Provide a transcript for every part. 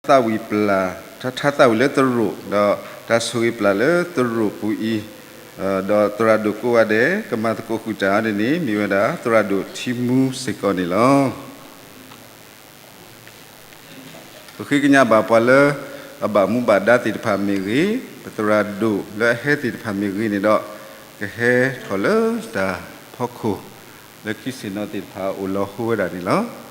ထါသၣ်ဝံၤပျၢ်, ထါ, ထါသၣ်ဝံၤလၢသရိာ်, ဒီးတၢ်ဆိၣ်ဂ့ၤပျၢ်လၢသရိာ်ပူၤအံၤ, ဒီးသရၣ်ဒိၣ်ကိးဂၤဒဲး ကမၤသကိးဃုာ်တၢ်အံၤန့ၣ် မ့ၢ်ဝဲဒၣ်သရၣ်ဒိၣ်ထံမူစ့ၢ်ကီးန့ၣ်လီၤ. ပဃ့ကညးဘၣ်ပှၤလၢအဘၣ်မူဘၣ်ဒါသ့ၣ်တဖၣ်မ့ၢ်ဂ့ၤ, ပသရၣ်ဒိၣ်လၢအဟဲသ့ၣ်တဖၣ်မ့ၢ်ဂ့ၤန့ၣ်ဒီး, ကဟဲထီၣ်လၢတၢ်ဖီခိၣ် လၢခံဆ့ၣ်နီၤသ့ၣ်တဖၣ်အိၣ်လီၤဟိဝဲဒၣ်န့ၣ်လီၤ.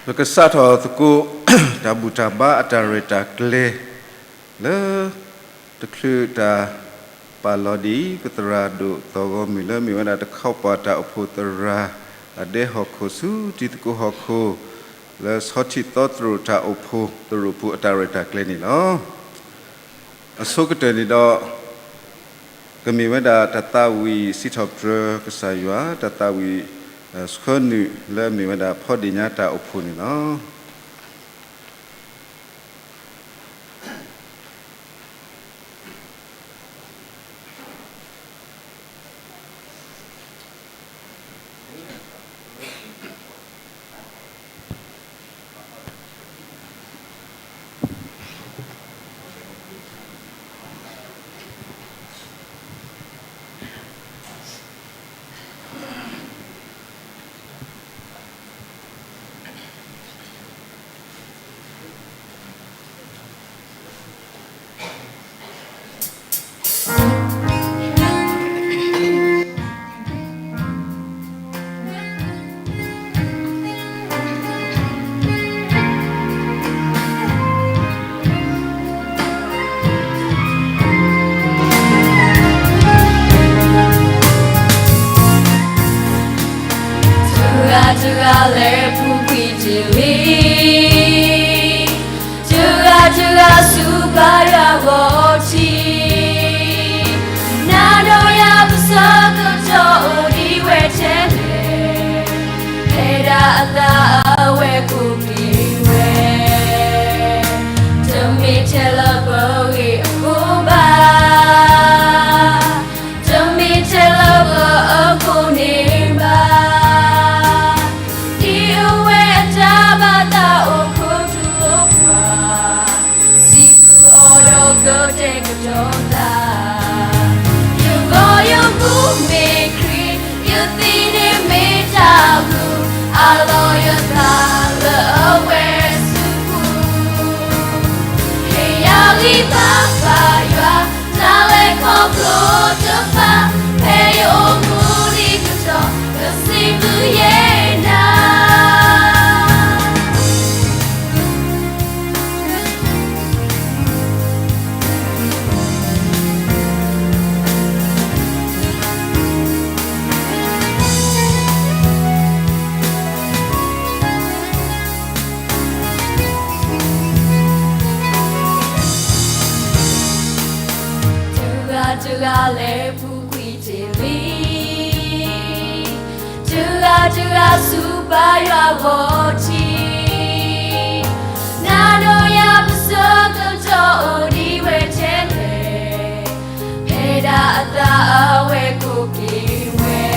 ပကစးထီၣ်သကိး တၢ်ဘူၣ်တၢ်ဘါအတၢ်ရဲၣ်တၢ်ကျဲၤ လၢ တချုးတၢ်ပာ်လီၤဒ် ပသရၣ်ဒိၣ်သီၣ်ဂီၤမုၢ်လၢမ့ၢ်ဝဲဒၣ်တခီပၤတၢ်အိၣ်ဖှိၣ်သရၣ် အဒဲဟီၣ်ခိၣ်ဆူတံၤသကိးဟီၣ်ခိၣ် လၢဆီထံးသီသရိာ်တၢ်အိၣ်ဖှိၣ်သရိာ်ပူၤအတၢ်ရဲၣ်တၢ်ကျဲၤန့ၣ်လီၤ. အဆိကတၢၢ်န့ၣ်ဒီး ကမ့ၢ်ဝဲဒၣ်တၢ်သးဝံၣ်စံးထီၣ်ပတြၢၤကစၢ်ယွၤ တၢ်သးဝံၣ်ဆှၢနုာ်လၢအမ့ၢ်ဝဲဒၣ်ဖီဒ့ၣ်ညါတၢ်အိၣ်ဖှိၣ်န့ၣ်လီၤ. တဂၤတဂၤလဲၤပူၤကွံာ်တ့ၢ်လံ တဂၤတဂၤဆူပၢ်ယွၤဂီၢ်ထံး, နၤဒီးယၤပဆၢကတီၢ်အိၣ်ဒံးဝဲထဲလဲၣ်, ဖဲဒၣ်အသးအဝဲကိးက့ၤဝဲ, တမ့ၢ်ထဲလၢပဂ့ၢ်အဃိဘၣ်, တမ့ၢ်ထဲလၢပအဃိန့ၣ်ဘၣ်, ဒ်အဝဲအတၢ်ဘၣ်သးအိၣ်ခိးတူၢ်လိာ်ပှၤ, စံးဘျုးအီၤဒီးကတဲာ်ကတီၤသး, ယဂီၢ်ယမူမ့ၢ်ခရံာ်, ယသံန့ၣ်မ့ၢ်တၢ်ဘျုး, အလီၢ်ယသးလၢအဝဲဆူပူၤ, ဟ့ၣ်ယၤဂံၢ်ဘါဘၣ်ယွၤ, တၢ်လဲၤခီဖျိတဖၣ်, ဖဲယအိၣ်မူဒံးကတီၢ်, ကစံးဘျုးယဲနၤ တဂၤတဂၤလဲၤပူၤကွံာ်တ့ၢ်လံ, တဂၤတဂၤဆူပၢ်ယွၤဂီၢ်ထံး, နၤဒီးယၤပဆၢကတီၢ်အိၣ်ဒံးဝဲထဲလဲၣ်, ဖဲဒၣ်အသးအဝဲကိးက့ၤဝဲ,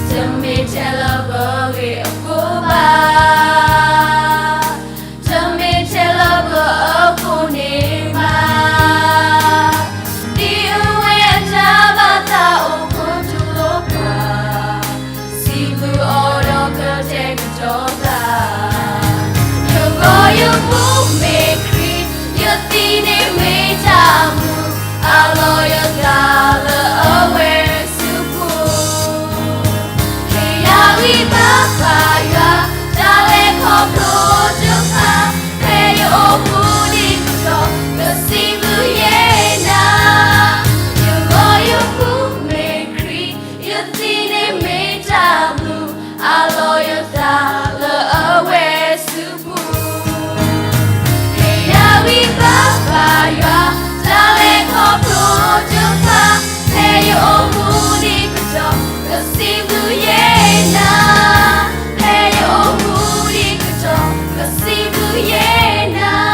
တမ့ၢ်ထဲလၢပဂ့ၢ်အဃိဘၣ်, တမ့ၢ်ထဲလၢပအဃိန့ၣ်ဘၣ်, ဒ်အဝဲအတၢ်ဘၣ်သးအိၣ်ခိးတူၢ်လိာ်ပှၤ, စံးဘျုးအီၤဒီးကတဲာ်ကတီၤသး, ယဂီၢ်ယမူမ့ၢ်ခရံာ်, ယသံန့ၣ်မ့ၢ်တၢ်မူ, အလီၢ်ယသးလၢအဝဲဆူပူၤ ဟ့ၣ်ယၤဂံၢ်ဘါဘၣ်ယွၤ, တၢ်လဲၤခီဖျိတဖၣ်, ဖဲယအိၣ်မူဒံးကတီၢ်, ကစံးဘျုးယဲနၤ, ယဂီၢ်ယမူမ့ၢ်ခရံာ်, ယသံန့ၣ်မ့ၢ်တၢ်ဘျုး, အလီၢ်ယသးလၢအဝဲဆူပူၤ ဟ့ၣ်ယၤဂံၢ်ဘါဘၣ်ယွၤ, တၢ်လဲၤခီဖျိတဖၣ်, ဖဲယအိၣ်မူဒံးကတီၢ်, ကစံးဘျုးယဲနၤ, ဖဲယအိၣ်မူဒံးကတီၢ်, ကစံးဘျုးယဲနၤ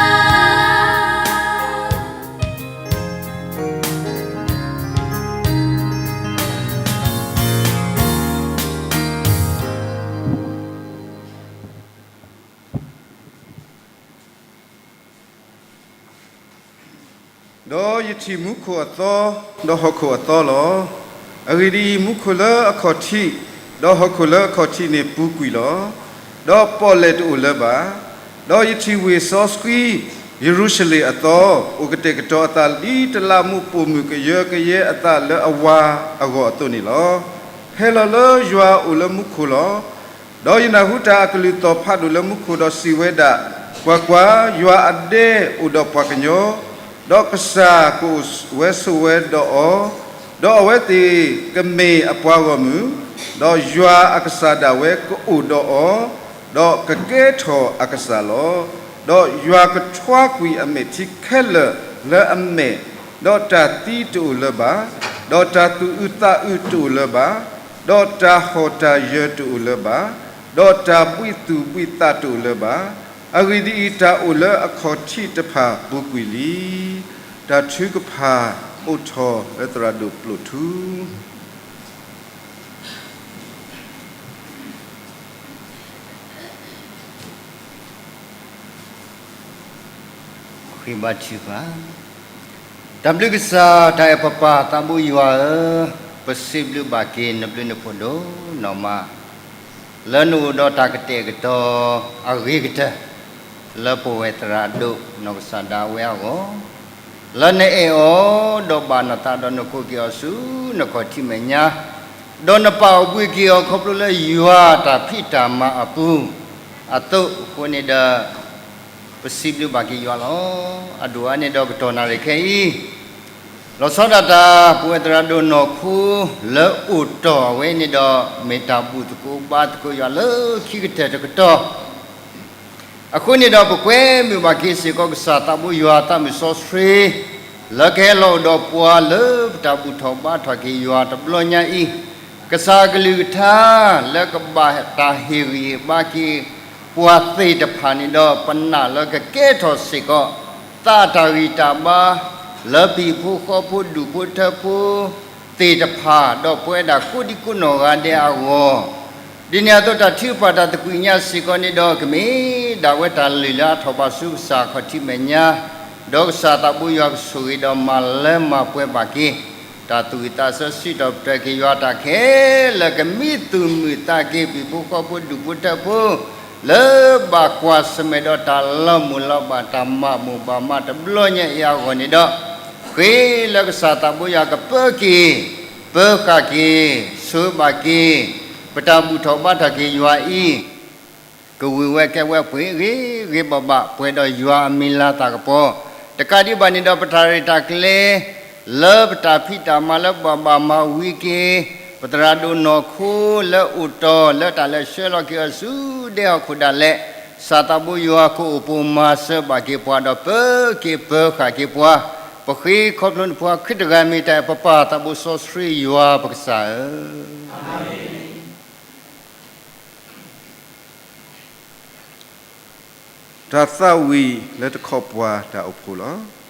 ဒီးယထံၣ်မူခိၣ်အသီ, ဒီးဟီၣ်ခိၣ်အသီလီၤ. အဂ့ၢ်ဒ်အံၤ, မူခိၣ်လၢအခီၣ်ထံး, ဒီးဟီၣ်ခိၣ်လၢအခီၣ်ထံးန့ၣ်ပူၤကွံာ်လီၤ. ဒီးပီၣ်လဲၣ်တအိၣ်လၢၤဘၣ်. ဒီးယထံၣ်ဝ့ၢ်စီဆှံ, ယရူၤၡလ့ၣ်အသီ, အိၣ်ကတဲာ်ကတီၤအသးဒ်တလးမူးပိာ်မုၣ်ကယၢကယဲအသးလၢအဝၤအဂီၢ်အသိးန့ၣ်လီၤ. ဟဲလီၤလၢယွၤအအိၣ်လၢမူခိၣ်လီၤ. ဒီးယနၢ်ဟူတၢ်အကလုၢ်သီၣ်ဖးဒိၣ်လၢမူခိၣ်ဒီးစံးဝဲဒၣ်, ကွၢ်ကွၢ်, ယွၤအဒဲအိၣ်ဒီးပှၤကညီ, ဒီးကစၢ်ကအိၣ်ဝဲဆိးဝဲဒီးအီၤ, ဒီးအဝဲသ့ၣ်ကမ့ၢ်အပှၤဂီၢ်မုၢ်, ဒီးယွၤအကစၢ်ဒၣ်ဝဲကအိၣ်ဒီးအီၤ, ဒီးကကဲထီၣ်အကစၢ်လီၤ. ဒီးယွၤကထွါကွံာ်အမဲာ်ထံခဲလၢာ်လၢအမဲာ်, ဒီးတၢ်သံတအိၣ်လၢၤဘၣ်, ဒီးတၢ်သူၣ်အုးသးအုးတအိၣ်လၢၤဘၣ်, ဒီးတၢ်ဟီၣ်တၢ်ယၢၤတအိၣ်လၢၤဘၣ်, ဒီးတၢ်ဘှံးသူၣ်ဘှံးသးတအိၣ်လၢၤဘၣ်. အဂ့ၢ်ဒ်အံၤ, တၢ်အိၣ်လၢအခီၣ်ထံးတဖၣ်ပူၤကွံာ်လံ. တၢ်ထုကဖၣ်အိးထီၣ်လၢသရၣ်ဒိၣ်ပျိၣ်ထူ ဃ့ဘါထုကဖၣ်. တၢ်ဘျုးကစၢ် တၢ်အဲၣ်ပပၢ်သးဘိယွၤဧၢ, ပစံးဘျုးဘၣ်က့ၤနဘျုးနဖှိၣ်ဒိၣ်နီၢ်မး, လၢနအိၣ်ဒီးတၢ်ကတဲာ်ကတီၤအဂ့ၤကတၢၢ် လၢပဝဲသရၣ်ဒိၣ်နီၢ်ကစၢ်ဒၣ်ဝဲအဂီၢ်, လၢနအဲၣ်အီၤဒီးဘၣ်နသးဒီးနခိၣ်က့ၤအီၤဆူနခီၣ်ထံးမဲာ်ညါ, ဒီးနပာ်အီၤဘှံးက့ၤအီၤခီဖျိလၢယွၤတၢ်ဖံးတၢ်မၤအပူၤအသိးအဃိန့ၣ်ဒီး ပစံးဘျုးဘၣ်က့ၤယွၤလီၤ. အဒိၣ်အါန့ၣ်ဒီးကတီၢ်နၣ်ရံၣ်ခဲအံၤ, လီၤဆီဒၣ်တၢ် ပဝဲသရၣ်ဒိၣ်နီၢ်ခိ လၢအိၣ်တီၢ်အဝဲန့ၣ်ဒီး မ့ၢ်တၢ်ဘူၣ်သကိးဘါသကိးယွၤလၢခံကတၢၢ်တကတီၢ် အဃိန့ၣ်ဒီး ပကွဲမုာ်ဘၣ်က့ၤစ့ၢ်ကီးကစၢ်သးဘိယွၤသးမုၢ်စီဆှံ လၢကဟဲလီၤအိၣ်ဒီးပှၤလၢပတၢ်ဘူၣ်ထီၣ်ဘါထီၣ်က့ၤယွၤတဘျီညါအံၤ, ကစၢ်အကလုၢ်ကထါ လၢကဘၣ်တၢ်ဟ့ၣ်ဂံၢ်ဟ့ၣ်ဘါက့ၤပှၤသ့ၣ်တဖၣ်န့ၣ်ဒီး ပနာ်လၢကကဲထီၣ်စ့ၢ်ကီး သးတၢ်ဂံၢ်တၢ်ဘါ လၢပဟံၣ်ဖိဃီဖိဒူၣ်ဖိထၢဖိသ့ၣ်တဖၣ် ဒီးပဝဲဒၣ်ကိးဒံကိးနီၢ်ဂၤဒဲးအဂီၢ် ဒ်န့ၣ်အသိးတၢ်ထုကဖၣ်တၢ်သကွံာ်ညါစ့ၢ်ကီးန့ၣ်ဒီး ကမ့ၢ်ဒၣ်ဝဲတၢ်လုၢ်လၢအထီၣ်ဘၣ်ဆူကစၢ်ခီၣ်ထံးမဲာ်ညါ, ဒီးကစၢ်သးဘိယွၤကဆိၣ်ဂ့ၤဒီးမၤလၢမၤပှဲၤဘၣ်က့ၤ တၢ်သူၣ်ဝံၣ်သးဆၢစံးထီၣ်ပတြၢၤက့ၤယွၤတၢ်ခဲလၢာ် ကမံသူၣ်မုာ်သးက့ၤ ပဟံၣ်ဖိဃီဖိဒူၣ်ဖိထၢဖိ လၢဘၣ်ကွၢ်ဆၢၣ်မဲာ်ဒီးတၢ်လီၤမုၢ်လီၤဘၣ်တၢ်မၤမုာ်ဘၣ်မးတဘျီညါအံၤအဂီၢ်န့ၣ်ဒီး, ဃ့လၢကစၢ်သးဘိယွၤကပၢက့ၤ ပၢဃာ်က့ၤ ဆိၣ်ဂ့ၤဘၣ်က့ၤ ပတၢ်ဘူၣ်ထီၣ်ဘါထီၣ်က့ၤယွၤအံၤ ကဝံၢ်ဝဲကဲဝဲပှ့ၤဂ့ၤဂ့ၤဘၣ်ဘၣ် ပှဲၤဒီးယွၤအမံၤလၤသးကပီၤ, တကးဒံးဘၣ်န့ၣ်ဒီး ပတၢ်ရဲၣ်တၢ်ကျဲၤ လၢပတၢ်ဖံးတၢ်မၤလၢပှၤဘၣ်မၤဝံၤက့ၤ ပသရၣ်ဒိၣ်နီၢ်ခိလၢအိၣ်တီၢ်လၢတၢ်လဲၤဆှၢလီၤက့ၤအီၤဆူဒဲဟီၣ်ခိၣ်ဒၣ်လဲာ်, ကစၢ်သးဘိယွၤကအိၣ်ပိာ်မၤစၢၤဘၣ်က့ၤပှၤဒီးပၢက့ၤပၢဃာ်က့ၤပှၤ, ပဃ့ခီဖျိနဖိခရံာ်တဂၤမ့ၢ်တၢ်အဲၣ်ပပၢ်သးဘိစီဆှံယွၤပကစၢ်ဧၢ. တၢ်သးဝံၣ်လၢတခီပှၤတၢ်အိၣ်ဖှိၣ်လီၤ.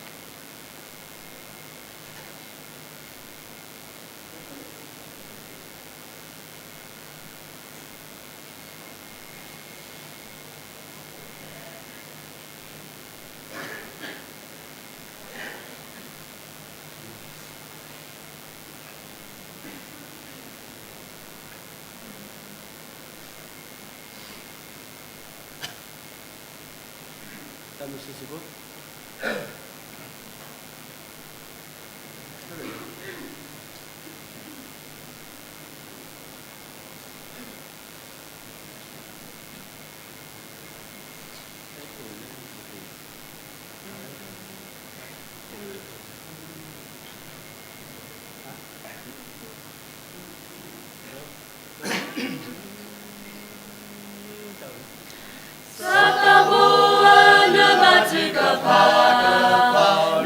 စီၤသးဘိဧၢ, နဘါထုကဖၣ်,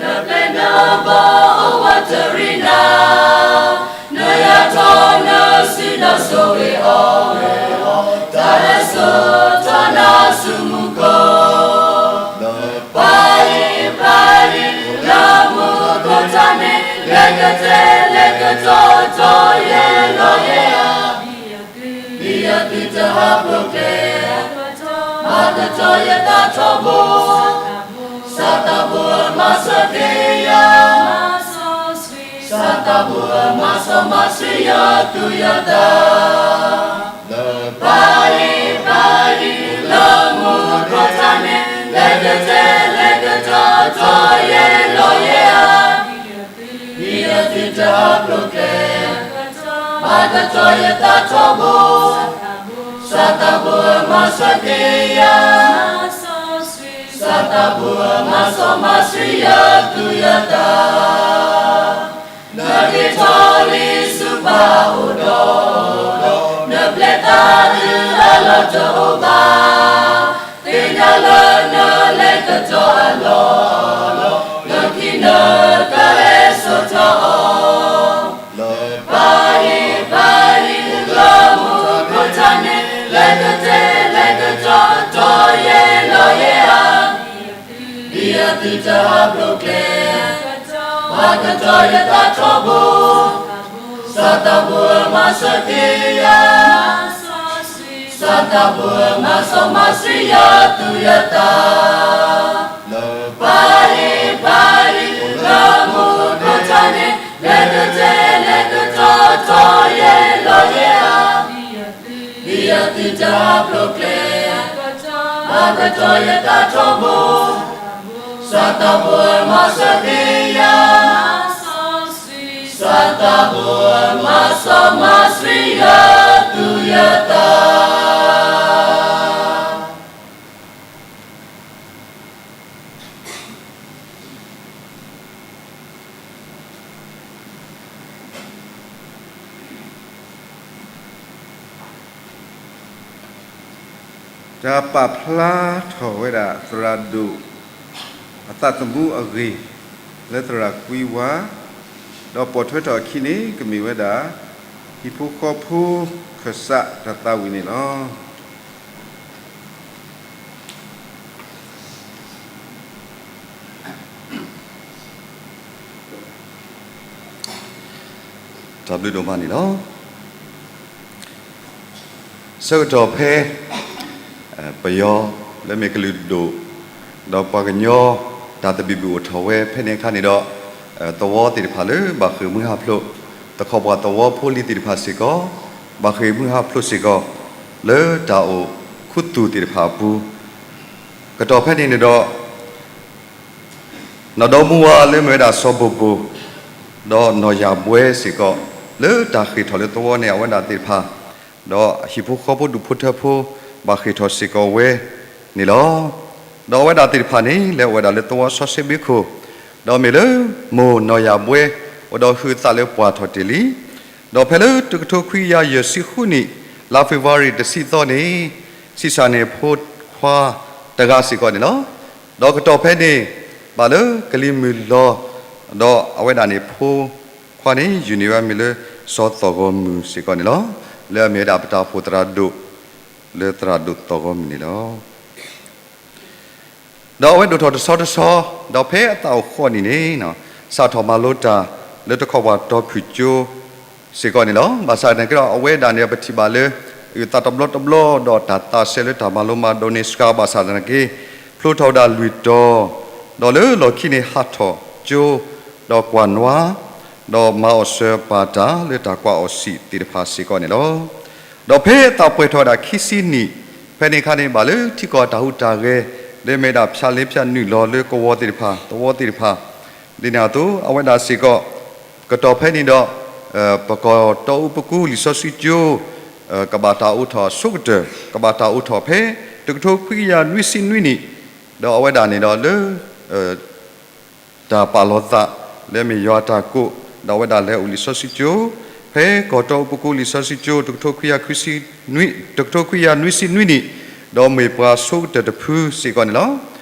နပျဲၢ်နဘီအိၣ်ဝးတရံးနၤ, နယၢ်ထီၣ်နစုဒီးဆိၣ်ဂ့ၤအီၤ, တၢ်ဟဲစိာ်ထီၣ်နၤဆူမူခိၣ်, ပှၤအံၤပှၤအံၤ လၢမူခိၣ်တၢ်န့ၣ် လဲၤကတဲာ်လဲၤကတီၤတီၤယဲၢ်လီၤယဲၢ်ဧါ ဒ်ယသုတဟးဖျိးကျဲ, မၤကတီၤယသးထီဘိ, စီၤသးဘိဧၢ မၤစၢၤက့ၤယၤ, စီၤသးဘိဧၢ မၤစီမၤဆှံယသူၣ်ယသး, ပှၤအံၤပှၤအံၤ လၢမူခိၣ်တၢ်န့ၣ် လဲၤကတဲာ်လဲၤကတီၤတီၤယဲၢ်လီၤယဲၢ်ဧါ ဒ်ယသုတဟးဖျိးကျဲ, မၤကတီၤယသးထီဘိ, စီၤ စီၤသးဘိမၤစၢၤက့ၤယၤ, စီၤသးဘိမၤစီမၤဆှံယသူၣ်ယသး, နက့ၤထီၣ်လံဆူပၢ်အအိၣ်ဒီး, နပျဲၢ်သးဒုးအလီၢ်တအိၣ်ဘၣ်, သ့ၣ်ညါလၢနလဲၤကတီၢ်အလီၢ်, နခံနကအဲၣ်ဆိးထီၣ်အီၤ ပၢ်အံၤပၢ်အံၤလၢမူခိၣ်ထးန့ၣ်, လဲၤကတဲလဲၤကတီၤတီၤယဲလီၤယဲဧါ, ဒ်အသုတဟးဖျိးကျဲ, ဘၣ်ကတီၤယသးထီဘိ, စီၤသးဘိမၤစၢၤက့ၤယၤ စီၤသးဘိမၤစီမၤဆှံယသူၣ်ယသး, ပၢ်အံၤပၢ်အံၤလၢမူခိၣ်ထးန့ၣ်, လဲၤကတဲလဲၤကတီၤတီၤယဲလီၤယဲဧါ, ဒ်အသုတဟးဖျိးကျဲ, ဘၣ်ကတီၤယသးထီဘိ, စီၤသးဘိမၤစၢၤက့ၤယၤ စီၤသးဘိမၤစီမၤဆှံယသူၣ်ယသး. တၢ်ပာ်ဖျါထီၣ်ဝဲဒၣ်သရၣ်ဒိၣ်အသးသမူအဂ့ၢ် လၢသရၣ်ကွံဝါ, ဒီးပိာ်ထွဲထီၣ်အခံန့ၣ် ကမ့ၢ်ဝဲဒၣ် ဟံၣ်ဖိဃီဖိခၢၣ်စးတၢ်သးဝံၣ်န့ၣ်လီၤ. တၢ်ဘျုးဒိၣ်မးန့ၣ်လီၤ. ဆၢကတီၢ်ဖဲ ပယီၤလၢမ့ၢ်ကလုာ်ဒိၣ် ဒီးပှၤကညီ တၢ်သဘံၣ်ဘုၣ်အိၣ်ထီၣ်ဝဲဖဲန့ၣ်အခါန့ၣ်ဒီး သဝီသ့ၣ်တဖၣ်လၢဘၣ်ဃ့ၢ်မှံဟးဖျိး, တခီပှၤသဝီဖိလံၤသ့ၣ်တဖၣ်စ့ၢ်ကီး ဘၣ်ဃ့ၢ်မှံဟးဖျိးစ့ၢ်ကီး လၢတၢ်အိၣ်ခူသူၣ်သ့ၣ်တဖၣ်အပူၤ, ကတီၢ်ဖဲန့ၣ်န့ၣ်ဒီး နီၢ်ဒီမါဝၤလၢမ့ၢ်ဝဲဒၣ်စီၤဘိၣ်ဘိၣ်, ဒီးနီၢ်ယၢ်ဘှဲစ့ၢ်ကီး လၢတၢ်ဃ့ၢ်ထီၣ်လၢသဝီန့ၣ် အဝဲဒၣ်သ့ၣ်တဖၣ်, ဒီးဟံၣ်ဖိဃီဖိဒူၣ်ဖိထၢဖိ ဘၣ်ဃ့ၢ်ထီၣ်စ့ၢ်ကီးဝဲန့ၣ်လီၤ. ဒီးအဝဲဒၣ်သ့ၣ်တဖၣ်န့ၣ် လဲၤအိၣ်ဝဲဒၣ်လၢသဝီစီဆှံဘျုးခိၣ်, ဒီးမ့ၢ်လၢမိၢ်နီၢ်ယၢ်ဘှဲ အိၣ်ဒီးဟုးသးလၢပှၢ်ထီၣ်တ့ၢ်လံ. ဒီးဖဲလၢတကထိခွံကယၤယဲၢ်ဆံဃုနံၣ် လါဖ့ၤဘြူၤအါရံၤတဆံသီန့ၣ် ဆံးစၢ်န့ၢ်ဖိခွါတဂၤစ့ၢ်ကီးန့ၣ်လီၤ. ဒီးကတီၢ်ဖဲန့ၣ် ဘၣ်လၢကလံၤမုၢ်လီၤ, ဒီးအဝဲဒၣ်န့ၣ်ဖိခွါန့ၣ် ယုၢ်န့ၢ်ဝဲမံၤလၢစီၤသီၣ်ဂီၤမုၢ်စ့ၢ်ကီးန့ၣ်လီၤ. လၢအမ့ၢ်ဝဲဒၣ်ပတၢ်အိၣ်ဖှိၣ်သရၣ်ဒိၣ် လၢသရၣ်ဒိၣ်သီၣ်ဂီၤမုၢ်န့ၣ်လီၤ. ဒီးအဝဲဒိၣ်ထီၣ်တဆီတဆီ, ဒီးဖဲအသးအိၣ်ဃိးနံၣ်န့ၣ် စးထီၣ်မၤလိတၢ်လၢတခီပှၤတီၤဖုၣ်ကၠိစ့ၢ်ကီးန့ၣ်လီၤ. ဘၣ်ဆၣ်သနာ်က့ဒီး အဝဲဒၣ်န့ၣ် ပထံၣ်ဘၣ်လၢ အုၣ်သးတဘျီတဘျီ ဒီးတၢ်သးစဲလၢတၢ်မၤလိမၤဒိးန့ၢ်စှၤဘၣ်ဆၣ်သနာ်က့ ဖျိထီၣ်ဝဲဒၣ်လွံၢ်တီၤ, ဒီးလၢလီၢ်ခံန့ၣ်ဟးထီၣ်ကၠိ, ဒီးကွၢ်နွါ, ဒီးမၤအီၣ်စၢၤပာ်တၢ်လၢတၢ်ကွၢ်အီၤစံးသ့ၣ်တဖၣ်စ့ၢ်ကီးန့ၣ်လီၤ. ဒီးဖဲအသးပှဲၤထီၣ်ဝဲဒၣ်ခံဆံနံၣ် ဖဲန့ၣ်အခါန့ၣ် ဘၣ်လၢထံကီၢ်တၢ်ဟူးတၢ်ဂဲၤ လၢမ့ၢ်ဒၣ်ဖၠးလ့ဖၠးနုာ်လီၤလၢကဝီၤသ့ၣ်တဖၣ် သဝီသ့ၣ်တဖၣ် ဒ်န့ၣ်အသိး အဝဲဒၣ်စ့ၢ်ကီး ကတီၢ်ဖဲန့ၣ်ဒီး ပကီၢ်တီအူပကူလံာ်စီဆှံကၠိ ကဘၣ်တၢ်အိးထီၣ်အဆိကတၢၢ် ကဘၣ်တၢ်အိးထီၣ်ဖဲ တကထိခွံကယၤနွံဆံနွံနံၣ်, ဒီးအဝဲဒၣ်န့ၣ်ဒီးလၢ တၢ်ပာ်လီၤသး လၢအမ့ၢ်ယွၤအတၢ်ကိး ဒီးအဝဲဒၣ်လဲၤအိၣ်လံာ်စီဆှံကၠိ ဖဲကီၢ်တီအူပကူလံာ်စီဆှံကၠိ တကထိခွံကယၤခွံဆံ တကထိခွံကယၤနွံဆံနွံနံၣ်, ဒီးမ့ၢ်ပှၤဆိကတၢၢ်တဖုစ့ၢ်ကီးန့ၣ်လီၤ.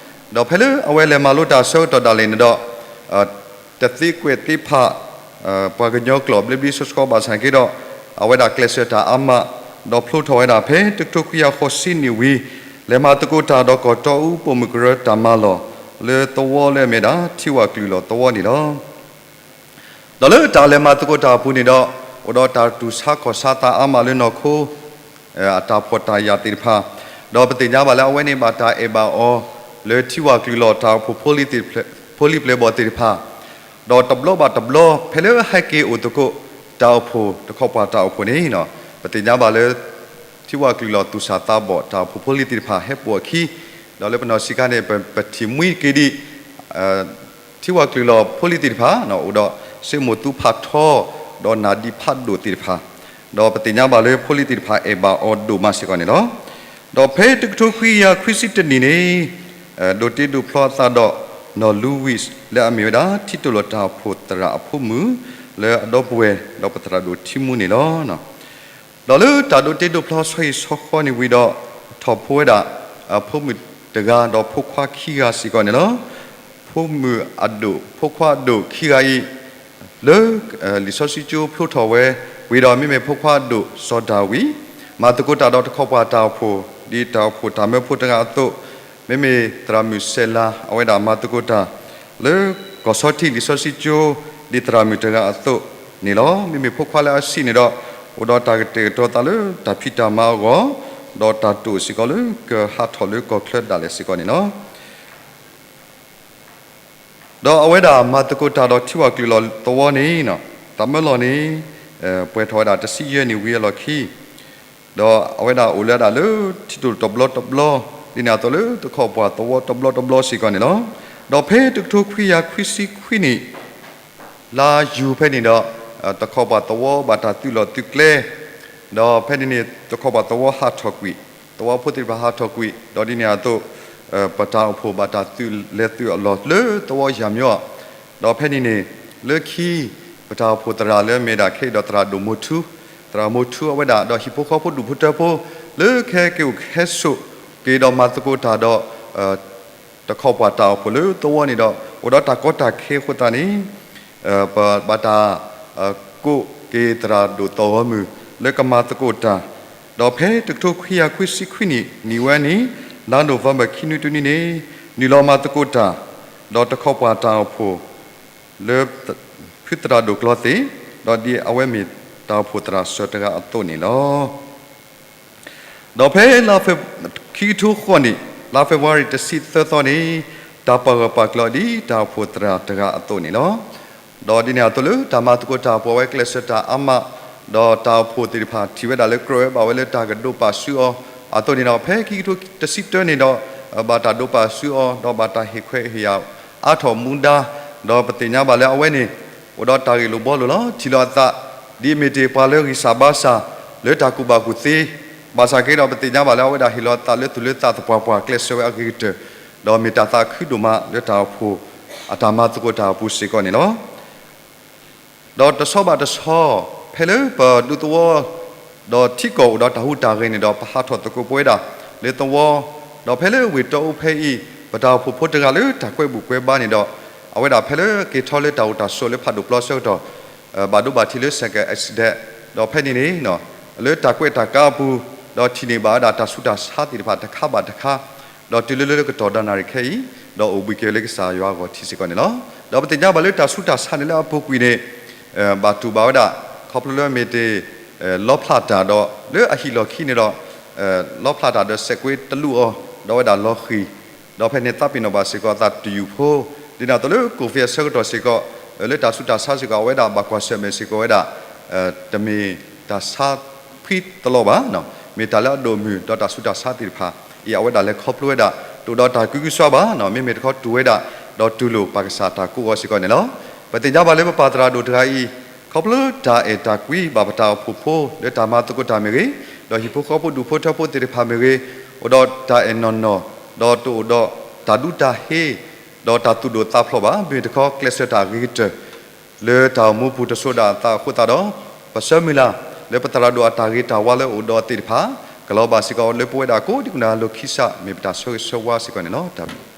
ဒီးဖဲလၢအဝဲလဲၤမၤလိတၢ်ဆၢကတီၢ်ဒၣ်လဲာ်န့ၣ်ဒီး တသ့ကွဲးသ့ဖး ပှၤကညီကျိာ်ဘျ့ဘျ့ဆှီဆှီဘၣ်ဆၣ်က့ဒီး အဝဲဒၣ်ကျဲးစၢးတၢ်အါမး, ဒီးဖျိထီၣ်ဝဲဒၣ်ဖဲတကထိခွံကယၤဃိးဆံနံၣ်ဝံၤ လဲၤမၤသကိးတၢ်ဒီးကီၢ်တီအူပိာ်မုၣ်ကရၢတၢ်မၤလီၢ် လၢသဝီလၢအမ့ၢ်ဒၣ်ထံဝၣ်ကလုာ်လီၤသဝီန့ၣ်လီၤ. ဒီးလၢတၢ်လဲၤမၤသကိးတၢ်အပူၤန့ၣ်ဒီး အိၣ်ဒီးတၢ်တူၢ်ဆါခီၣ်ဆါသးအါမးလၢနီၢ်ခိ အတၢ်ဖှီၣ်တၢ်ယာ်သ့ၣ်တဖၣ်, ဒီးပသ့ၣ်ညါဘၣ်လၢအဝဲန့ၣ်ဘၣ်တၢ်အဲၣ်ဘၣ်အီၤ လၢထံဝၣ်ကလုာ်လီၤတၢ်အိၣ်ဖှိၣ်ဖိလံၤပျဲၢ်ဘီၣ်သ့ၣ်တဖၣ်, ဒီးတဘျီဘၣ်တဘျီ ဖဲလၢဟဲက့ၤအိၣ်သကိး တၢ်အိၣ်ဖှိၣ်တခီပှၤတၢ်အိၣ်ဖှိၣ်န့ၣ် ပသ့ၣ်ညါဘၣ်လၢ ထံဝၣ်ကလုာ်လီၤသူၣ်စၢ်သးဘီၣ်တၢ်အိၣ်ဖှိၣ်ဖိလံၤသ့ၣ်တဖၣ်ဟဲပိာ်အခံ, ဒီးလၢပနီၢ်ဆံးခါန့ၣ် ပထံၣ်မှံက့ၤဒံး ထံဝၣ်ကလုာ်လီၤဖိလံၤသ့ၣ်တဖၣ် အိၣ်ဒီးစ့မိၢ်သူဖးထီ ဒီးနၢ်ဒံဖးဒိၣ်သ့ၣ်တဖၣ်, ဒီးပသ့ၣ်ညါဘၣ်လၢဖိလံၤသ့ၣ်တဖၣ်အဲၣ်ဘၣ်အီၤဒိၣ်မးစ့ၢ်ကီးန့ၣ်လီၤ. ဒီးဖဲတကထိခွံကယၤခွံဆံတနံၣ်န့ၣ် ဒိးတ့ဒိးဖျီအသးဒီး နီၢ်လူဝံး လၢအမ့ၢ်ဝဲဒၣ် ထံတိၢ်လိာ်တၢ်အိၣ်ဖှိၣ်သရၣ်အဖိမုၣ် လၢအဒီပုၢ်ဝဲၢ် ဒီးပသရၣ်ဒိၣ်ထံမူန့ၣ်လီၤ. ဒီးလၢတၢ်ဒိးတ့ဒိးဖျီဆီဟံၣ်ဆီဃီန့ၣ်ဝံၤဒီး ထီၣ်ဖိဝဲဒၣ် ဖိမုၣ်တဂၤ ဒီးဖိခွါခံဂၤစ့ၢ်ကီးန့ၣ်လီၤ. ဖိမုၣ်အဒိၣ် ဖိခွါအဒိၣ်ခံဂၤအံၤ လၢ လံာ်စီဆှံကၠိဖျိထီၣ်ဝဲဝံၤဒီး မ့မ့ၢ်ဖိခွါအဒိၣ်စီၤဒၤဝံး မၤသကိးတၢ်ဒီးတခီပှၤတၢ်အိၣ်ဖှိၣ် ဒ်တၢ်အိၣ်ဖှိၣ်တၢ်မၢဖိတဂၤအသိး, မ့မ့ၢ်သရၣ်မုၣ်စဲၤလၤ အဝဲဒၣ်မၤသကိးတၢ် လၢကီၢ်ဆီထံးလံာ်စီဆှံကၠိ ဒ်သရၣ်မုၣ်တဂၤအသိးန့ၣ်လီၤ. မ့မ့ၢ်ဖိခွါလၢအဆံးန့ၣ်ဒီး အိၣ်ဒီးတၢ်ကတဲာ်ကတီၤသးလၢတၢ်ဖံးတၢ်မၤအဂီၢ်, ဒီးတၢ်တိာ်စ့ၢ်ကီးလၢကဟးထီၣ်လၢကီၢ်ချၢဒၣ်လဲာ်စ့ၢ်ကီးန့ၣ်လီၤ. ဒီးအဝဲဒၣ်မၤသကိးတၢ်ဒီးထံဝၣ်ကျုးလီၤသဝီန့ၣ်, တၢ်မၢလီၢ်န့ၣ် ပှဲၤထီၣ်ဝဲဒၣ်တဆံယဲၢ်နံၣ်ဝံၤအလီၢ်ခံ, ဒီးအဝဲဒၣ်အိၣ်လၢဒၣ်လၢထံတိၢ်တဘျီတဘျီ, ဒ်န့ၣ်အသိးလၢတခီပှၤသဝီတဘျီတဘျီစ့ၢ်ကီးန့ၣ်လီၤ. ဒီးဖဲတကထိခွံကယၤခွံဆံခွံနံၣ် လါယူၤဖဲန့ၣ်ဒီး တခီပှၤသဝီဘၣ်တၢ်သုးလီၢ်သုးကျဲ, ဒီးဖဲန့ၣ်န့ၣ် တခီပှၤသဝီဟးထီၣ်ကွံာ်, သဝီဖိသ့ၣ်တဖၣ်ဟးထီၣ်ကွံာ်, ဒီးဒ်န့ၣ်အသိး ပတၢ်အိၣ်ဖှိၣ်ဘၣ်တၢ်သုးလဲၤသုးအလီၢ်လၢသဝီယၢ်မၠီ, ဒီးဖဲန့ၣ်န့ၣ် လၢခံ ပတၢ်အိၣ်ဖှိၣ်သရၣ်လၢမ့ၢ်ဒၣ်ခဲအံၤဒီးသရၣ်ဒိၣ်မိၤထူ, သရၣ်မိၤထူအဝဲဒၣ် ဒီးဟံၣ်ဖိဃီဖိဒူၣ်ဖိထၢဖိ လၢကဟဲက့ၤအိၣ်ကဟဲဆိးက့ၤဒီးမၤသကိးတၢ်ဒီး တခီပှၤတၢ်အိၣ်ဖှိၣ်လၢသဝီန့ၣ်ဒီး အိၣ်ဒီးတၢ်ကီတၢ်ခဲအဃိသတးန့ၣ် ပဘၣ်တၢ် ကိးက့ၤသရၣ်ဒိၣ်သီၣ်ဂီၤမုၢ် လၢကမၤသကိးတၢ်, ဒီးဖဲတကထိခွံကယၤခွံဆံခွံနံၣ် နံၣ်ဝဲန့ၣ် လါနိၣ်ဝ့ဘၢၣ်ခံနွံတနွံန့ၣ် နုာ်လီၤမၤသကိးတၢ် ဒီးတခီပှၤတၢ်အိၣ်ဖှိၣ် လၢ ဖုသရၣ်ဒိၣ်ကျီသ့ၣ်, ဒီးဒ်အဝဲမ့ၢ်တၢ်အိၣ်ဖှိၣ်သရၣ်စၢၤတဂၤအသိးန့ၣ်လီၤ. ဒီးဖဲလါ ခံကထိဃိးနံၣ် လါ February တဆံသၢသီန့ၣ် တၢ်ပာ်ဂၢၢ်ပာ်ကျၢၤဒ်တၢ်အိၣ်ဖှိၣ်သရၣ်တဂၤအသိးန့ၣ်လီၤ. ဒီးဒ်န့ၣ်အသိးလၢတၢ်မၤသကိးတၢ်ပှၤဝဲကျဲးစၢးတၢ်အါမး, ဒီးတၢ်အိၣ်ဖှိၣ်သ့ၣ်တဖၣ်ထံၣ်ဝဲဒၣ်လၢကြၢးဝဲဘၣ်ဝဲလၢတၢ်ကဒိးပာ်ဆူအီၤအသိးန့ၣ်ဒီး ဖဲခံကထိတဆံတၢန့ၣ်ဒီး ဘၣ်တၢ်ဒိးပာ်ဆူအီၤ ဒီးဘၣ်တၢ်ဟ့ၣ်ခွဲးဟ့ၣ်ယာ်အါထီၣ်မူဒါ, ဒီးပသ့ၣ်ညါဘၣ်လၢအဝဲန့ၣ် အိၣ်ဒီးတၢ်ဂ့ၢ်လိာ်ဘှီလိာ်လီၤ. ထံၣ်လိာ်အသး ဒ်အမ့ၢ်တ့ၢ်ပှၤလၢဂံၢ်စၢ်ဘါစၢ် လၢတၢ်ကူၣ်ဘၣ်ကူၣ်သ့, ဘၣ်ဆၣ်က့ဒီးပသ့ၣ်ညါဘၣ်လၢအဝဲဒၣ်ဟ့ၣ်လီၤအသးလၢသူၣ်လၢသးသပှၢ်ပှၢ်ကျဲးစၢးဝဲအဂ့ၤကတၢၢ်, ဒီးမ့ၢ်တၢ်သးခုဒိၣ်မးလၢတၢ်အိၣ်ဖှိၣ်အတၢ်မၤသကိးတၢ်အပူၤစ့ၢ်ကီးန့ၣ်လီၤ. ဒီးတဆီဘၣ်တဆီ ဖဲလၢပဒူသဝီ ဒီးထံကီၢ်အိၣ်ဒီးတၢ်ဟူးတၢ်ဂဲၤန့ၣ်ဒီး ပဟးထီၣ်သကိးပဝဲဒၣ်လၢသဝီ, ဒီးဖဲလၢဝ့ၢ်တီအိဖဲအံၤ ပတၢ်အိၣ်ဖှိၣ်ဖိတဂၤလၢတၢ်ကွဲဘူးကွဲဘါန့ၣ်ဒီး အဝဲဒၣ်ဖဲလၢက့ၤထီၣ်လၢတၢ်အိၣ်တၢ်ဆိးလၢဖးဒိၣ်ပျီဆၢကတီၢ် ဘၣ်ဒိဘၣ်ထံးလၢ ဆိုင်ကယ် accident ဒီးဖဲန့ၣ်န့ၣ် လၢတၢ်ကွဲးတၢ်ကါအပူၤ ဒီးထံၣ်န့ၢ်ဘၣ်ဝဲဒၣ်တၢ်ဆူးတၢ်ဆါသ့ၣ်တဖၣ်တခါဘၣ်တခါ, ဒီးတုၤလၢလၢကတီၢ်ဒၣ်နၣ်ရံၣ်ခဲအံၤ ဒီးအိၣ်ဘှံးက့ၤလၢကစၢ်ယွၤအဂီၢ်ထံးစ့ၢ်ကီးန့ၣ်လီၤ. ဒီးပသ့ၣ်ညါဘၣ်လၢတၢ်ဆူးတၢ်ဆါန့ၣ်လၢအပူၤကွံာ်န့ၣ် ဘၣ်တူၢ်ဘၣ်ဝဲဒၣ် ခီဖျိလၢမ့ၢ်တ့ၢ် လီဖျးတၢ်ဒီး လၢအဟံၣ်လီၢ်ခံန့ၣ်ဒီး လီဖျးတၢ်ဒီးစဲးကွ့တလူအီၤ ဒီးဝဲဒၣ်လီၤဃံၤ, ဒီးဖဲန့ၣ်သးပ့ၤနီၣ်ဘၣ်စ့ၢ်ကီးအသးတယူၢ်ဖိ, ဒ်န့ၣ်အသိးလၢ ကိၣ်ဖံၣ်အဆၢကတီၢ်စ့ၢ်ကီး လၢတၢ်ဆူးတၢ်ဆါစ့ၢ်ကီး အဝဲဒၣ်ဘၣ်ကွၢ်ဆၢၣ်မဲာ်စ့ၢ်ကီးဝဲဒၣ် တမ့ၢ်တၢ်ဆါဖှံတလီၤဘၣ်, မ့ၢ်တၢ်လၢအဒိၣ်မုၢ်ဒီးတၢ်ဆူးတၢ်ဆါသ့ၣ်တဖၣ်အံၤ အဝဲဒၣ်လဲၤခီဖျိဝဲဒၣ် တအိၣ်ဒီးတၢ်ကံကံစွါဘၣ်, မ့မ့ၢ်တခီတူၢ်ဝဲဒၣ် ဒီးတူၢ်လိာ်ပာ်ကစၢ်တၢ်ကိးအီၤစ့ၢ်ကီးန့ၣ်လီၤ. ပသ့ၣ်ညါဘၣ်လၢပပၢ်သရၣ်ဒိၣ်တဂၤအံၤ ခီဖျိတၢ်အဲၣ်တၢ်ကွံဘၣ်ပတၢ်အိၣ်ဖှိၣ်ဖိ လၢတၢ်မၤသကိးတၢ်မ့ၢ်ဂ့ၤ, ဒီးဟံၣ်ဖိဃီဖိဒူၣ်ဖိထၢဖိသ့ၣ်တဖၣ်မ့ၢ်ဂ့ၤ, အိၣ်ဒီးတၢ်အဲၣ်နီၢ်နီၢ်, ဒီးတအိၣ်ဒီးတၢ်ဒူတၢ်ဟ့, ဒီးတၢ်သူၣ်ဒိၣ်သးဖျိးဘၣ်, မ့ၢ်တခီကျဲးစၢးတၢ်အဂ့ၤကတၢၢ် လၢတၢ်အိၣ်မူပူၤတစိၤဒၣ်အသးအဃိသတးဒီး ပဆၢမုၢ်လၢ် လၢပသရၣ်ဒိၣ်အတၢ်ဂ့ၤတၢ်ဝါလၢအအိၣ်ဒီးသ့ၣ်တဖၣ် ကလီၤဘၣ်စ့ၢ်ကီးလၢပဝဲဒၣ်ကိးဒံကနၣ်လိၤခံစး မ့ၢ်ပတၢ်ဆၢဂ့ၤဆၢဝါစ့ၢ်ကီးန့ၣ်လီၤ. တၢ်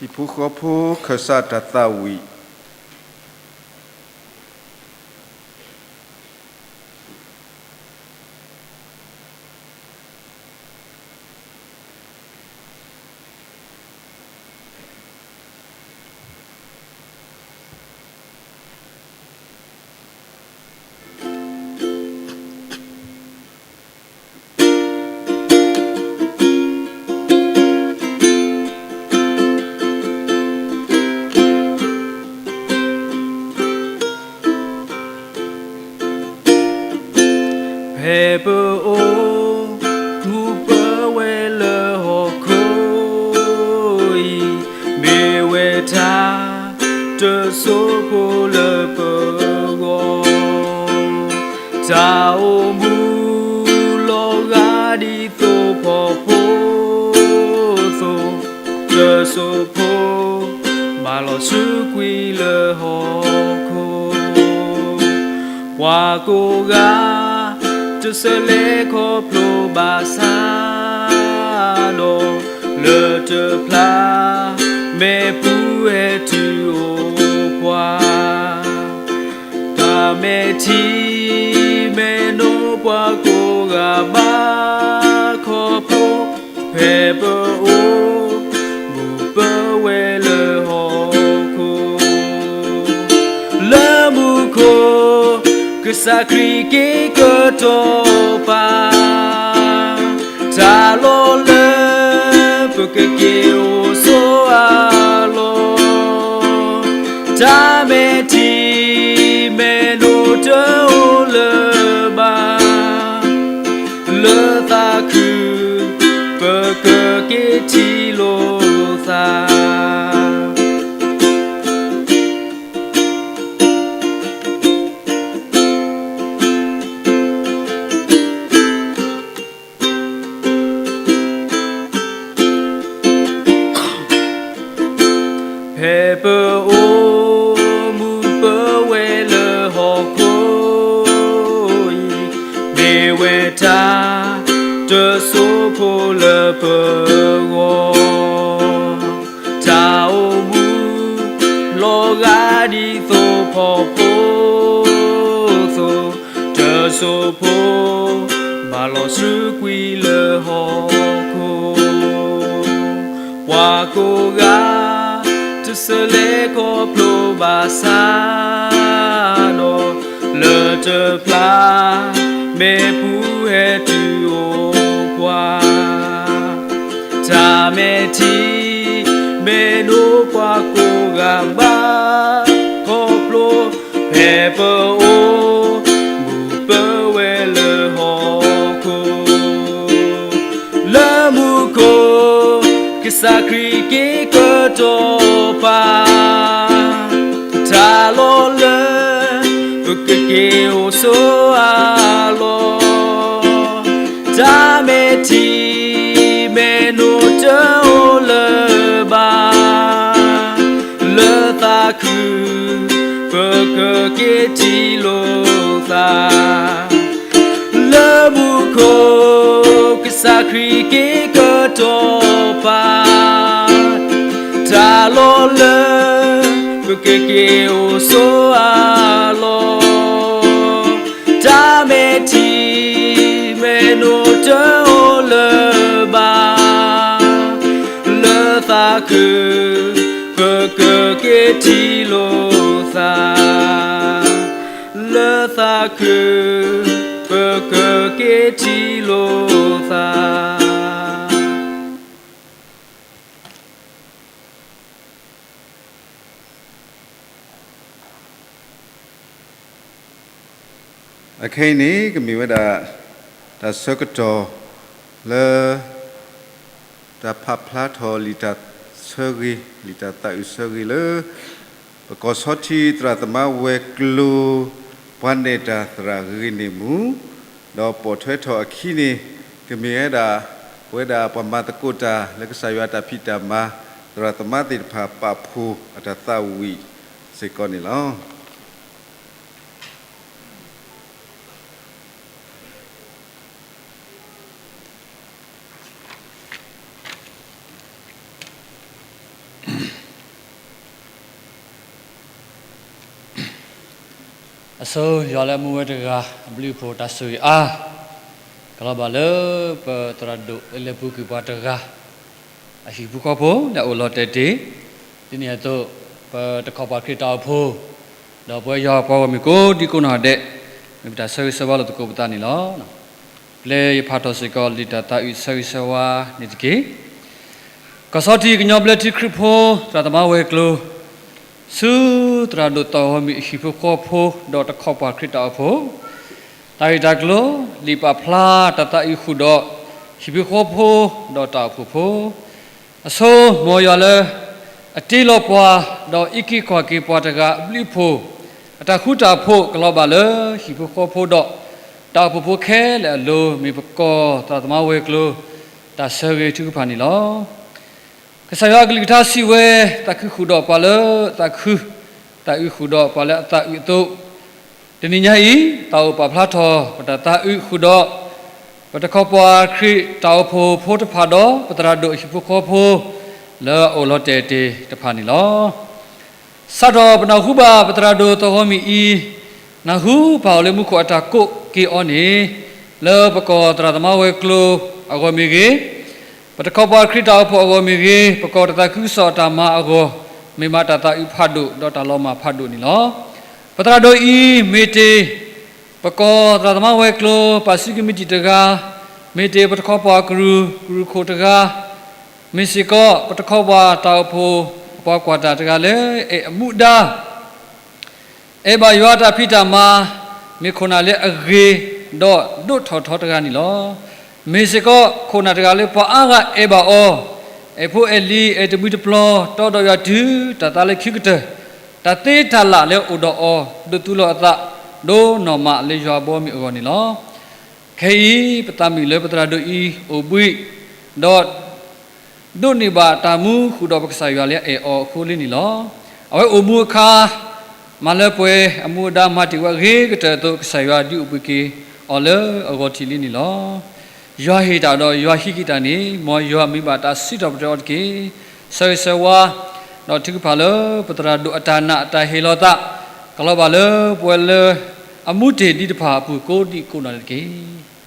ဘျုး ဟံၣ်ဖိဃီဖိခၢၣ်စးတၢ်သးဝံၣ် ဘၣ်လီၤဆူကွံာ်လၢဟီၣ်ခိၣ်, ပှၤကိးဂၤ တဆၢလဲၤခီဖျိဘၣ်ဆၣ်ဒီး, လၢတဖျါ မ့ၢ်ပူၤဟဲတုၤအိၣ်ပှၤ တၢ်မဲာ်ထံ မ့ၢ်နိပှၤကိးဂၤဘၣ်ခီဖျိ, ဖဲပအိၣ် မူပဝဲလၢဟီၣ်ခိၣ်, လၢမူခိၣ် ကစၢ်ခရံာ်က့ၤကတီၤပာ် တၢ်လီၢ်လၢ ပကက့ၤအိၣ်ဆိးအလီၢ်, တၢ်မဲာ်ထံ မ့ၢ်နိတအိၣ်လၢၤဘၣ်, လၢသးခု ပကက့ၤထံၣ်လိာ်သး. ဖဲပအိၣ် မူပဝဲလၢဟီၣ်ခိၣ်အံၤ, မ့ၢ်ဝဲတၢ် တစိၢ်ဖိလၢပဂီၢ်, တၢ်အိၣ်မူ လီၤဂာ်ဒ်သိးဖီဖိသိး, တစိၢ်ဖိ ဘၣ်လီၤဆူကွံာ်လၢဟီၣ်ခိၣ်, ပှၤကိးဂၤ တဆၢလဲၤခီဖျိဘၣ်ဆၣ်ဒီး, လၢတဖျါ မ့ၢ်ပူၤဟဲတုၤအိၣ်ပှၤ တၢ်မဲာ်ထံ မ့ၢ်နိပှၤကိးဂၤဘၣ်ခီဖျိ, ဖဲပအိၣ် မူပဝဲလၢဟီၣ်ခိၣ်, လၢမူခိၣ် ကစၢ်ခရံာ်က့ၤကတီၤပာ် တၢ်လီၢ်လၢ ပကက့ၤအိၣ်ဆိးအလီၢ်, တၢ်မဲာ်ထံ မ့ၢ်နိတအိၣ်လၢၤဘၣ်, လၢသးခု ပကက့ၤထံၣ်လိာ်သး လၢမူခိၣ် ကစၢ်ခရံာ်က့ၤကတီၤပာ် တၢ်လီၢ်လၢ ပကက့ၤအိၣ်ဆိးအလီၢ်, တၢ်မဲာ်ထံ မ့ၢ်နိတအိၣ်လၢၤဘၣ်, လၢသးခု ပကက့ၤထံၣ်လိာ်သး, လၢသးခု ပကက့ၤထံၣ်လိာ်သး. အခဲအံၤန့ၣ် ကမ့ၢ်ဝဲဒၣ် တၢ်ဆၢကတီၢ်လၢ တၢ်ဖးဖျါထီၣ်လံာ်တၢ်ဆၢဂ့ၤ, လံာ်တၢ်သးအုးဆၢဂ့ၤလၢ ပကီၢ်ဆီထံသရၣ်သမါဝဲၤကျိၤ ပှၤနဲၣ်တၢ်သရၣ်ဂ့ၤန့ၢ်မူ, ဒီးပိာ်ထွဲထီၣ်အခံန့ၣ် ကမ့ၢ်ဝဲဒၣ် ပဝဲဒၣ်ပှၤမၤသကိးတၢ်လၢကစၢ်ယွၤအတၢ်ဖံးတၢ်မၤ သရၣ်သမါသ့ၣ်တဖၣ်ပာ်ဖှိၣ်အတၢ်သးဝံၣ်စ့ၢ်ကီးန့ၣ်လီၤ. အဆိ ယွၤလၢမူဝဲတဂၤ အဘျုးအဖှိၣ်တၢ်ဆိၣ်ဂ့ၤအါ, ကလီၤဘၣ်လၢပသရၣ်ဒိၣ်လၢလၢပူၤကွံာ်ပှၤတဂၤ အဟံၣ်ဖိဃီဖိလၢအအိၣ်လီၤတဲာ်တ့ၢ်, ဒ်န့ၣ်အသိး ပတခီပှၤခရံာ်တၢ်အိၣ်ဖှိၣ်, ဒီးပဝဲယွၤပှၤဂီၢ်မုၢ်ကိးဒံကိးနီၢ်ဒဲး မ့ၢ်ပတၢ်ဆၢဂ့ၤဆၢဝါလိာ်သကိးပသးန့ၣ်လီၤ. ပျဲယဖးထီၣ်စ့ၢ်ကီးလံာ်တၢ်သးအုးဆၢဂ့ၤဆၢဝါန့ၣ်တက့ၢ်. ကီၢ်ဆီထံကညီဘျၢထံခရံာ်ဖိ သရၣ်သမါဝဲၤကျိၤ ဆူသရၣ်ဒိၣ်တီၢ်ဂီၤမုၢ်အဟံၣ်ဖိဃီဖိ ဒီးတခီပှၤခရံာ်တၢ်အိၣ်ဖှိၣ်, တၢ်ဂ့ၢ်တၢ်ကျိၤ လံာ်ပာ်ဖျါတၢ်သးအုးဃုာ်ဒီး ဟံၣ်ဖိဃီဖိ ဒီးတၢ်အိၣ်ဖှိၣ်ဖိ, အဆိ မ်ယွၤလၢ အတ့လီၤပှၤ ဒီးအံးက့ၤကွၢ်က့ၤပှၤတဂၤအဘျုးအဖှိၣ်, အတၢ်ဃူတၢ်ဖိးကလီၤဘၣ်လၢ ဟံၣ်ဖိဃီဖိဒီး တၢ်အိၣ်ဖှိၣ်ဖိခဲလၢာ်အလိၤ မ့ၢ်ပကီၢ်သရၣ်သမါဝဲၤကျိၤ တၢ်ဆၢဂ့ၤထုကဖၣ်န့ၣ်လီၤ. ကစၢ်ယွၤအကလုၢ်ကထါစံးဝဲ, သးခုဃုာ်ဒီးပှၤလၢအသးခု, သးအုးဃုာ်ဒီးပှၤလၢအသးအုးအသိး, တနံၤညါအံၤ သးအိၣ်ပာ်ဖျါထီၣ်ပတၢ်သးအုးဃုာ်ဒီး ပတခီပှၤခရံာ်တၢ်အိၣ်ဖှိၣ်ဖိတဖၣ်ဒီး ပသရၣ်ဒိၣ်အဟံၣ်ဖိဃီဖိ လၢအအိၣ်လီၤတဲာ်တ့ၢ်တဖၣ်န့ၣ်လီၤ. စးထီၣ်ပနၢ်ဟူဘၣ်ပသရၣ်ဒိၣ်သီဂီၤမုၢ်အံၤ, နၢ်ဟူပၢ်အိၣ်လၢမူခိၣ်အတၢ်ကိးက့ၤအီၤန့ၣ်, လၢပကီၢ်သရၣ်သမါဝဲၤကျိၤအဂီၢ်မ့ၢ်ဂ့ၤ, ပတခီပှၤခရံာ်တၢ်အိၣ်ဖှိၣ်အဂီၢ်မ့ၢ်ဂ့ၤ, ပကီၢ်တၢ်သးခုကစီၣ်အတၢ်မၤအဂီၢ်, မ့ၢ်မးတၢ်သးအုးဖးဒိၣ်ဒီးတၢ်လီၤမၢ်ဖးဒိၣ်န့ၣ်လီၤ. ပသရၣ်ဒိၣ်အံၤ မ့ၢ်တ့ၢ် ပကီၢ်သရၣ်သမါဝဲၤကျိၤ ပၣ်စံကမံးတံာ်တဂၤ, မ့ၢ်တ့ၢ်ပတခီပှၤကရူၢ်ကရူၢ်ခိၣ်တဂၤ, မ့ၢ်စ့ၢ်ကီး ပတခီပှၤတၢ်အိၣ်ဖှိၣ်အပှၤကွၢ်တၢ်တဂၤလၢအဲၣ်အမူဒါ အဲၣ်ဘၣ်ယွၤတၢ်ဖံးတၢ်မၤ, မ့ၢ်ခိၣ်နၢ်လၢအဂ့ၤဒီးဒိၣ်ထီၣ်ထီတဂၤန့ၣ်လီၤ. မ့ၢ်စ့ၢ်ကီး ခိၣ်နၢ်တဂၤလၢပှၤအါဂၤအဲၣ်ဘၣ်အီၤ, အဲၣ်ဖိအဲၣ်လံၤ အဲၣ်တဘှံးတပျီၤ တီဒီးယွၤတုၤတၢ်သးလၢခံကတၢၢ်, တၢ်သ့တၢ်လၣ်လၢအိၣ်ဒီးအီၤ ဒိးသူလီၤအသး ဒိနီၢ်မးလၢယွၤအဘီအမုၢ်အဂီၢ်န့ၣ်လီၤ. ခဲအံၤ ပသးမုာ်လၢပသရၣ်ဒိၣ်အံၤအိၣ်ဘှံး, ဒီး ဒိးန့ၢ်ဘၣ်တၢ်မူဃုာ်ဒီးပကစၢ်ယွၤလၢအအဲၣ်အီၤအဃိလံန့ၣ်လီၤ. အဝဲအိၣ်မူအခါ မၤလၢပှဲၤအမူအဒါမၤတ့ၢ်ဝဲအဂ့ၤကတၢၢ်အသိး ကစၢ်ယွၤဒုးအိၣ်ဘှံးက့ၤအီၤလၢအဂီၢ်ထံးလံန့ၣ်လီၤ. ယွၤဟ့ၣ်တၢ်ဒီးယွၤဟံးက့ၤတၢ်န့ၣ် မ်ယွၤမ့ၢ်ဘၣ်တၢ်စံးထီၣ်ပတြၢၤအီၤတက့ၢ်. ဆၢဂ့ၤဆၢဝါ ဒီးထုကဖၣ်လၢပသရၣ်ဒိၣ်အတၢ်နာ်အတၢ်ဟ့ၣ်လီၤသး ကလီၤဘၣ်လၢပဝဲလၢအမူတ့ၢ်ဒ်တဖၣ်အပူၤကိးဒံးကိးနီၢ်န့ၣ်တက့ၢ်.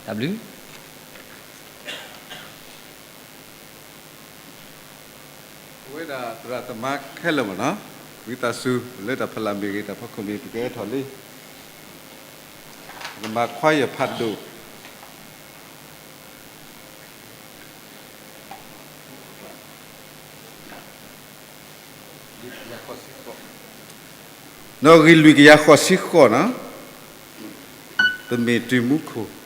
တၢ်ဘျုး ပဝဲဒၣ်သရၣ်သမါခဲလၢာ်မ့ၢ်နီၤ, ဝံသးစူၤ လၢတၢ်ဖီလာ်မ့ၢ်ဂ့ၤ တၢ်ဖီခိၣ်မ့ၢ် ပကဟဲထီၣ်လံ, ပကမၤခွါယဲၢ်ဖးဒိၣ် နီၣ်ဂံၢ်လွံၢ်ကယၤဃိးဆံဃိးနီၤ, ပမ့ၢ်တုၤမူခိၣ်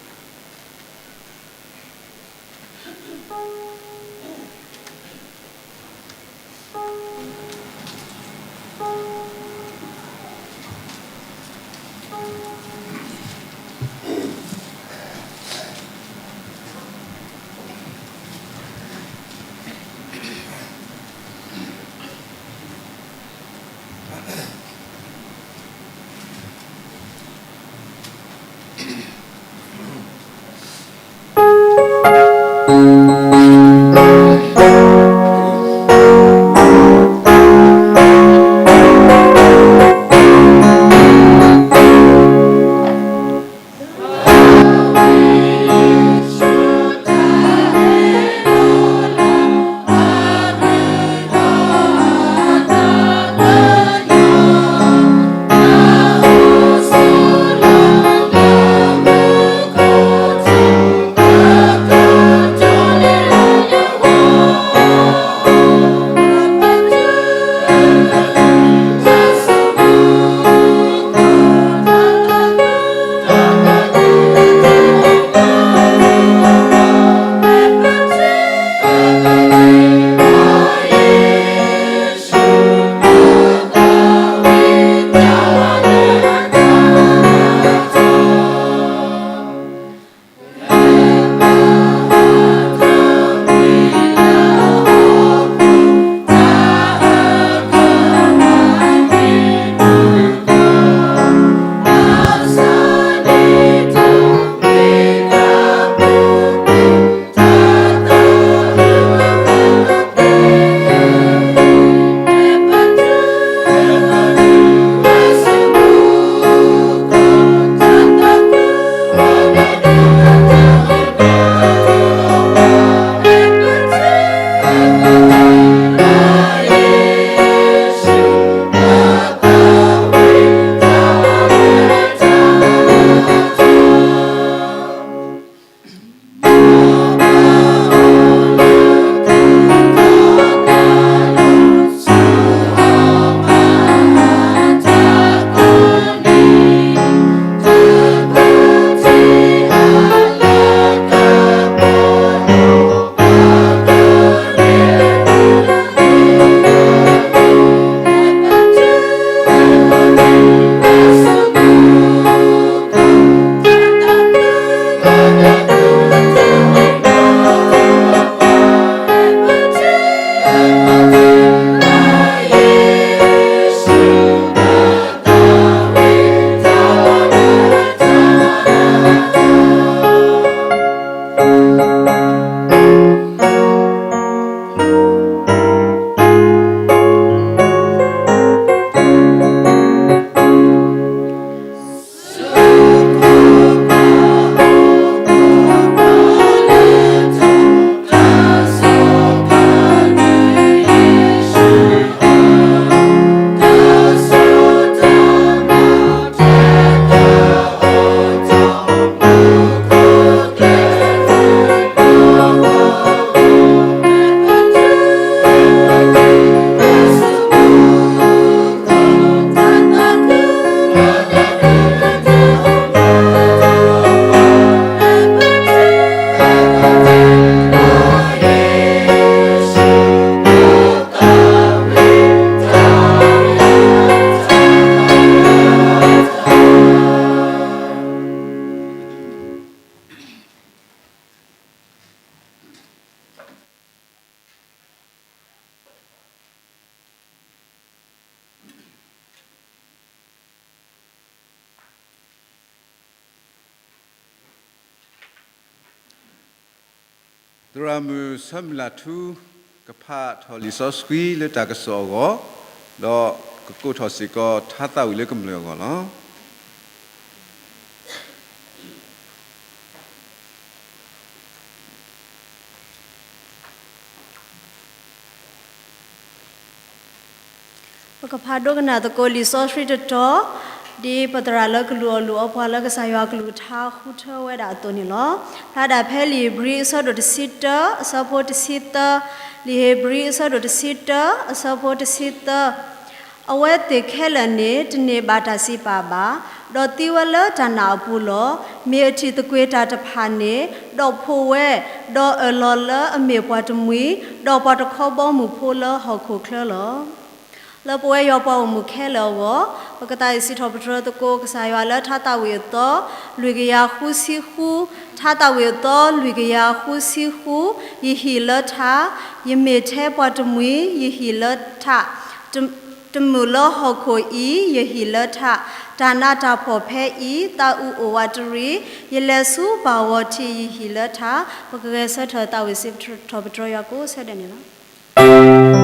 သရၣ်မုၣ်ဆၢမုၢ်လၢ်ထူ ကဖးထီၣ်လံာ်စီဆှံလၢတၢ်ကစီၣ်အဂီၢ်, ဒီးကကိးထီၣ်စ့ၢ်ကီးထါသးဝံၣ်လၢကမျၢၢ်အဂီၢ်လီၤ. ပကဖးဒိကနၣ်သကိးလံာ်စီဆှံတတီၤ, ဒ်ပသရၣ်လၢကလူးအီၣ်လူၤအီပှၤလၢကစၢ်ယွၤကလုၢ်ကထါဃုထၢဝဲဒၣ်အသိးန့ၣ်လီၤ. ဖျါဒၣ်ဖဲလံာ်ဧ့ၤဘြံၤအဆၢဒိၣ်တဆံတၢ အဆၢဖိတဆံသၢ, လံာ်ဧ့ၤဘြံၤအဆၢဒိၣ်တဆံတၢ အဆၢဖိတဆံသၢ အဝဲသ့ၣ်ခဲလၢာ်န့ၣ် တန့ၢ်ဘၣ်တၢ်စံးပာ်ဘၣ်, ဒီးသံဝဲလၢတၢ်နာ်အပူၤလီၤ. မ့ၢ်အထံၣ်သကွ့ၤတၢ်တဖၣ်န့ၣ် ဒီးဖှိၣ်ဝဲ, ဒီးအၢၣ်လီၤလၢအမ့ၢ်ပှၤတမှံၤ, ဒီးပှၤတခီဘီမုၢ်ဖိလၢဟီၣ်ခိၣ်ချၢလီၤ. လၢပဝဲယွၤပှၤဂီၢ်မုၢ်ခဲလၢာ်အဂီၢ်, ပကသးဝံၣ်စံးထီၣ်ပတြၢၤသကိးကစၢ်ယွၤလၢထါသးဝံၣ်အသီ လွံၢ်ကယၤဃုဆံဃု, ထါသးဝံၣ်အသီလွံၢ်ကယၤဃုဆံဃု, ယဟံၣ်လၢထး, ယမ့ၢ်ထဲပှၤတမှံၤ, ယဟံၣ်လၢထး, တမုာ်လၢဟီၣ်ခိၣ်အံၤ, ယဟံၣ်လၢထး, တၢ်နးတၢ်ဖှီၣ်ဖဲအံၤ, သးအုးအိၣ်ဝးတရံး, ယလဲၤဆူပၢ်ဂီၤထံး, ယဟံၣ်လၢထး, ပကဂဲၤဆၢထၢၣ်သးဝံၣ်စံးထီၣ်ပတြၢၤယွၤကိးဆၢဒဲးန့ၣ်လီၤ.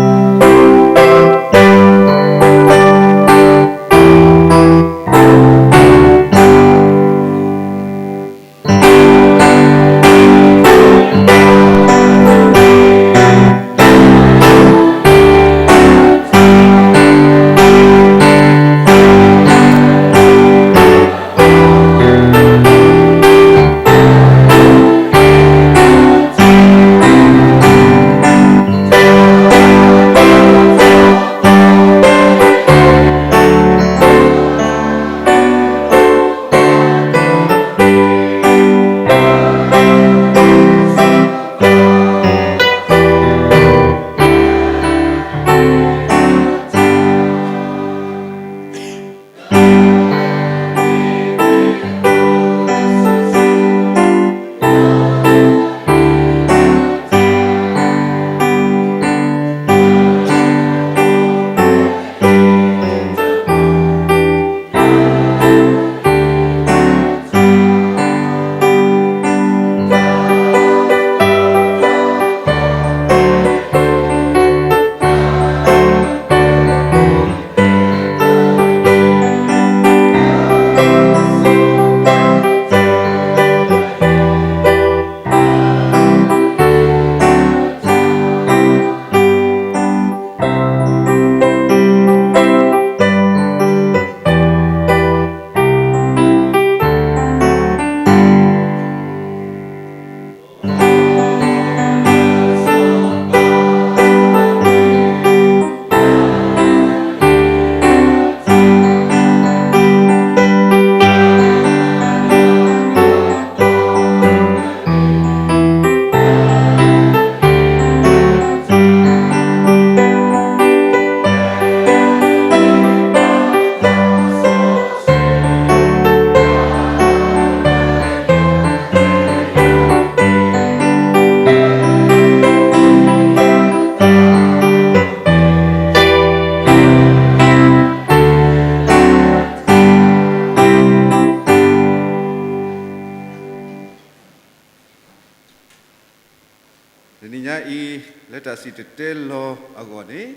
တနံၤညါအံၤ လၢတၢ်စံၣ်တဲၤတဲလီၤအဂီၢ်န့ၣ်,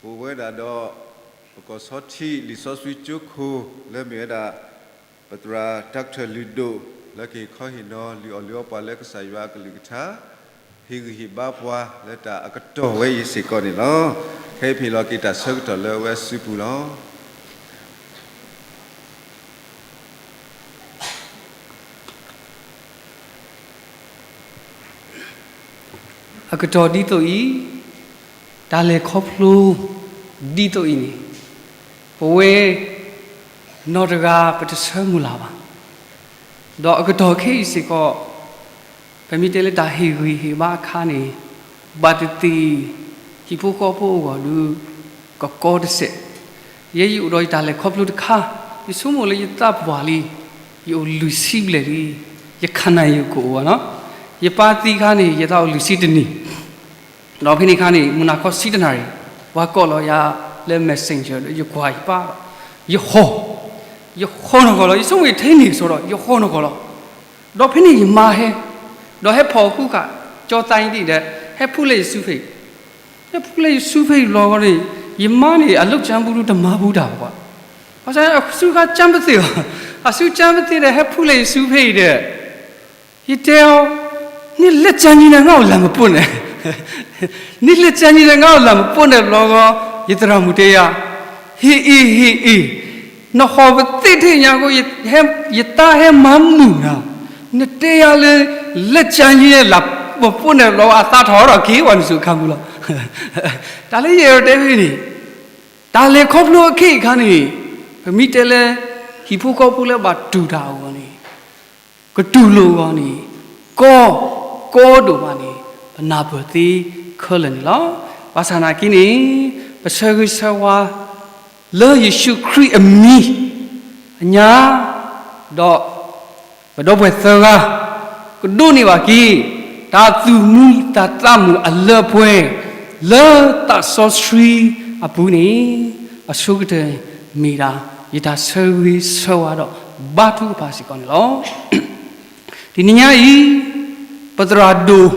အိၣ်ဝဲဒၣ်ဒီး ပကီၢ်ဆီထံးလံာ်စီဆှံကၠိခိၣ် လၢမ့ၢ်ဝဲဒၣ် ပသရၣ် Doctor လုၢ်ဒိၣ် လၢကဟ့ၣ်ခီဟ့ၣ်နီၤ လုၢ်အီၣ်လုၢ်အီပှၤလၢကစၢ်ယွၤအကလုၢ်ကထါ ဟ့ၣ်ဂံၢ်ဟ့ၣ်ဘါပှၤလၢတၢ်အကတီၢ်ဝဲအံၤစ့ၢ်ကီးန့ၣ်လီၤ. ခဲအံၤပဟ့ၣ်လီၤက့ၤတၢ်ဆၢကတီၢ်လၢအဝဲအစုပူၤလီၤ. အကတီၢ်ဒ်သိးအံၤ, တၢ်လဲၤခီဖျိဒ်သိးအံၤန့ၣ်, ပဝဲနီၢ်တဂၤပတဆၢမုၢ်လၢ်ဘၣ်. ဒီးအကတီၢ်ခဲအံၤစ့ၢ်ကီး, ပမ့ၢ်တဲလၢတၢ်ဟ့ၣ်ဂံၢ်ဟ့ၣ်ဘါအခါန့ၣ်, ဘၣ်တသ့ၣ် ဟံၣ်ဖိဃီဖိအဂီၢ်ဒုး ကကီတစဲး. ယဲယအိၣ်ဒီးယတၢ်လဲၤခီဖျိတခါ, ယဆိကမိၣ်လၢယသးပှၢ်လံ, ယအိၣ်လွံၢ်ဆံဘျဲၣ်လံ, ယခါနၤယကအိၣ်ဘၣ်နီၤ. ယပၢ်သံခါန့ၣ် ယသးအိၣ်လွံၢ်ဆံတနံၣ်, ဒီးဖဲန့ၣ်ခါန့ၣ် မုၢ်နၤခီဆံတနၣ်ရံၣ်, ပှၤကိးလီၤယၤလၢ messenger ဒီးယကွၢ်ယပၢ်, ယဟီၣ်, ယဟီၣ်နီၢ်ကီၢ်လီၤ. ယဆိကမိၣ်ယထဲန့ၣ်ကစီဒီး ယဟီၣ်နီၢ်ကီၢ်လီၤ. ဒီးဖဲန့ၣ်ယမါဟဲ, ဒီးဟဲဖီၣ်ဃုဃာ် ကၠီသါအံၤသ့ၣ်ဒီး ဟဲဖှူလၢယစုဖံး, ဟဲဖှူလၢယစုဖံးလီၤဂီၤန့ၣ်, ယမါန့ၣ် အလုပ်ကြမ်းဘူးဒုတမၤဘူးတၢ်ဘၣ်, ဘၣ်ဆၣ်အစုခါကြမ်းပသ့ၣ်ဘၣ်, အစုကြမ်းပသ့ၣ်ဒီး ဟဲဖှူလၢယစုဖံးအံၤဒီး ယတဲအီၤ, နလက်ကြမ်းကြီးနဲ့ ငါ့ကိုလာမပို့နဲ့, နလက်ကြမ်းကြီးနဲ့ ငါ့ကိုလာမပို့နဲ့ လီၤဂီၤ, ယသရၣ်မုၣ်တဲယၤ, ဟ့ၣ်အ့ၣ် ဟ့ၣ်အ့ၣ်, နဟီၣ်ပသ့ၣ်ထ့ၣ်ညါအဃိ ယတၢ်ဟဲမၤမုာ်နၤ, နတဲယၤလၢ လက်ကြမ်းကြီးနဲ့ လာမပို့နဲ့ လီၤဂီၤ အသးထီၣ်ဒီးက့ၤဝဲနစုအခါပူၤလီၤ. တၢ်လၢယအဲၣ်ဒိးတဲဖဲန့ၣ်, တၢ်လဲၤခီဖျိအခ့အခါန့ၣ်, ပမ့ၢ်တဲလၢ ဟံၣ်ဖိဃီဖိလၢဘၣ်တူၢ်တၢ်အဂီၢ်န့ၣ်, ကတူၢ်လိာ်အဂီၢ်န့ၣ်, ကီ, ကီဒိၣ်မးန့ၣ်, ပနၢ်ပၢၢ်သ့ခဲလၢာ်န့ၣ်လီၤ. ဘၣ်ဆၣ်နာ်က့န့ၣ်, ပဆၢဂ့ၤဆၢဝါ လၢယ့ၣ်ၡူးခရံာ်အမံၤ အညါ, ဒီး ပဒီပုၢ်ဝဲၢ်သၢဂၤ ကဒိးန့ၢ်ဘၣ်က့ၤ တၢ်သူၣ်မံသးမုာ်အလၢအပှဲၤ လၢသးစီဆှံအပူၤန့ၣ်, အဆိကတၢၢ်မ့ၢ်ဒၣ် ယတၢ်ဆၢဂ့ၤဆၢဝါဒီး ဘါထုကဖၣ်စ့ၢ်ကီးန့ၣ်လီၤ. တနံၤညါအံၤ ပသရၣ်ဒိၣ်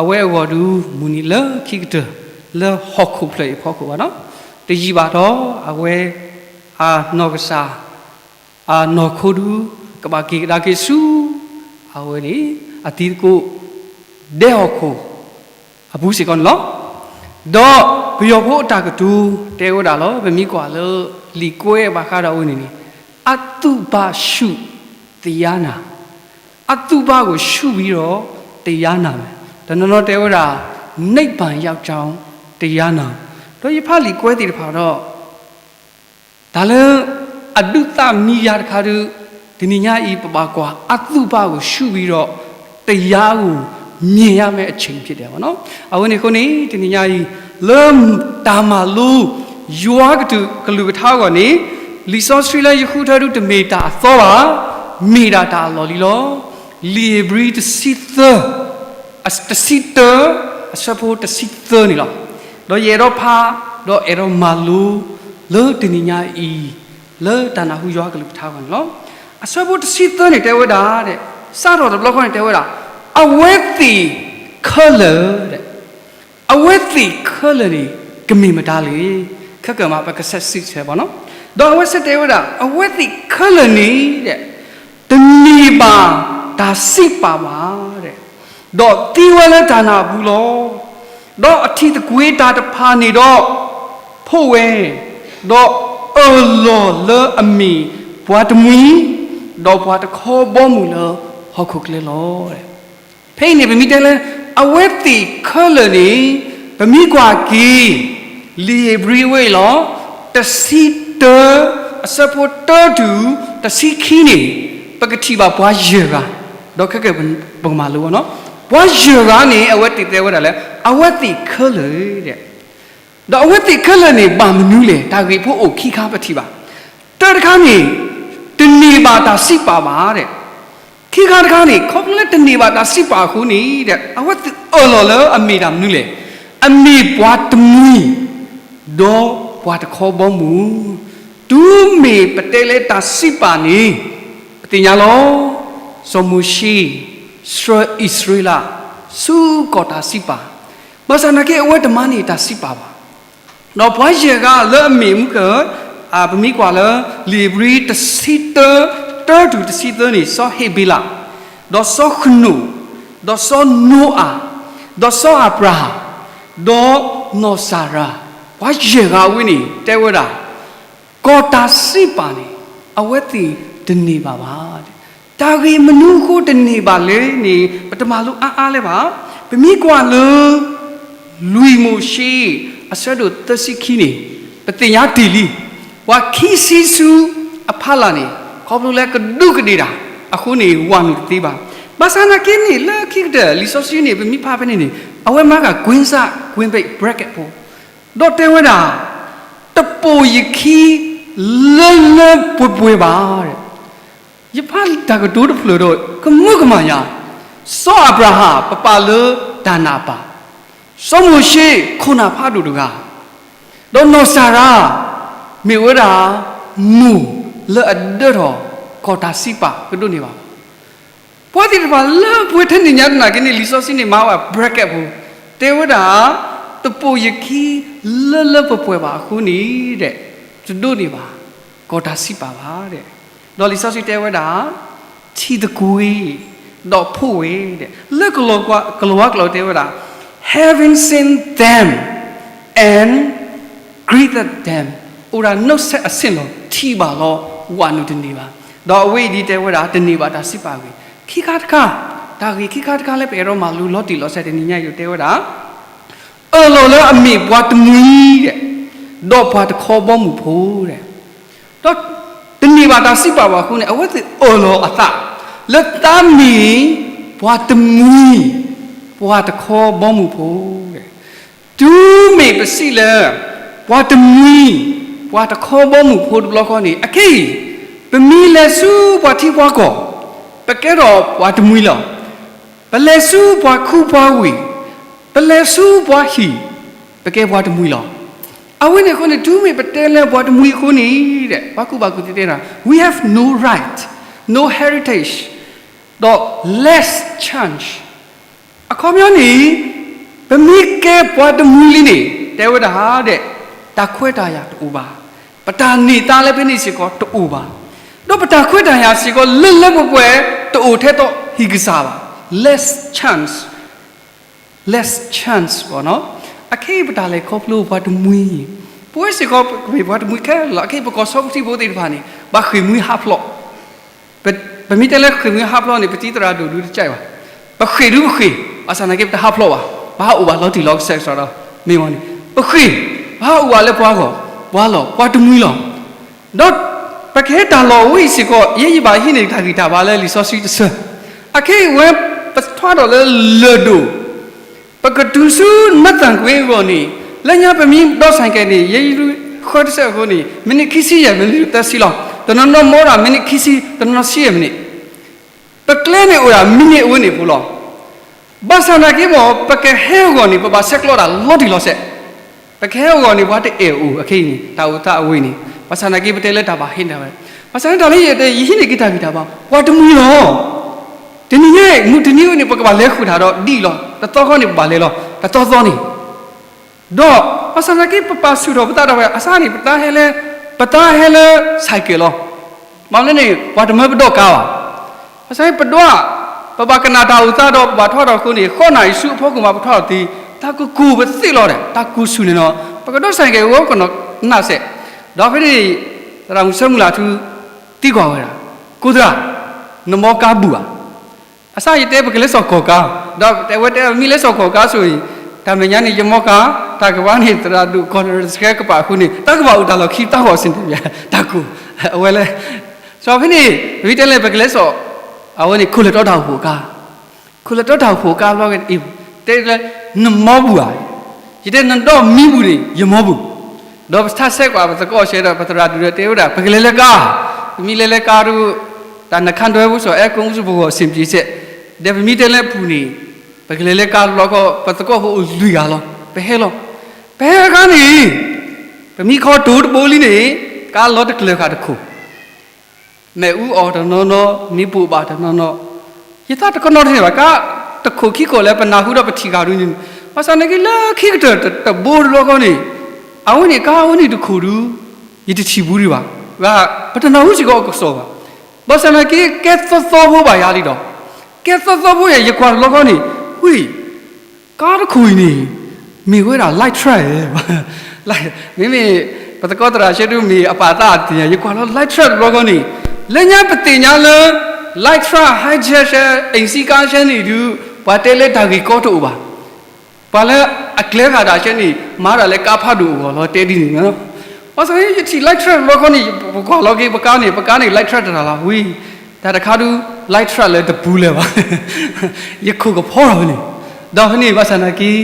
အဝဲအဂီၢ်ဒုး မုၢ်နံၤလၢခံကတၢၢ် လၢဟီၣ်ခိၣ်ဖျၢၣ်အံၤအဖီခိၣ်ဘၣ်နီၤ, တယံာ်ဘၣ်ဒီး အဝဲ အနီၢ်ကစၢ် အနီၢ်ခိဒုး ကဘၣ်က့ၤကဒါက့ၤဆူ အဝဲန့ၣ် အသံသကိး ဒဲဟီၣ်ခိၣ် အပူၤစ့ၢ်ကီးန့ၣ်လီၤ. ဒီးပယီၤဖိအတၢ်ကတိၤတဲဝဲဒၣ်လီၤ, ပမ့ၢ်ကွၢ်လၢလံာ်ကွဲးဘၣ်ဃးဒီးအဝဲန့ၣ်န့ၣ်, အသူၣ်ဘၣ်ဆူၣ် တရားနာ, အသူၣ်ဘၣ်ကို ဆူၣ်ပြီးတော့ တရားနာမယ်. တနီၤနီၤတဲဝဲဒၣ် နိဗ္ဗာန်ရောက်ကြောင်း တရားနာ. ဒီးယဖးလံာ်ကွဲးသ့ၣ်တဖၣ်ဒီး တၢ်လၢအဒုးသ့ၣ်ညါတခါဒုး တနံၤညါအံၤ ပဘၣ်ကွၢ် အသူၣ်ဘၣ်ကို ဆူၣ်ပြီးတော့ တရားကို မြင်ရမယ့်အချိန်ဖြစ်တယ်ပေါ့နော်. အဝဲန့ၣ်အဃိန့ၣ် တနံၤညါအံၤ လၢတၢ်မၤလိ ယွၤကလုၢ်ကထါအဂီၢ်န့ၣ် လံာ်စီဆှံလၢယဃုထၢဒုး တမ့ၢ်တၢ်အသီဘၣ်, မ့ၢ်ဒၣ်တၢ်အလီၢ်လံလီၤ. လံာ်ဧ့ၤဘြံၤတဆံသၢ တဆံတၢ အဆၢဖိတဆံသၢန့ၣ်လီၤ. ဒီးယအဲၣ်ဒိးဖး ဒီးအဲၣ်ဒိးမၤလိ လၢတနံၤညါအံၤ လၢတၢ်နၢ်ဟူယွၤကလုၢ်ကထါအဂီၢ်န့ၣ်လီၤ. အဆၢဖိတဆံသၢန့ၣ်တဲဝဲဒၣ်, စးထီၣ်တဘျီဃီန့ၣ်တဲဝဲဒၣ်, အဝဲသ့ၣ်ခဲလၢာ် အဝဲသ့ၣ်ခဲလၢာ်န့ၣ် ကမ့ၢ်မတၤလဲၣ်. ခဲကမး ပကဆဲးစံးဆဲးဘၣ်နီၤ. ဒီးအဝဲစံးတဲဝဲဒၣ်, အဝဲသ့ၣ်ခဲလၢာ်န့ၣ် တန့ၢ်ဘၣ်တၢ်စံးပာ်ဘၣ်, ဒီးသံဝဲလၢတၢ်နာ်အပူၤလီၤ. ဒီးအထံၣ်သကွ့ၤတၢ်တဖၣ်န့ၣ်ဒီး ဖှိၣ်ဝဲ, ဒီးအၢၣ်လီၤလၢအမ့ၢ်ပှၤတမှံၤ, ဒီးပှၤတခီဘီမုၢ်လၢဟီၣ်ခိၣ်ချၢလီၤ. ဖဲအံၤန့ၣ် ပမ့ၢ်တဲလၢ အဝဲသ့ၣ်ခဲလၢာ်န့ၣ် ပမ့ၢ်ကွၢ်က့ၤ လံာ်ဧ့ၤဘြံၤဝဲအံၤလီၤ. တဆံတၢ အဆၢဖိတၢတုၤ တဆံခံန့ၣ် ပကထံၣ်ဘၣ်ပှၤယဲၢ်ဂၤ, ဒီးခဲကဲ ပကမၤလိအီၤနီၤ. ပှၤယဲၢ်ဂၤန့ၣ် အဝဲသ့ၣ်တဲဝဲဒၣ်လၢ အဝဲသ့ၣ်ခဲလၢာ် ဒီးအဝဲသ့ၣ်ခဲလၢာ်န့ၣ် ဘၣ်မနုၤလဲၣ်, တၢ်ဂ့ၢ်ဖိအိၣ်ခံခါပထံၣ်ဘၣ်. တၢတခါန့ၣ် တန့ၢ်ဘၣ်တၢ်စံးပာ်ဘၣ်. ခံခါတခါန့ၣ် ခီဖျိလၢတန့ၢ်ဘၣ်တၢ်စံးပာ်အဃိန့ၣ် အဝဲသ့ၣ်အၢၣ်လီၤလၢအမ့ၢ်တၢ်မနုၤလဲၣ်, အမ့ၢ်ပှၤတမှံၤ ဒီးပှၤတခီဘီမုၢ်. တုၤမ့ၢ်ပတဲလၢတၢ်စံးပာ်န့ၣ် ပသ့ၣ်ညါလီၤ. စီၤမိၤၡ့ ဆှၢအံၣ်စရ့လး ဆူကီၢ်တၢ်စံးပာ်, ဘၣ်ဆၣ်နာ်က့ အဝဲတမၤန့ၢ်တၢ်စံးပာ်ဘၣ်. ဒီးပှၤယဲၢ်ဂၤလၢအမ့ၢ်မူကၢၢ်, ပမ့ၢ်ကွၢ်လၢ လံာ်ဧ့ၤဘြံၤတဆံတၢ တၢတုၤတဆံသၢန့ၣ် စီၤဟ့းဘ့လး, ဒီးစီၤဃနိၣ်, ဒီးစီၤနိအၤ, ဒီးစီၤအၤဘြၤဟၣ်, ဒီးနီၢ်စၤရၤ, ပှၤယဲၢ်ဂၤဝဲန့ၣ် တဲဝဲဒၣ် ကီၢ်တၢ်စံးပာ်န့ၣ် အဝဲသ့ၣ်တန့ၢ်ဘၣ်ဘၣ်. တၢ်ဂ့ၢ်မနုၤအဃိတန့ၢ်ဘၣ်လဲၣ်န့ၣ် ပတမၤလိအါအါလၢၤဘၣ်. ပမ့ၢ်ကွၢ်လၢ လွံၢ်မိၤၡ့ အဆၢဒိၣ်သၢဆံခံန့ၣ် ပသ့ၣ်ညါတ့ၢ်လံ, ပှၤခံဆံဆူအဖီလာ်န့ၣ် ခီဖျိလၢကဒူးကဒ့ၣ်တၢ်အဃိန့ၣ် ဝၤနုာ်တသ့ဘၣ်. ဘၣ်ဆၣ်နာ်က့န့ၣ် လၢခံကတၢၢ် လံာ်စီဆှံန့ၣ် ပမ့ၢ်ဖးဖဲန့ၣ်န့ၣ် အဝဲမၤကၤ ကွင်းစ ကွင်းပိတ် bracket ဖိ ဒီးတဲဝဲဒၣ် တပိာ်ယခံ လၢလၢပှဲၤပှဲၤဘၣ်. ယဖးတၢ်ကတိၤတဖျၢၣ်ဒီး ကမၢကမၣ်ယၤ, စီၤအၤဘြၤဟၣ် ပပာ်လၢတၢ်နာ်ပၢ်, စီၤမိၤၡ့ ခိၣ်နၢ်ဖးဒိၣ်တဂၤ, ဒီးနီၢ်စၤရၤ မ့ၢ်ဝဲဒၣ် မိၢ်လၢအဒၢထီၣ် ကီၢ်တၢ်စံးပာ်ကဒိးန့ၢ်ဘၣ် ပှၤသ့ၣ်တဖၣ်လၢပှဲၤထဲန့ၣ်ညါတနာ်က့န့ၣ် လံာ်စီဆှံန့ၣ်မၤဝဲ bracket ဖိ, တဲဝဲဒၣ်, တပိာ်ယခံလၢလၢပှဲၤပှဲၤဘၣ်အဃိန့ၣ်ဒီး, တဒိးန့ၢ်ဘၣ် ကီၢ်တၢ်စံးပာ်ဘၣ်ဒီး, ဒီးလံာ်စီဆှံတဲဝဲဒၣ်, ထံသကွ့ၤ, ဒီးဖှိၣ်ဝဲဒီး, လၢကလီၤဝါကျိာ်တဲဝဲဒၣ်, having seen them and greeted them, အိၣ်ဒၣ်နီၣ်ဆဲးအဆ့ၣ်နီၤ ထံၣ်ဘၣ်လီၤ ဝၤနုာ်တန့ၢ်ဘၣ်, ဒီးအဝဲအံၤဒ်တဲဝဲဒၣ် တန့ၢ်ဘၣ်တၢ်စံးပာ်ဂ့ၤ, ခံခါတခါ, တၢ်ဂ့ၢ်ခံခါတခါလၢပအဲၣ်ဒိးမၤလိလီၤတံၢ်လီၤဆဲးတနံၤညါအံၤတဲဝဲဒၣ် အၢၣ်လီၤလၢအမ့ၢ်ပှၤတမှံၤဒီး, ဒီးပှၤတခီဘီမုၢ်ဖိ, ဒီးတန့ၢ်ဘၣ်တၢ်စံးပာ်ဘၣ်အဃိန့ၣ် အဝဲသ့ၣ်အၢၣ်လီၤအသး, လၢသးမ့ၢ်ပှၤတမှံၤ, ပှၤတခီဘီမုၢ်ဖိ, တုၤမ့ၢ်ပစံးလၢ ပှၤတမှံၤ, ပှၤတခီဘီမုၢ်ဖိတဘျီဃီန့ၣ် အခဲအံၤ, ပမ့ၢ်လဲၤဆူပှၤထံပှၤကီၢ်, ပကဲထီၣ်ပှၤတမှံၤလီၤ. ပလဲၤဆူပှၤခူပှၤဝ့ၢ်, ပလဲၤဆူပှၤဟံၣ်, ပကဲပှၤတမှံၤလီၤ. အဝဲန့ၣ်အဃိန့ၣ် တုၤမ့ၢ်ပတဲလၢပှၤတမှံၤအဃိန့ၣ်ဒီး ပှၤကူၣ်ဘၣ်ကူၣ်သ့တဲဒၣ် we have no right, no heritage, ဒီး less chance. အခီပညီန့ၣ်, ပမ့ၢ်ကဲပှၤတမှံၤလံန့ၣ် တဲဝဲဒၣ်ဒီး, တၢ်ခွဲးတၢ်ယာ်တအိၣ်ဘၣ်, ပတၢ်န့ၢ်သါလၢဖဲန့ၣ်စ့ၢ်ကီးတအိၣ်ဘၣ်, ဒီးပတၢ်ခွဲးတၢ်ယာ်စ့ၢ်ကီးလၢလၢပှဲၤပှဲၤ တအိၣ်ထဲသိးဟံၣ်ကစၢ်ဘၣ်, less chance, less chance ဘၣ်နီၤ. အခဲအံၤပတၢ်လဲၤခီဖျိပှၤတမှံၤ, ပဝဲစ့ၢ်ကီးပမ့ၢ်ပှၤတမှံၤခဲလၢာ်လီၤ. အခဲအံၤပကီၢ်စီကထံဖိသ့ၣ်တဖၣ်န့ၣ် ဘၣ်ဃ့ၢ်မှံဟးဖျိး ပမ့ၢ်တဲလၢဃ့ၢ်မှံဟးဖျိးန့ၣ် ပတံၤသရၣ်ဒိၣ်ဒုတကဲဘၣ်. ပဃ့ၢ်ဒုပဃ့ၢ်, ဘၣ်ဆၣ်သနာ်က့ပတဟးဖျိးဘၣ်, ပဟးအိၣ်ဘၣ်လီၤတံၢ်လီၤဆဲးကစီဒီး, မ့ၢ်ဝဲန့ၣ်, ပဃ့ၢ်, ပဟးအိၣ်ဘၣ်လၢပှၤဂီၢ်, ပှၤလီၢ်, ပှၤတမှံၤလီၤ. ဒီးပကဟဲတၢ်လီၢ်ဝဲအံၤစ့ၢ်ကီး ယဲယဘၣ်ဟံးန့ၢ်တၢ်ဂံၢ်တၢ်ဘါလၢလံာ်စီဆှံတဆၢ, အခဲအံၤဝဲပထီၣ်ဒီးလၢလၢၢ်ဒိၣ် ပကတုၤဆူနသၣ်ကွ့အဂီၢ်န့ၣ်, လၢညါပမ့ၢ်ဒိးစဲးကဲးန့ၣ် ယဲယဃၢတစဲးအဃိန့ၣ် မံးနံးခံဆံယဲၢ် မံးနံးသၢဆံလီၤ. တနီၤနီၤမ့ၢ်အိၣ်ဒၣ်မံးနံးခံဆံ, တနီၤနီၤဆံယဲၢ်မံးနံး, ပကျဲန့ၣ်အိၣ်ဒၣ်မံးနံးအဝဲန့ၣ်ဖိလီၤ. ဘၣ်ဆၣ်သနာ်က့မ့ၢ် ပကဟဲအဂီၢ်န့ၣ် ပဘၣ်ဆဲးကျိးဒၣ်လီၤတံၢ်လီၤဆဲး, ပကဟဲအဂီၢ်န့ၣ် ပှၤတအဲၣ်အိၣ်အခဲအံၤန့ၣ် တၢ်အိၣ်သးအဝဲန့ၣ်, ဘၣ်ဆၣ်သနာ်က့ပတဲလၢတၢ်ဘၣ်ဟဲန့ၣ်ဝဲ, ဘၣ်ဆၣ်သနာ်က့တၢ်လၢယအဲၣ်ဒိး ယဟံးန့ၢ်က့ၤတၢ်ဂံၢ်တၢ်ဘါ ပှၤတမှံၤလီၤ. တနံၤညါအံၤ မုၢ်တနံၤအံၤန့ၣ် ပကဘၣ်လဲၤဃုာ်တၢ်ဒီးဒ်အံၤလီၤ. တသီဃီန့ၣ် ပဘၣ်လဲၤလီၤ တသီသီန့ၣ်, ဒီးဘၣ်ဆၣ်သနာ်က့ ပပာ်ဆူၣ်ထီၣ်ပသးဒၣ်ဝဲ အစးန့ၣ် ပတၢ်ဟဲလၢ, ပတၢ်ဟဲလၢ ဆိုင်ကယ် လီၤ. မ့ၢ်လၢန့ၣ် ပှၤတမၢပဒိးကါဘၣ်. ဘၣ်ဆၣ်န့ၣ်ပဒွး, ပဘၣ်ကနၣ်တၢ်အိၣ်သးဒီးပဘၣ်ထီၣ်ထီၣ်အဃိန့ၣ် ဃိးနၣ်ရံၣ်ဆူအဖီခိၣ်မးပထီၣ်ထီၣ်သ့, တၢ်ကကိၢ်ပသ့ၣ်လီၤဒီး တၢ်ကိၢ်ဆူၣ်န့ၣ်လီၤ. ပကဒိးဆိုင်ကယ် ဂီၤကနီၤနးစဲး, ဒီးဖဲန့ၣ် သရၣ်မုၣ်ဆၢမုၢ်လၢ်ထူ သံကွၢ်ဝဲဒၣ်, ကိသရၣ်, နမီကါဘူၣ်ဧါ. အစးယတဲပကလဲၤစိာ်ကီၢ်ကါ, ဒီးတဲဝဲတဲမ့ၢ်လဲၤစိာ်ကီၢ်ကါဆိအံၤ, တၢ်မဲာ်ညါန့ၣ် ယမီကါ, တၢ်ကဘၣ်န့ၣ် သရၣ်ဒိၣ်ကီၢ်နရၢစှဲကပာ်အဃိန့ၣ် တၢ်ကဘၣ်အိၣ်တၢ်လီၢ်ခံ တၢ်ဂီၤစ့ၢ်န့ၣ် တၢ်ကိၢ်, အဝဲလဲၣ်. စီၤဖဲန့ၣ် ပမ့ၢ်တဲလဲၣ် ပကလဲၤစိာ်, အဝဲန့ၣ် ခိၣ်လၢာ်တီတၢ်အိၣ်ဖှိၣ်ကါ, ခိၣ်လၢာ်တီတၢ်အိၣ်ဖှိၣ်ကါဘျီက့ၤ, တဲလၢ နမီဘူၣ်ဧါ. ယတဲနဒီမံဘူၣ်န့ၣ် ယမီဘူၣ်. ဒီးပထါဆဲးကွၢ်ပသကိးစဲးဒီး ပသရၣ်ဒိၣ်ဒီးတဲဝဲဒၣ် ပကလဲၤလၢကါ, ပမ့ၢ်လဲၤလၢကါဒီး တၢ်နခါဒွဲဖိစီၤအဲကိၣ် ပဂီၢ်စ့ၢ်ပက့ၤစဲး, ဒီးပမ့ၢ်တဲလၢအပူၤန့ၣ် ပကလဲၤလၢကါတဘျီဃီ ပသကိးဖိအိၣ်လွံၢ်ဂၤလီၤ. ပဟဲလီၤ. ပဟဲအခါန့ၣ် ပမ့ၢ်ခီတိၤတဘိလံန့ၣ် ကါလီၤတကျၢၤဃာ်တခိၣ် မ့ၣ်အူအီၣ်တနီၤနီၤ မ့ၣ်ပိၢ်ဘၣ်တနီၤနီၤ, ယသးတကနီၤတန့ၢ်ဘၣ် ကါတခိၣ်ခံခိၣ်လၢပနၢ်ဟူဒီးပထံၣ်ဂ့ၤဒ်န့ၣ်, ဘၣ်ဆၣ်သနာ်က့လၢခံကတၢၢ်တဘိတဘျီဃီန့ၣ်, အဝဲန့ၣ် ကါအဝဲန့ၣ်တခိၣ်ဒုး ယတထံၣ်ဘူးဒံးဘၣ်, ပတနၢ်ဟူစ့ၢ်ကီးအကစီၣ်ဘၣ်. ဘၣ်ဆၣ်သနာ်က့ ကဲသီသီဖိဘၣ်ယၤလံဒီး, ကဲသီသီဖိယၤ ယကွၢ်တဘျီဃီန့ၣ်, ဝံၣ် ကါတခိၣ်အံၤန့ၣ် မ့ၢ်ဝဲဒၣ် light truck ဧါ, မ့မ့ၢ် ပသကိးသရၣ်ဆဲဒုးမ့ၢ်အပာ်သးအသ့ၣ်ညါ ယကွၢ်လီၤ light truck တဘျီဃီန့ၣ်, လၢညါပသ့ၣ်ညါလၢ light truck ဟဲဆဲးဆဲး အိမ်စီးကားဆဲးန့ၣ်ဒုး ပှၤတဲလၢတၢ်ဂ့ၢ်ကီတအိၣ်ဘၣ်. ပှၤလၢအကျဲဃာ်တၢ်ဆဲးန့ၣ် မၤဒၣ်လၢကါဖးဒိၣ်အဂီၢ်လီၤ တဲဒ်န့ၣ်လီၤ. ဘၣ်ဆၣ်ယထံၣ် light truck တဘျီဃီန့ၣ် ပကွၢ်လီၤက့ၤပကါန့ၣ် ပကါန့ၣ် light truck တဂၤလီၤ ဝံၤ တၢ်တခါဒုး light truck လၢတပူၤလၢၤဘၣ်, ယခိၣ်ကဖီထီၣ်ဝဲန့ၣ်, ဒီးဖဲန့ၣ်ဘၣ်ဆၣ်သနာ်က့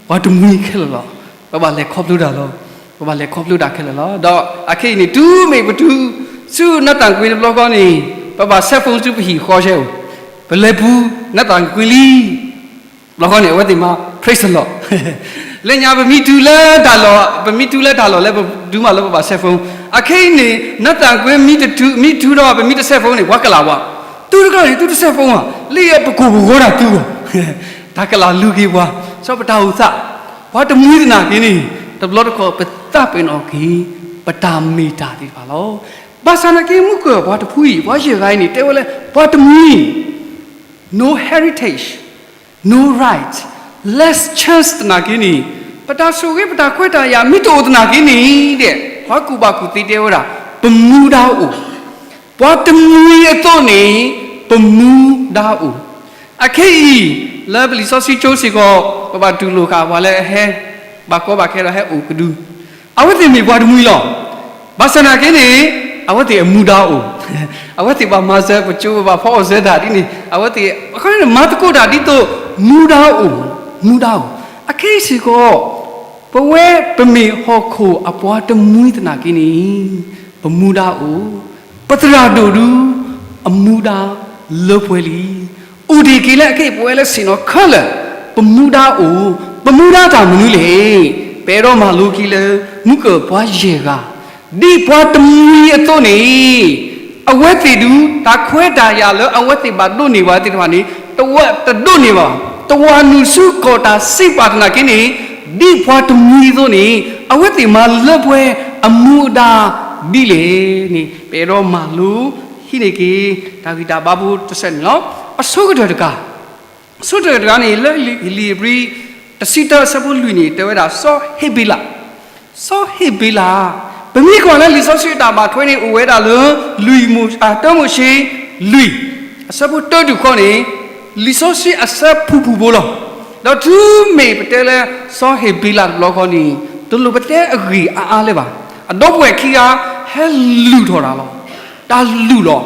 ပှၤတမှံၤခဲလၢာ်လီၤ. ပဘၣ်လဲၤခီဖျိတၢ်လီၤ. ပဘၣ်လဲၤခီဖျိတၢ်ခဲလၢာ်လီၤ. ဒီးအခဲအံၤန့ၣ် တုၤမ့ၢ်ပတုၤဆူနသၣ်ကွ့တဘျီဃီန့ၣ်, ပဘၣ် cell phone ဆူပဟံၣ်ဃီဆဲးအိၣ်, ပလဲၤပူၤနသၣ်ကွ့လံ တဘျီဃီန့ၣ် အဝဲသ့ၣ်မၤ praise the Lord လၢညါပမ့ၢ်တုၤလၢတၢ်လီၢ်, ပမ့ၢ်တုၤလၢတၢ်လီၢ်လၢပဒုးမၤလၢပဘၣ် cell phone, အခဲအံၤန့ၣ် နသၣ်ကွ့မ့ၢ်တတုၤ, မ့ၢ်တုၤဒီးပမ့ၢ်တ cell phone န့ၣ် ပှၤကလၢ်ဝဲ သုတကျါန့ၣ် သုတစဲးဖိမး လၢယပကိာ်ပဂီၤတၢ်သုဂီၢ်, တၢ်ကလးလူၤက့ၤပှၤ, စီၤပတၢ်အိၣ်သး, ပှၤတမှံၤသနာ်က့န့ၣ် တဘျီတခီၣ်ပသးပ့ၤနီၣ်က့ၤ ပတၢ်မ့ၢ်တၢ်သ့ၣ်တဖၣ်လီၤ. ဘၣ်ဆၣ်သနာ်က့ မုၢ်ကၢၢ်ပှၤတဖုအံၤ ပှၤယဲၢ်ဂၤအံၤန့ၣ် တဲဝဲလၢ ပှၤတမှံၤ no heritage, no right, less chance သနာ်က့န့ၣ်, ပတၢ်ဆိၣ်ဂ့ၤ ပတၢ်ခွဲးတၢ်ယာ် မ့ၢ်တအိၣ်သနာ်က့န့ၣ် ဒဲး ပှၤကူၣ်ဘၣ်ကူၣ်သ့တဲဝဲဒၣ် ပမူဒါအိၣ်, ပှၤတမှံၤအသိးန့ၣ် ပမူဒါအိၣ်. အခဲအံၤ လၢပလံာ်စီဆှံကၠိစ့ၢ်ကီး ပဘၣ်တူၢ်လိာ်ဃာ်ပှၤလၢအဟဲ ဘၣ်ကီဘၣ်ခဲဒီးဟဲအိၣ်ကဒု အဝဲသ့ၣ်မ့ၢ်ပှၤတမှံၤလီၤ. ဘၣ်ဆၣ်သနာ်က့န့ၣ် အဝဲသ့ၣ်အမူဒါအိၣ်, အဝဲသ့ၣ်ဘၣ်မၤစၢၤပကၠိ ဘၣ်ဖီအီၣ်စၢၤတၢ်ဒ်န့ၣ် အဝဲသ့ၣ် အခီန့ၣ် မၤသကိးတၢ်ဒ်သိး မူဒါအိၣ်, မူဒါအိၣ်. အခဲအံၤစ့ၢ်ကီး ပဝဲပမ့ၢ်ဟီၣ်ခိၣ်အပှၤတမှံၤသနာ်က့န့ၣ် ပမူဒါအိၣ်, ပသရၣ်ဒိၣ်ဒု အမူဒါလၢပှဲၤလံ. အိၣ်တ့ၢ်က့ၤလၢအခဲအံၤ ပဝဲလၢဆ့ၣ်နီၤခဲလၢာ် ပမူဒါအိၣ်, ပမူဒါတၢ်မနုၤလဲၣ်. ပအဲၣ်ဒိးမၤလိက့ၤလၢ မုၢ်ကၢၢ်ပှၤယဲၢ်ဂၤ ဒ်ပှၤတမှံၤအသိးန့ၣ် အဝဲသ့ၣ်ဒု တၢ်ခွဲးတၢ်ယာ်လၢအဝဲသ့ၣ်ဘၣ်ဒိးန့ၢ်ဘၣ်သ့ၣ်တဖၣ်န့ၣ် တဝဲတဒိးန့ၢ်ဘၣ်, တဝဲနုာ်ဆူကီၢ်တၢ်စံးပာ်သနာ်က့န့ၣ် ဒ်ပှၤတမှံၤအသိးန့ၣ် အဝဲသ့ၣ်မၤလၢပှဲၤအမူအဒါဒ်လဲၣ်န့ၣ် ပအဲၣ်ဒိးမၤလိ ဟံးန့ၢ်က့ၤ တၢ်ဂံၢ်တၢ်ဘါဖိတစဲးန့ၣ်လီၤ. အဆိကတၢၢ်တကး အဆိကတၢၢ်တဂၤန့ၣ် လၢလံာ်ဧ့ၤဘြံၤ တဆံတၢအဆၢဖိလွံၢ်န့ၣ် တဲဝဲဒၣ် စီၤဟ့းဘ့လး, စီၤဟ့းဘ့လး, ပမ့ၢ်ကွၢ်လၢလံာ်စီဆှံအတၢ်ဘၣ်ထွဲန့ၣ် အိၣ်ဝဲဒၣ်လၢ လွံၢ်မိၤ တၢမိၤၡ့ လွံၢ် အဆၢဖိတၢတုၤဃီန့ၣ် လံာ်စီဆှံအဆၢဖုၣ်ဖုၣ်ဖိလီၤ. ဒီးတုၤမ့ၢ်ပတဲလၢ စီၤဟ့းဘ့လးတဘျီဃီန့ၣ် တလိၣ်ပတဲအဂ့ၢ်အါအါလၢၤဘၣ်. အဒီပုၢ်ဝဲၢ်ခံဂၤ ဟဲလုၢ်ထီၣ်တၢ်လီၤ. တၢ်လုၢ်လီၤ.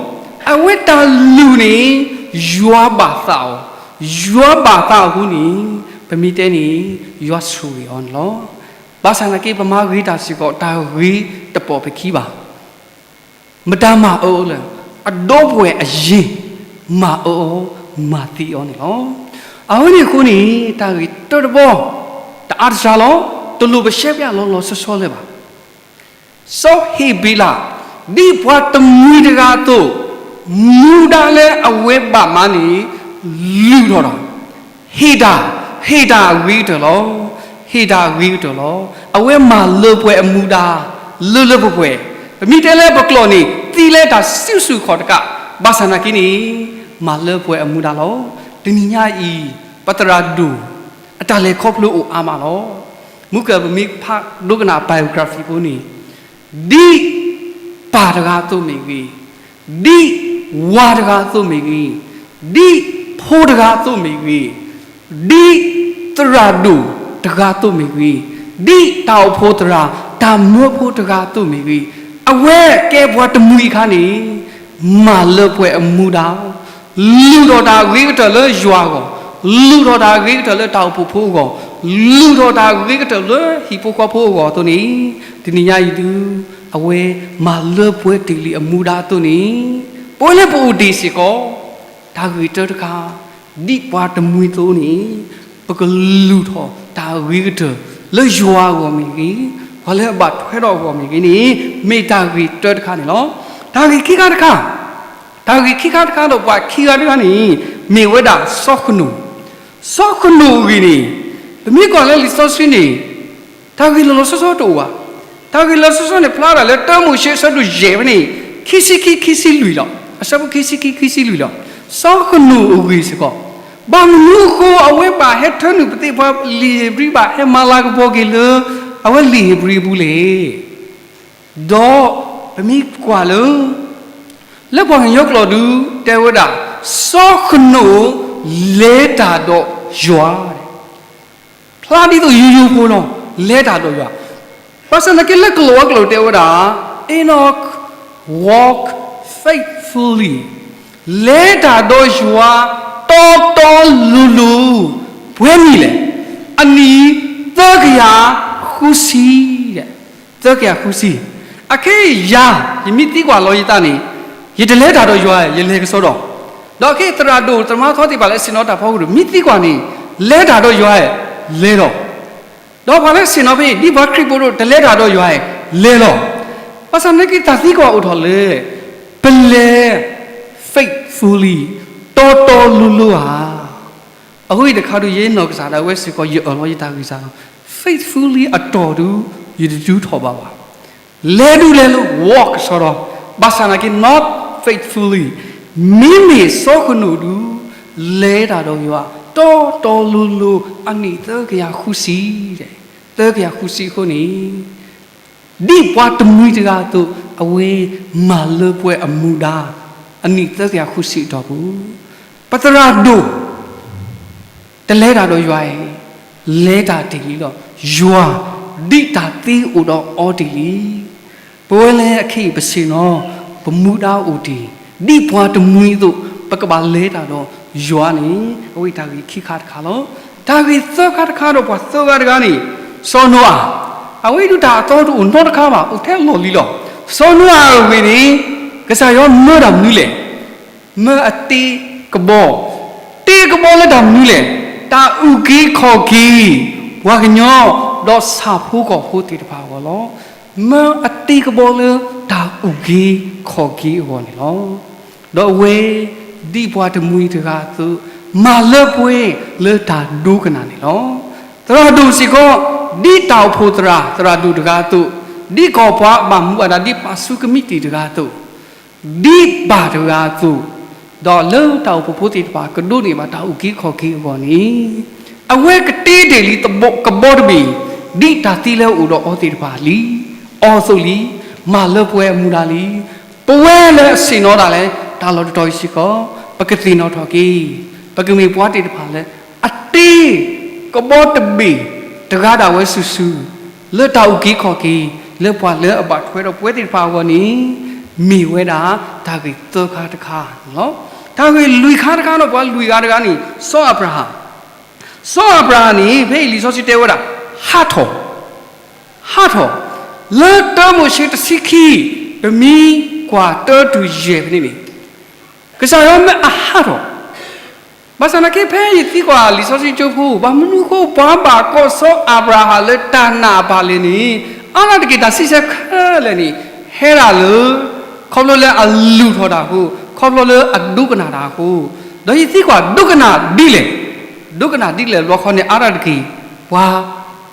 အဝဲတၢ်လုၢ်န့ၣ် ယွၤဘၣ်သးအီၤ, ယွၤဘၣ်သးအဃိန့ၣ် ပမ့ၢ်တဲန့ၣ် ယွၤဆိၣ်ဂ့ၤအီၤန့ၣ်လီၤ. ဘၣ်ဆၣ်သနာ်က့ ပမၤဂ့ၤတၢ်စ့ၢ်ကီး တၢ်ဂ့ၤတပိာ်ပခံဘၣ်. မတၤမၤအၢအီၤလဲၣ်, အဒီပုၢ်ဝဲၢ်အယ့ၢ် မၤအၢအီၤ မၤသံအီၤန့ၣ်လီၤ. အဝဲန့ၣ်အဃိန့ၣ် တၢ်ဂ့ၢ်တၢတဘီ တအါတစှၤလီၤ, တလိၣ်ပရှဲပျးလီၤလီၤဆီဆီလၢၤဘၣ်. စီၤဟ့းဘ့လး ဒ်ပှၤတမှံၤတဂၤအသိး မူဒါလၢအဝဲဘၣ်မၤန့ၣ် လုၢ်ထီၣ်တၢ်, ဟ့ၣ်တၢ်, ဟ့ၣ်တၢ်အဂ့ၤကတၢၢ်လီၤ. ဟ့ၣ်တၢ်အဂ့ၤကတၢၢ်လီၤ. အဝဲမၤလၢပှဲၤအမူဒါ လၢလၢပှဲၤပှဲၤ, ပမ့ၢ်တဲလၢပကျိာ်န့ၣ် သံလၢတၢ်စုဆူၣ်ခီၣ်တကး, ဘၣ်ဆၣ်သနာ်က့န့ၣ် မၤလၢပှဲၤအမူဒါလီၤ. တနံၤညါအံၤ ပသရၣ်ဒိၣ် အတၢ်လဲၤခီဖျိအိၣ်အါမးလီၤ. မုၢ်ကၢၢ်ပမ့ၢ်ဖးဒိကနၣ် biography ဖိန့ၣ် ဒ်ပၢ်တဂၤအသိးမ့ၢ်ဂ့ၤ, ဒ်ဝၤတဂၤအသိးမ့ၢ်ဂ့ၤ, ဒ်ဖိတဂၤအသိးမ့ၢ်ဂ့ၤ, ဒ်သရၣ်ဒိၣ်တဂၤအသိးမ့ၢ်ဂ့ၤ, ဒ်တၢ်အိၣ်ဖှိၣ်သရၣ် တၢ်မၢဖိတဂၤအသိးမ့ၢ်ဂ့ၤ, အဝဲကဲပှၤတမှံၤအခါန့ၣ် မၤလၢပှဲၤအမူဒါ လုၢ်ထီၣ်တၢ်အဂ့ၤကတၢၢ်လၢယွၤအဂီၢ်, လုၢ်ထီၣ်တၢ်အဂ့ၤကတၢၢ်လၢတၢ်အိၣ်ဖှိၣ်ဖိအဂီၢ်, လုၢ်ထီၣ်တၢ်အဂ့ၤကတၢၢ်လၢဟံၣ်ဖိဃီဖိအဂီၢ်အသိးန့ၣ်, တနံၤညါအံၤဒု အဝဲမၤလၢပှဲၤတ့ၢ်လံအမူဒါအသိးန့ၣ်, ပဝဲလၢပအိၣ်တ့ၢ်စ့ၢ်ကီး တၢ်ဂ့ၢ်တၢတခါ ဒ်ပှၤတမှံၤအသိးန့ၣ် ပကလုၢ်ထီၣ်တၢ်အဂ့ၤကတၢၢ်လၢယွၤအဂီၢ်မ့ၢ်ဂ့ၤ, ပှၤလၢအဘၣ်ထွဲဒီးအဂီၢ်မ့ၢ်ဂ့ၤန့ၣ် မ့ၢ်တၢ်ဂ့ၢ်တၢတခါန့ၣ်လီၤ. တၢ်ဂ့ၢ်ခံခါတခါ, တၢ်ဂ့ၢ်ခံခါတခါဒီးပှၤခံဂၤတဂၤန့ၣ် မ့ၢ်ဝဲဒၣ်စီၤဃနိၣ်, စီၤဃနိၣ်အဂ့ၢ်န့ၣ် ပမ့ၢ်ကွၢ်လၢလံာ်စီဆှံန့ၣ် တၢ်ဂ့ၢ်လီၤလီၤဆီဆီတအိၣ်ဘၣ်. တၢ်ဂ့ၢ်လီၤလီၤဆီဆီန့ၣ် ဖျါဒၣ်လၢတၢမိၤၡ့အဆၢဒိၣ်ယဲၢ်ဖဲန့ၣ် ခံဆံခံ ခံဆံလွံၢ်လီၤ. အဆၢဖိခံဆံခံ ခံဆံလွံၢ်လီၤ. စီၤဃနိၣ်အဂ့ၢ်စ့ၢ်ကီး ဘၣ်မနုၤအဃိ အဝဲဘၣ်ဟဲထၢနုာ်ပသ့ၣ်ပှၤလံာ်ဧ့ၤဘြံၤ ဘၣ်ဟဲမၤလၤကပီၤက့ၤလၢ အဝဲလံာ်ဧ့ၤဘြံၤအပူၤလဲၣ်. ဒီးပမ့ၢ်ကွၢ်လၢ လၢပှၤကညီကျိာ်ဒု တဲဝဲဒၣ် စီၤဃနိၣ်လဲၤတၢ်ဒီးယွၤ ဖျါဒ်သိးယိယိဖိလီၤ, လဲၤတၢ်ဒီးယွၤ. ဘၣ်ဆၣ်သနာ်က့လၢကလံးဝါကျိာ်တဲဝဲဒၣ် Enoch walk faithfully လဲၤတၢ်ဒီးယွၤ တီတီလိၤလိၤ ပှဲၤနံၣ်လဲၣ်. အနံၣ်သၢကယၤဃုဆံ, သၢကယၤဃုဆံ. အခဲအံၤယၤ ယမ့ၢ်သံကွၢ်လီၤယသးန့ၣ် ယတလဲၤတၢ်ဒီးယွၤ ယလဲၤကစီဒီ, ဒီးအခဲအံၤသရၣ်ဒိၣ်သမါထီသ့ၣ်တဖၣ်လၢအဆ့ၣ်နီၤတၢ်ဖီခိၣ်ဒိၣ် မ့ၢ်သံကွၢ်န့ၣ် လဲၤတၢ်ဒီးယွၤ လဲၤလီၤ. ဒီးပှၤလၢဆ့ၣ်နီၤဖဲအံၤ ဒ်ပှၤခရံာ်ဖိဒိၣ် တလဲၤတၢ်ဒီးယွၤ လဲၤလီၤ. ဘၣ်ဆၣ်သနာ်က့တၢ်သံကွၢ်အိၣ်ထီၣ်လၢ ပလဲၤ faithfully faithfully တီတီလိၤလိၤဧါ. အဃိတခါဒုး ယဲနီၢ်ကစၢ်ဒၣ်ဝဲစ့ၢ်ကီး ယအၢၣ်လီၤယတၢ်ဂံၢ်စၢ်လီၤ. Faithfully အတီၢ်ဒုး ယတဒုးထီၣ်ဘၣ်ဘၣ်. လဲၤဒုးလဲၤလၢ walk ကစီဒီ, ဘၣ်ဆၣ်သနာ်က့ not faithfully, မ့မ့ၢ်စီၤဃနိာ်ဒုး လဲၤတၢ်ဒီးယွၤ တီတီလိၤလိၤ အနံၣ်သၢကယၤဃုဆံ, သၢကယၤဃုဆံအဃိန့ၣ် ဒ်ပှၤတမှံၤတဂၤအသိး အဝဲမၤလၢပှဲၤအမူဒါ အနံၣ်သၢကယၤဃုဆံအတီၢ်ပူၤ, ပသရၣ်ဒိၣ် တလဲၤတၢ်ဒီးယွၤအံၤ လဲၤတၢ်တ့ၢ်လံဒီး ယွၤ ဒ်တၢ်သ့အိၣ်ဒီးအီၤတ့ၢ်လံ. ပဝဲလၢအခဲအံၤပဆ့ၣ်နီၤ ပမူဒါအိၣ်တ့ၢ် ဒ်ပှၤတမှံၤအသိး ပကဘၣ်လဲၤတၢ်ဒီးယွၤန့ၣ် အဝဲတၢ်ဂ့ၢ်ခံခါတခါလီၤ. တၢ်ဂ့ၢ်သၢခါတခါဒီးပှၤသၢဂၤတဂၤန့ၣ် စီၤနိအၤ, အဝဲဒုးတၢ်အသီတအိၣ်နီတခါဘၣ် အိၣ်ထဲလီၢ်လံၤလီၤ. စီၤနိအၤအဂ့ၢ်န့ၣ် ကစၢ်ယွၤမၢတၢ်မနုၤလဲၣ်. မၢအတ့ကဘီ, တ့ကဘီလၢတၢ်မနုၤလဲၣ်. တၢ်အုၣ်က့ၤခီၣ်က့ၤ ပှၤကညီ ဒီးဆၣ်ဖိကီၢ်ဖိသ့ၣ်တဖၣ်အဂီၢ်လီၤ. မၢအတ့ကဘီလၢတၢ်အုၣ်က့ၤခီၣ်က့ၤအဂီၢ်န့ၣ်လီၤ. ဒီးအဝဲ ဒ်ပှၤတမှံၤတဂၤအသိး မၤလၢပှဲၤလၢတၢ်ဒိကနၣ်န့ၣ်လီၤ. သရၣ်ဒိၣ်စ့ၢ်ကီး ဒ်တၢ်အိၣ်ဖှိၣ်သရၣ် သရၣ်ဒိၣ်တဂၤအသိး, ဒ်ကီၢ်ပှၤဘၣ်မူဘၣ်ဒါ ဒ်ပၢ်ဆူကမံးတံာ်တဂၤအသိး, ဒ်ပၢ်တဂၤအသိး, ဒီးလၢတၢ်အိၣ်ဖှိၣ်ဖိသ့ၣ်တဖၣ် ကဒိးန့ၢ်ဘၣ်တၢ်အုၣ်က့ၤခီၣ်က့ၤအဂီၢ်န့ၣ်, အဝဲကတ့တ့ၢ်လံကဘီတဘ့ၣ် ဒ်တၢ်သံလၢအအိၣ်ဒီးအီၤသ့ၣ်တဖၣ်လံ, အီၤအသိးလံ, မၤလၢပှဲၤအမူဒါလံ. ပဝဲလၢအဆ့ၣ်နီၤဒၣ်လဲာ် တၢ်လီၢ်တတီၤအံၤစ့ၢ်ကီး ပကသ့ၣ်နီၣ်ထီၣ်က့ၤ, ပကမ့ၢ်ပှၤသ့ၣ်တဖၣ်လၢ အတ့ကဘီတဘ့ၣ် တဂၤဒၣ်ဝဲစုာ်စုာ် လၢတၢ်အုၣ်က့ၤခီၣ်က့ၤ လၢပှၤလၢအဘၣ်ထွဲဒီးပဝဲသ့ၣ်တဖၣ်အဂီၢ်န့ၣ် မ့ၢ်ဝဲဒၣ်တၢ်ဂ့ၢ်သၢခါတခါန့ၣ်လီၤ. တၢ်ဂ့ၢ်လွံၢ်ခါတခါဒီး ပှၤလွံၢ်ဂၤတဂၤန့ၣ် စီၤအၤဘြၤဟၣ်, စီၤအၤဘြၤဟၣ်န့ၣ် ဖဲအံၤလံာ်စီဆှံတဲဝဲဒၣ် ဟးထီၣ်, ဟးထီၣ်, လၢတၢမိၤၡ့တဆံခံ တမံၤကွၢ်တၢတုၤယဲၢ်ဖဲန့ၣ်န့ၣ် ကစၢ်ယွၤမၢအဟးထီၣ်, ဘၣ်ဆၣ်သနာ်က့ ဖဲယသံကွၢ်လံာ်စီဆှံကၠိဖိ ဘၣ်မနုၤအဃိ ပှၤဘၣ်ကိးစီၤအၤဘြၤဟၣ်လၢတၢ်နာ်အပၢ်လဲၣ်န့ၣ် အါဒၣ်တက့ၢ်တၢ်စံးဆၢခဲလၢာ်န့ၣ် ဟဲဒၣ်လၢ ခီဖျိလၢအလုၢ်ထီၣ်တၢ်အဃိ, ခီဖျိလၢအဒိကနၣ်တၢ်အဃိ, ဒီးယသံကွၢ်ဒိကနၣ်ဒ်လဲၣ်, ဒိကနၣ်ဒ်လဲၣ်ဘျီခီန့ၣ် အါဒၣ်တက့ၢ် ပှၤ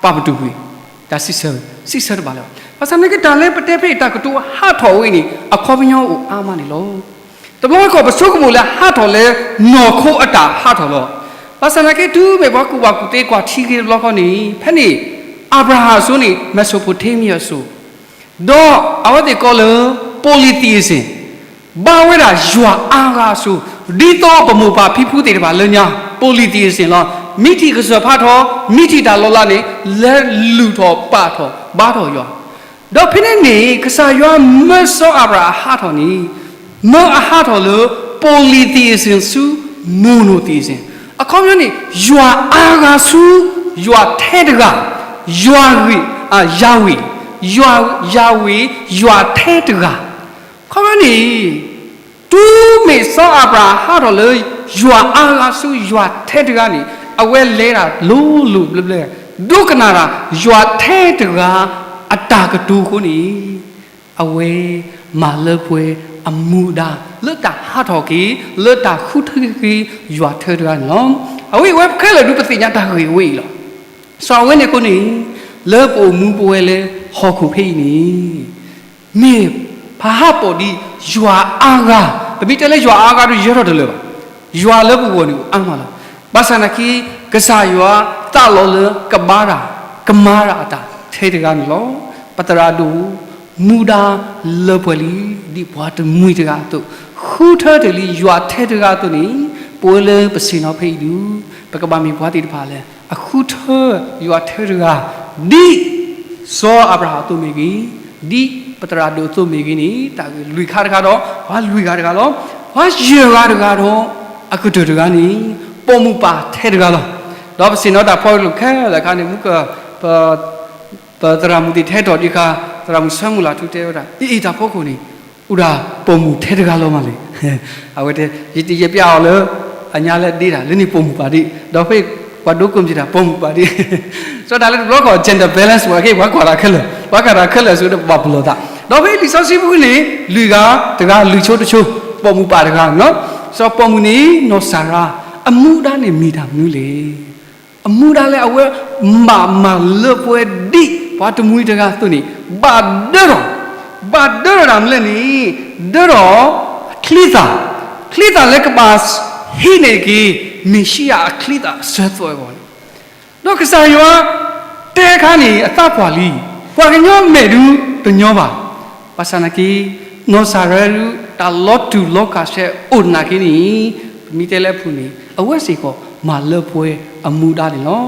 ပာ်ပတုာ်ကွံာ် တၢ်စံးဆၢ, စံးဆၢတဘၣ်လၢၤဘၣ်. ဘၣ်ဆၣ်သနာ်က့ တၢ်လၢပတဲဖဲအံၤ တၢ်ကတိၤဟးထီၣ်ဝဲအံၤန့ၣ် အခီပညီအိၣ်အါမးန့ၣ်လီၤ. တဘျီတခီၣ် ပဆိကမိၣ်လၢဟးထီၣ်လၢနီၢ်ခိအတၢ်ဟးထီၣ်လီၤ. ဘၣ်ဆၣ်သနာ်က့ တုၤမ့ၢ်ပှၤကူၣ်ဘၣ်ကူၣ်သ့ကွၢ်ထံဂ့ၤတဘျီခီန့ၣ် ဖဲန့ၣ် အၤဘြၤဟၣ်အစိၤန့ၣ် Mesopotamia အစိၤ ဒီးအဝဲသ့ၣ်ကိးလၢ polytheism, ဘၣ်ဝဲဒၣ်ယွၤအါဂၤအစိၤ, ဒ်သိးပမိၢ်ပၢ်ဖံဖုသ့ၣ်တဖၣ်လၢညါ polytheism လီၤ. မ့ၢ်ထံၣ်ကစၢၢ်ဖးထီ, မ့ၢ်ထံၣ်တၢ်လီၤလးန့ၣ် လဲၤလုၢ်ထီၣ်ပာ်ထီၣ်ဘါထီၣ်ယွၤ ဒီးဖဲန့ၣ်န့ၣ် ကစၢ်ယွၤမၢစီၤအၤဘြၤဟၣ်အဟးထီၣ်န့ၣ် မၢအဟးထီၣ်လၢ polytheism ဆူ monotheism, အခီပညီန့ၣ် ယွၤအါဂၤဆူ ယွၤထဲတဂၤ, ယွၤဂ့ၤ, ယၤဝ့ၤ, ယွၤ, ယၤဝ့ၤ, ယွၤထဲတဂၤ, အခီပညီန့ၣ် တုၤမ့ၢ်စီၤအၤဘြၤဟၣ်ဟးထီၣ်လၢ ယွၤအါဂၤဆူယွၤထဲတဂၤန့ၣ် အဝဲလဲၤတၢ်လိၤလိၤဘျဲဘျဲ, ဒိကနၣ်တၢ် ယွၤထဲတဂၤ အတၢ်ကတိၤအဃိန့ၣ် အဝဲမၤလၢပှဲၤအမူဒါ လၢတၢ်ဟးထီၣ်က့ၤ လၢတၢ်ဃုထၢက့ၤ ယွၤထဲတဂၤန့ၣ်လီၤ. အဝဲအံၤ အဝဲပခဲလၢာ်ဒုးပသ့ၣ်ညါတၢ်ဂ့ၢ်အဝဲအံၤလီၤ. စီၤအဝဲန့ၣ်အဃိန့ၣ် လၢပအိၣ်မူပဝဲလၢဟီၣ်ခိၣ်ဖဲအံၤန့ၣ် မ့ၢ်ဖးဟးပိာ်ဒ်ယွၤအါဂၤ, ပမ့ၢ်တဲလၢယွၤအါဂၤဒီး ယဲထီၣ်တလၢာ်ဘၣ်. ယွၤလၢပဂီၢ်န့ၣ်အါမးလီၤ. ဘၣ်ဆၣ်သနာ်က့ ကစၢ်ယွၤသးလီၤလၢကဘါတၢ်, ကမၤတၢ်အတၢ်ထဲတဂၤန့ၣ်လီၤ. ပသရၣ်ဒိၣ် မူဒါလၢပှဲၤလံ, ဒ်ပှၤတမှံၤတဂၤအသိး, ဃုထၢတ့ၢ်လံယွၤထဲတဂၤအသိးန့ၣ်, ပဝဲလၢပဆ့ၣ်နီၤဖဲအံၤဒုး, ပကဘၣ်မ့ၢ်ပှၤသ့ၣ်တဖၣ်လၢ အဃုထၢယွၤထဲတဂၤ, ဒ်စီၤအၤဘြၤဟၣ်အသိးမ့ၢ်ဂ့ၤ, ဒ်ပသရၣ်ဒိၣ်အသိးမ့ၢ်ဂ့ၤန့ၣ် တၢ်ဂ့ၢ်လွံၢ်ခါတခါဒီး ပှၤလွံၢ်ဂၤတဂၤလီၤ. ပှၤယဲၢ်ဂၤတဂၤဒီး အကတၢၢ်တဂၤန့ၣ် ပိာ်မုၣ်ပၢ်ထဲတဂၤလီၤ. ဒီးပဆ့ၣ်နီၤတၢ်ဖီတၢ်လိၤခဲလၢာ်အခါန့ၣ် မုၢ်က ပသရၣ်မုၣ်သ့ၣ်ထဲထီၣ်ဒံးအခါ, သရၣ်မုၣ်ဆၢမုၢ်လၢ်ထူတဲဝဲဒၣ်, အ့ၣ်အ့ၣ် တၢ်ဖီခိၣ်န့ၣ် အိၣ်ဒၣ်ပိာ်မုၣ်ထဲတဂၤလီၤမးလဲၣ်. အဝဲတဲ, ယတယဲၢ်ပျးအီၤလၢ အညါလၢအဒ့တၢ် လၢန့ၣ်ပိာ်မုၣ်ပၢ်ဒ့, ဒီးဖဲပှၤဒိကိးမ့ၢ်တၢ် ပိာ်မုၣ်ပၢ်ဒ့, စီၤတၢ်လၢတဘျီခီၣ် gender balance ပှၤက့ၤ ပှၤကွၢ်တၢ်ခဲလၢာ်, ပှၤကွၢ်တၢ်ခဲလၢာ်အစိၤဒီးပဘၣ်ပလီၢ်သး, ဒီးဖဲလံာ်စီဆှံပူၤန့ၣ် လွံၢ်ဂၤတဂၤ လွံၢ်ဆိတဆိ, ပိာ်မုၣ်ပၢ်တဂၤန့ၣ်လီၤ. စီၤပီာ်မုၣ်န့ၣ် နီၢ်စၤရါ အမူဒါန့ၣ်မ့ၢ်တၢ်မနုၤလဲၣ်. အမူဒါလၢအဝဲမၤမၤလၢပှဲၤဒ်ပှၤတမှံၤတဂၤအသိးန့ၣ် ဘၣ်ဒၢထီၣ်, ဘၣ်ဒၢထီၣ်တၢ်မနုၤလဲၣ်န့ၣ် ဒၢထီၣ်အချံသၣ်, ချံသၣ်လၢကဘၣ်ဟံးန့ၢ်က့ၤ မ့ၣ်ၡံအၤအချံသၣ်အစၢၤသွဲၣ်အဂီၢ်န့ၣ် ဒီးကစၢ်ယွၤတဲခါန့ၣ် အသးပှၢ်လံ, ပှၤကညီမဲာ်ဒုတညီဘၣ်. ဘၣ်ဆၣ်သနာ်က့ နီၢ်စၤရါဒု တၢ်လီၤတူာ်လီၤကာ်ဆဲးအိၣ်သနာ်က့န့ၣ် ပမ့ၢ်တဲလၢအပူၤန့ၣ် အဝဲစ့ၢ်ကီးမၤလၢပှဲၤအမူဒါန့ၣ်လီၤ.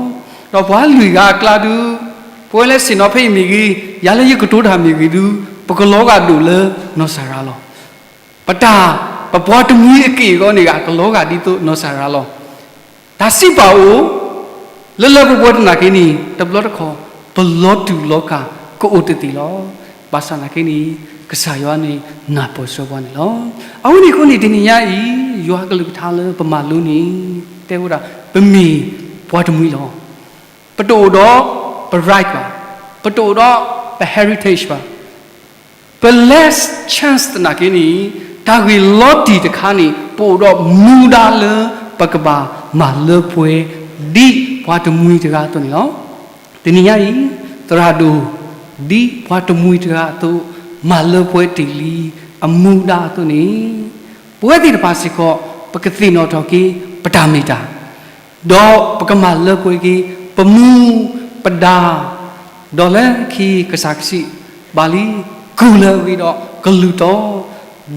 ဒီးပှၤလွံၢ်ဂၤအကျါဒု ပဝဲလၢဆ့ၣ်နီၤဖဲအံၤမ့ၢ်ဂ့ၤ, ယၤလၢယကတိၤတၢ်မ့ၢ်ဂ့ၤဒု ပကလီၤဂာ်ဒိၣ်လၢနီၢ်စၤရါလီၤ. ပတၢ်, ပပှၤတမှံၤအက့ၢ်အဂီၤန့ၣ်ဂ့ၤ ကလီၤဂာ်ဒ်သိးနီၢ်စၤရါလီၤ. တၢ်စံးပာ်အိၣ် လၢလၢပှဲၤပှဲၤသနာ်က့န့ၣ် တဘျီတခီၣ် ပလီၤတူာ်လီၤကာ်ကအိၣ်တသ့လီၤ. ဘၣ်ဆၣ်သနာ်က့န့ၣ် ကစၢ်ယွၤန့ၣ်နၢ်ပၢၢ်စၢၤပှၤန့ၣ်လီၤ. အဝဲန့ၣ်အဃိန့ၣ် တနံၤညါအံၤ ယွၤကလုၢ်ကထါလၢပမၤလိန့ၣ် တဲဝဲဒၣ် ပမ့ၢ်ပှၤတမှံၤလီၤ. ပတအိၣ်ဒီးပ right ဘၣ်, ပတအိၣ်ဒီးပ heritage ဘၣ်. ပ less chance သနာ်က့န့ၣ် တၢ်ဂ့ၢ်လီၤတံၢ်တခါန့ၣ် ပအိၣ်ဒီးမူဒါလၢပကဘၣ်မၤလၢပှဲၤ ဒ်ပှၤတမှံၤတဂၤအသိးန့ၣ်လီၤ. တနံၤညါအံၤ သရၣ်ဒိၣ် ဒ်ပှၤတမှံၤတဂၤအသိး မၤလၢပှဲၤတ့ၢ်လံအမူဒါအသိးန့ၣ် ပဝဲသ့ၣ်တဖၣ်စ့ၢ်ကီး ပကသ့ၣ်နီၣ်ထီၣ်က့ၤပတၢ်မ့ၢ်တၢ် ဒီးပကမၤလၢပှဲၤက့ၤ ပမူပဒါ, ဒီးလၢခံကစၢ်ကစံး ဘၣ်လံ ကူၣ်လၢအဂ့ၤဒီးကလုၢ်တီ,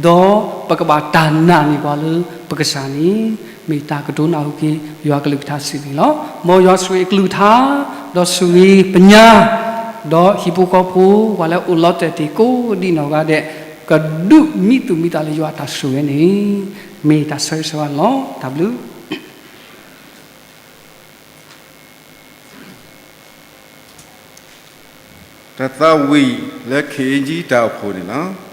ဒီးပကဘၣ်တၢ်နာ်န့ၢ်ပှၤလၢပကစၢ်န့ၣ် မ့ၢ်တၢ်ကတိၤနၢ်ဟူက့ၤ ယွၤကလုၢ်ကထါစံးန့ၣ်လီၤ. မ်ယွၤဆိၣ်ဂ့ၤအကလုၢ်ကထါ, ဒီးဆိၣ်ဂ့ၤပညါ, ဒီးဟံၣ်ဖိဃီဖိ ပှၤလၢအအိၣ်လီၤတဲာ်တ့ၢ်ကိးဒံးနီၢ်ဂၤဒဲး ကဒုးမံသူၣ်မံသးလၢယွၤအတၢ်ဆိၣ်ဂ့ၤန့ၣ် မ့ၢ်တၢ်ဆၢဂ့ၤဆၢဝါန့ၣ်လီၤ. တၢ်ဘျုး တၢ်သးဝံၣ်လၢ ခ့ၣ်အ့ကၠံ တၢ်အိၣ်ဖှိၣ်န့ၣ်လီၤ.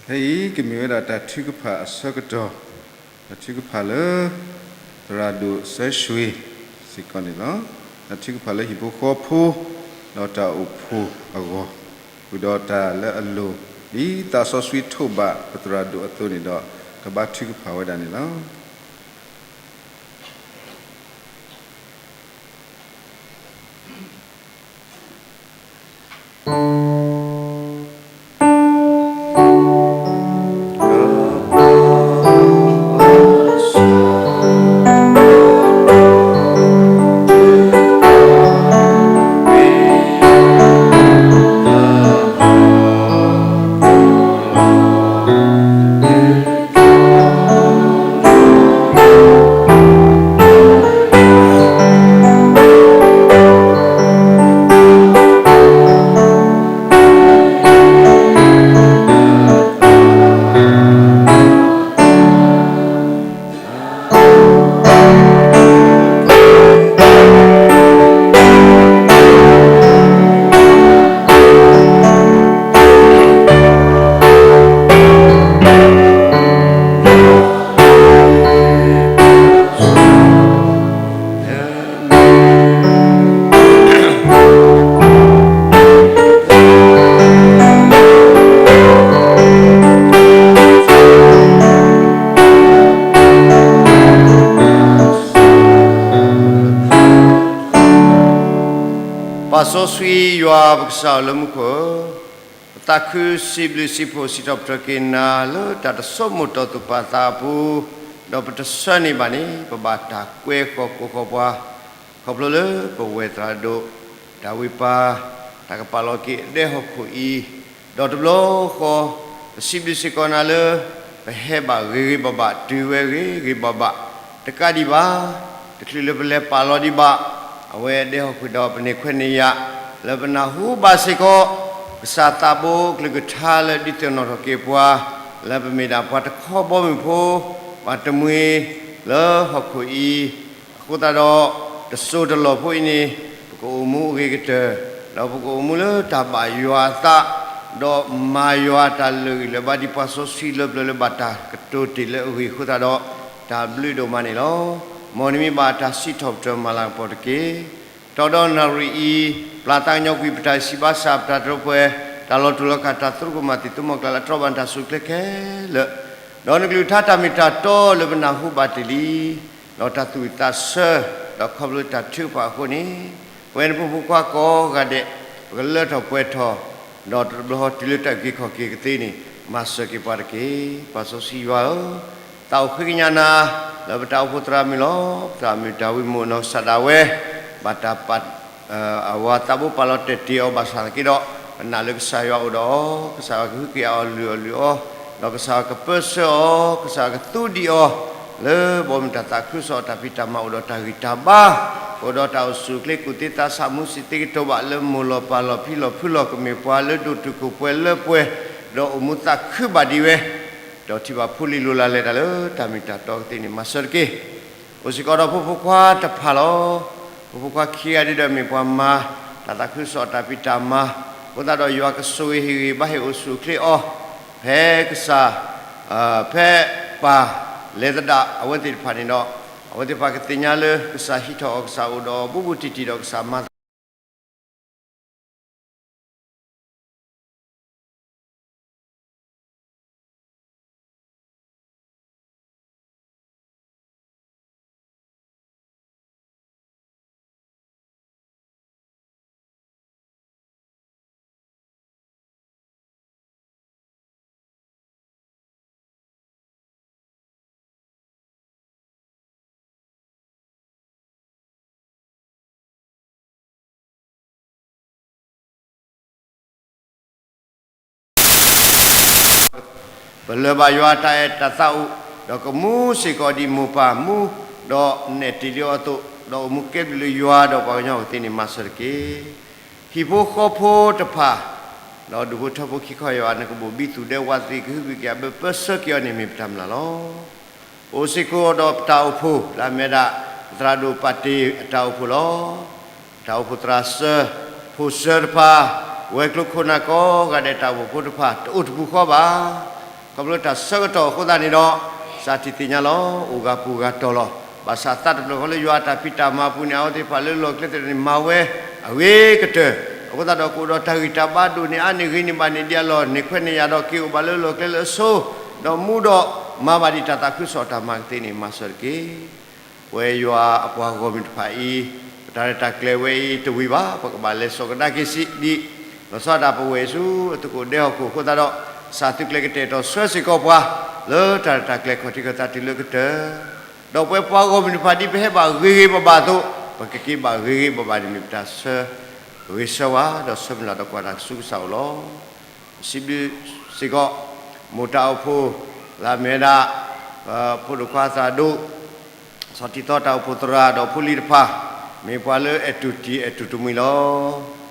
ဖဲအံၤကမ့ၢ်ဝဲဒၣ်တၢ်ထုကဖၣ်အဆၢကတီၢ်, တၢ်ထုကဖၣ်လၢ သရၣ်ဒိၣ်စၢဆှ့စ့ၢ်ကီးန့ၣ်လီၤ. တၢ်ထုကဖၣ်လၢဟံၣ်ဖိဃီဖိ ဒီးတၢ်အိၣ်ဖှိၣ်အဂီၢ်, ဃုာ်ဒီးတၢ်လၢအလိၣ် ဒ်သးစီဆှံထိးဘၣ်ပသရၣ်ဒိၣ်အသိးန့ၣ်ဒီး ကဘါထုကဖၣ်ဝဲဒၣ်န့ၣ်လီၤ. ပာ်စီဆှံယွၤပကစၢ်အိၣ်လၢမူခိၣ်ဧၢ, ပသးခုစံးဘျုးစံးဖှိၣ်စံးထီၣ်ပတြၢၤက့ၤနၤလၢတၢ်တဆိကမိၣ်တီၢ်သူၣ်ပာ်သးအပူၤ, ဒီးပတဆၢန့ၢ်ဘၣ်န့ၣ် ပဘၣ်တၢ်ကွဲဃီၤကိးဃီၤပှၤ, ခီဖျိလၢပဝဲၢ်သရၣ်ဒိၣ် တၢ်ဝံၢ်ပၢ် တၢ်ကပာ်လီၤက့ၤအဒဲဟီၣ်ခိၣ်အံၤ, ဒီးတဘျီဃီ ပစံးဘျုးစ့ၢ်ကီးနၤလၢ ပဟဲဘၣ်ဂ့ၤဂ့ၤဘၣ်ဘၣ် တုၤဝဲဂ့ၤဂ့ၤဘၣ်ဘၣ်, တကးဒံးဘၣ် တချုးလၢပလဲၤပာ်လီၤဒံးဘၣ် အဝဲအဒဲဟီၣ်ခိၣ်ဒီးပန့ၢ်ခွဲးန့ၢ်ယာ် လၢပနၢ်ဟူဘၣ်စ့ၢ်ကီး ကစၢ်သးဘိကလုၢ်ကထါလၢဒုးသ့ၣ်နီၣ်ထီၣ်က့ၤပှၤ လၢပမ့ၢ်ဒၣ်ပှၤတခီဘီမုၢ်ဖိ ဘၣ်တမှံၤလၢဟီၣ်ခိၣ်အံၤ, အဃိသတးဒီး တစိၢ်တလီၢ်ဖိအံၤန့ၣ် ပကအိၣ်မူအဂ့ၤကတၢၢ်, ဒီးပကအိၣ်မူလၢတၢ်ဘၣ်ယွၤအသး, ဒီးမၤယွၤတၢ်လၢာ်ဂံၢ်လၢာ်ဘါဒ်ပှၤစီဆှံလၢပျၢၤလၢဘၣ်တၢ်ကတိၤတ့ၢ်လၢအဂ့ၢ်အဃိသတးဒီး တၢ်ဘျုးဒိၣ်မးန့ၣ်လီၤ. မ်နမံၤဘၣ်တၢ်စံးထီၣ်ပတြၢၤမၤလၤကပီၤတက့ၢ်. တီဒီးနၣ်ရံၣ်အံၤ ပျၢ်သးကညီၤကွံာ်ပတၢ်စံးဘၣ်ဆၣ် ပတၢ်တြီပှဲၤ တၢ်လီၤတူာ်လီၤကာ် တၢ်သရူးကမၣ်သံၣ်သူမီၤကျၢ်လၢအတြီဘၣ်တၢ်ဆူၣ်ချ့ခဲလၢာ်, ဒီးနကလုၢ်ကထါတၢ်မ့ၢ်တၢ်တီလၢပနၢ်ဟူဘၣ်တ့ၢ်လံ, ဒီးတၢ်သူၣ်ဝံၣ်သးဆၢ, ဒီးခီဖျိတၢ်ထုကဖၣ်အဃိန့ၣ်, ပဝဲနဖိမုၣ်ဖိခွါကိးဂၤဒဲး ပကလၢထီၣ်ပှဲၤထီၣ်, ဒီးတဘျီတုၤလၢတၢ်အုၣ်က့ၤခီၣ်က့ၤကသ့န့ၣ် မၤစၢၤက့ၤပှၤတက့ၢ်. ပၢ်စီဆှံယွၤဧၢ, သးအိၣ်ဃ့ကညးနၤ လၢပတၢ်အိၣ်ဖှိၣ်သရၣ်မုၣ်လီၤ. ပသရၣ်မုၣ်တၢ်ဝံမုၣ်နီၢ်ကစၢ်ဒၣ်ဝဲ ဘၣ်တၢ်ပာ် အဝၤသးဘိပာ်လီၤတဲာ်တ့ၢ်အီၤဘၣ်ဆၣ်သနာ်က့ဒီး, ပနာ်လၢကစၢ်ယွၤအိၣ်ဒီးအီၤ, ကစၢ်ယွၤကဟုကယာ်အီၤလုၢ်အီၣ်လုၢ်အီ, ဒီးကစၢ်ယွၤကပၢဆှၢအီၤ, ကစၢ်ယွၤကသူဒံးအီၤ, လၢဘီမုၢ်တၢ်သးခုကစီၣ်အတၢ်ဖံးတၢ်မၤအိၣ်ဒီးတၢ်ဂံၢ်တၢ်ဘါ, အိၣ်ဒီးတၢ်အိၣ်ဆူၣ်အိၣ်ချ့ကူၣ်သ့သးဆးမူစံးသ့ကတိၤဘၣ်လၢမိၢ်လီၤပၢ်လီၤဖံလီၤဖုလီၤကမ့ၢ်ပှၤလၢဒိၣ်တုာ်ခိၣ်ပှဲၤလၢပှဲၤ, ဒီးအိၣ်မူသးခုဘၣ်ဒံးဝဲ, ဒီးထံၣ်ဘၣ်ဖိလံၤလိၤလၢ်လဲၤတၢ်လၢတၢ်မ့ၢ်တၢ်တီကသ့န့ၣ် မၤစၢၤတက့ၢ်. အိၣ်စ့ၢ်ကီးဒီးဖိဖိခွါတဖၣ်လီၤ. ဖိဖိခွါခံဂၤဒ်ဒီးမ့ၢ်ပှၤမၤ တၢ်သးခုကစီၣ်တၢ်ဖံးတၢ်မၤ, အဃိသတးဒီးယွၤကဆိၣ်ဂ့ၤဟ့ၣ်ဂ့ၤဘါဟ့ၣ်အိၣ်ဆူၣ်အိၣ်ချ့အီၤ, ဖဲကစၢ် ဖဲပၢ်လဲၤသဒၣ်အဝဲသ့ၣ်တဖၣ်န့ၣ်ဒီး, အဝဲသ့ၣ်တဖၣ်ကသ့ၣ်ညါလၢကစၢ်ဟံးထီၣ်အီၤ ကစၢ်အိၣ်ဒီးအီၤဘူးဘူးတံၢ်တံၢ်ဒီးကစၢ်မၤသး ပလၢၢ်ဘၣ်ယွၤတၢ်အဲၣ်တၢ်သးအိၣ်, ဒီးကမူစ့ၢ်ကီးဒ်မိၢ်ပၢ်မူ, ဒီးနဲၣ်တ့ၢ်လံအီၤအသိး, ဒီးအိၣ်မူကဲဘျုးလၢယွၤဒီးပှၤကညီကသ့န့ၣ် မၤစၢၤတက့ၢ်. ဟံၣ်ဖိဃီဖိတဖၣ်, ဒီးဒူၣ်ဖိထၢဖိခံခီယွၤ နကဘိၣ်ဘံသူၣ်ဒဲဝးသ့ၣ် ကဟုကယာ်ဘၢပၢဆှၢက့ၤအီၤန့ၣ်မ့ၢ်ပတၢ်မျၢ်လီၤ. အိၣ်စ့ၢ်ကီးဒီးပတၢ်အိၣ်ဖှိၣ်လၢအမ့ၢ်ဒၣ် သရၣ်ဒိၣ်ပာ်တ့ၢ်အတၢ်အိၣ်ဖှိၣ်လီၤ. တၢ်အိၣ်ဖှိၣ်သရၣ်စၢၤ, ဖိၣ်စၢၤတဖၣ်, ဝဲၤကျိၤခိၣ်နၢ်ကိးဂၤဒဲးတၢ်အိၣ်ဖှိၣ်ဖိတဖၣ် တအိၣ်တပူၤဃီဘၣ်. ခီဖျိတၢ်ဆၢကတီၢ်အဃိသတးန့ၣ်ဒီး, စးထီၣ်သ့ၣ်ညါလီၤ, အိၣ်ဂၤပူၤဂၤတီၤလီၤ. ဘၣ်ဆၣ်သးတဖျၢၣ်ဃီလၢယွၤအတၢ်ဖံးတၢ်မၤအပူၤန့ၣ် အဝဲသ့ၣ်တဖၣ်လၢလီၢ်ကျဲသ့ၣ်တဖၣ်န့ၣ် မၤဝဲအဂ့ၤကတၢၢ်. အဃိသတးဒီးကအိၣ်ဒီးတၢ်ဂံၢ်တၢ်ဘါဒိၣ်န့ၢ်အါန့ၢ်ဂ့ၤန့ၢ်ဘၣ်န့ၣ်ဒ်အလီၢ်, န့ၢ်ခွဲးန့ၢ်ယာ်ဒီးက့ၤအိၣ်ဘၣ်လၢလီၢ်ကျဲလၢအဆိ, ဒီးမူဒီးမၤဘၣ်ဒံးတၢ်သးခုကစီၣ်တၢ်မၤကသ့န့ၣ် မၤစၢၤတက့ၢ်. ပဝဲယွၤအပှၤဂီၢ်မုၢ်တဖၣ်အံၤ, ပတၢ်ရဲၣ်တၢ်ကျဲၤဝဲအံၤတဝံၤဘၣ်, ပကဘၣ်လဲၤစိာ်ကဒါက့ၤစံးဒံး, လီၤဆီဒၣ်တၢ်ပဝဲၢ်ဆူအသကိးဒဲဟီၣ်ခိၣ်အဃိသတးဒီး, ကစၢ်သုးကျဲၤကတဲာ်ကတီၤဆှၢစ့ၢ်ကီးပှၤ, လၢတၢ်ရဲၣ်တၢ်ကျဲၤခီၣ်ထံးခီၣ်သးတုၤလၢကတၢၢ်, ဒီးပဝဲပှၤဂီၢ်မုၢ်တဖၣ်ဒ်ပဟဲဘၣ်ဂ့ၤဂ့ၤဘၣ်ဘၣ်အသိး, ပကက့ၤဘၣ်ဂ့ၤဂ့ၤဘၣ်ဘၣ်န့ၣ်မ့ၢ်ပတၢ်ဆၢ ဂ့ၤဆၢဝါ ဒီးဆၢမုၢ်လၢ်ဒီးကွၢ်တၢ်ကဆူကစၢ်အိၣ်လီၤ. စံးဘျုးစ့ၢ်ကီး မိၢ်တၢ်အိၣ်ဖှိၣ် လၢအမ့ၢ်ဝဲဒၣ် ဖိဒိၣ်ခွါသရၣ်ဒိၣ် ဆီထံသီတၢ်အိၣ်ဖှိၣ်သရၣ်ဒီးဖိလံၤတဖၣ်, မ့ၢ်ပှၤလၢအဲၣ်တူၢ်တံၢ်အဲၣ်တူၢ်တမှံၤ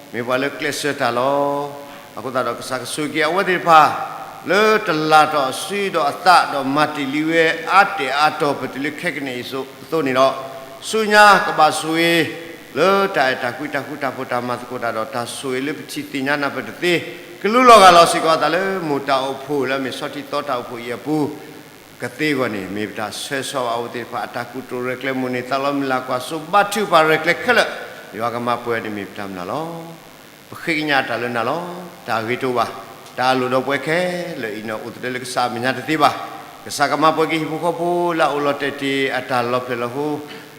လီၤ. မ့ၢ်ပှၤလၢကျဲးစၢးတၢ်လီၤ. အဃိသတးဒီးကစၢ်ကဆိၣ်ဂ့ၤက့ၤအဝဲသ့ၣ်တဖၣ် လၢတလၢ်ထီၣ်အစုဒီးအသးဒီးမၤတ့ၢ်လံဝဲအါတဲာ်အါတီၤပတုၤလၢခဲကနံၣ်အံၤအသိးန့ၣ်ဒီး, ဆူညါကဘၣ်ဆိၣ်ဂ့ၤ လၢတၢ်အဲၣ်တၢ်ကွံတၢ်ဃူတၢ်ဖိးတၢ်မၤသကိးတၢ်ဒီးတၢ်ဆိၣ်ဂ့ၤလၢပထံၣ်သ့ၣ်ညါနၢ်ပၢၢ်တသ့, ကလူလီၤဂာ်လီၤစ့ၢ်ကီးအသးလၢမိၢ်တၢ်အိၣ်ဖှိၣ်လၢအမ့ၢ်ဆီထံသီတၢ်အိၣ်ဖှိၣ်အံၤအပူၤ ကသ့အဂီၢ်န့ၣ် မ့ၢ်ပတၢ်ဆၢဆီဘၣ်အဝဲသ့ၣ်တဖၣ် အတၢ်ကူၣ်တိၢ်ရဲၣ်ကျဲၤမိၣ်န့ၢ်သးလီမုၢ်လၢ်ကွၢ်စိဘါထုကဖၣ်ရဲၣ်ကျဲၤခဲလၢာ်, ယွၤကမၤပှဲၤန့ၣ်မ့ၢ်ပတၢ်မုၢ်လၢ်လီၤ. ပဃ့ကညးတၢ်လၢနၤလီၤ. တၢ်အဂ့ၤတအိၣ်ဘၣ်. တၢ်အလိၣ်ဒီးပဝဲခဲလၢာ်အံၤန့ၣ် အိၣ်သဒၢလၢကစၢ်အမဲာ်ညါတသ့ဘၣ်. ကစၢ်ကမၤပှဲၤက့ၤဟံၣ်ဖိဃီဖိလၢအအိၣ်လီၤတဲာ်တ့ၢ်အတၢ်လီၤဖျဲၣ်လီၤဟိ,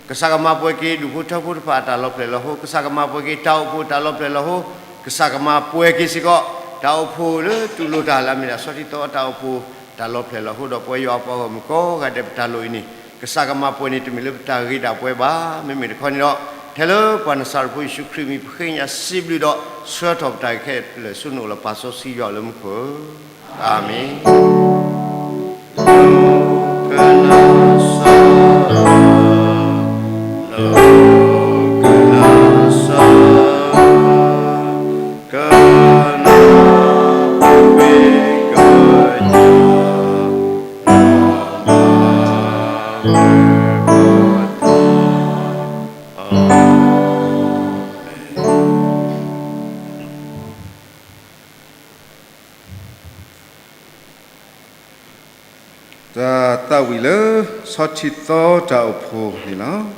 ကစၢ်ကမၤပှဲၤက့ၤဒူၣ်ဖိထၢဖိတဖၣ်အတၢ်လီၤဖျဲၣ်လီၤဟိ, ကစၢ်ကမၤပှဲၤက့ၤတၢ်အိၣ်ဖှိၣ်တၢ်လီၤဖျဲၣ်လီၤဟိ, ကစၢ်ကမၤပှဲၤက့ၤစ့ၢ်ကီး တၢ်အိၣ်ဖှိၣ်လၢတူၢ်လိာ်တၢ်လၢအမ့ၢ်ဒၣ်ဆီထံသီတၢ်အိၣ်ဖှိၣ် တၢ်လီၤဖျဲၣ်လီၤဟိဒီးပဝဲယွၤအပှၤဂီၢ်မုၢ်ကိးဂၤဒဲးပတၢ်လိၣ်အံၤန့ၣ် ကစၢ်ကမၤပှဲၤန့ၣ်တမ့ၢ်လၢပတၢ်ဂ့ၤဒၣ်ပဝဲဘၣ်. မ့မ့ၢ်တခီန့ၣ်ဒီး ထဲလၢပှၤနၤစၤရ့းဖိယ့ၣ်ၡူးခရံာ်အမံၤ ပဃ့ကညးစံးဘျုးဒီး ဆှၢထီၣ်ပတၢ်ဂ့ၤခဲလၢာ်ဆူနအိၣ်လီၤ ပၢ်စီဆှံယွၤလၢမူခိၣ်ဧၢ, အၤမ့ၣ်. တၢ်သးဝံၣ်လၢ ဆီထံသီတၢ်အိၣ်ဖှိၣ်န့ၣ်လီၤ.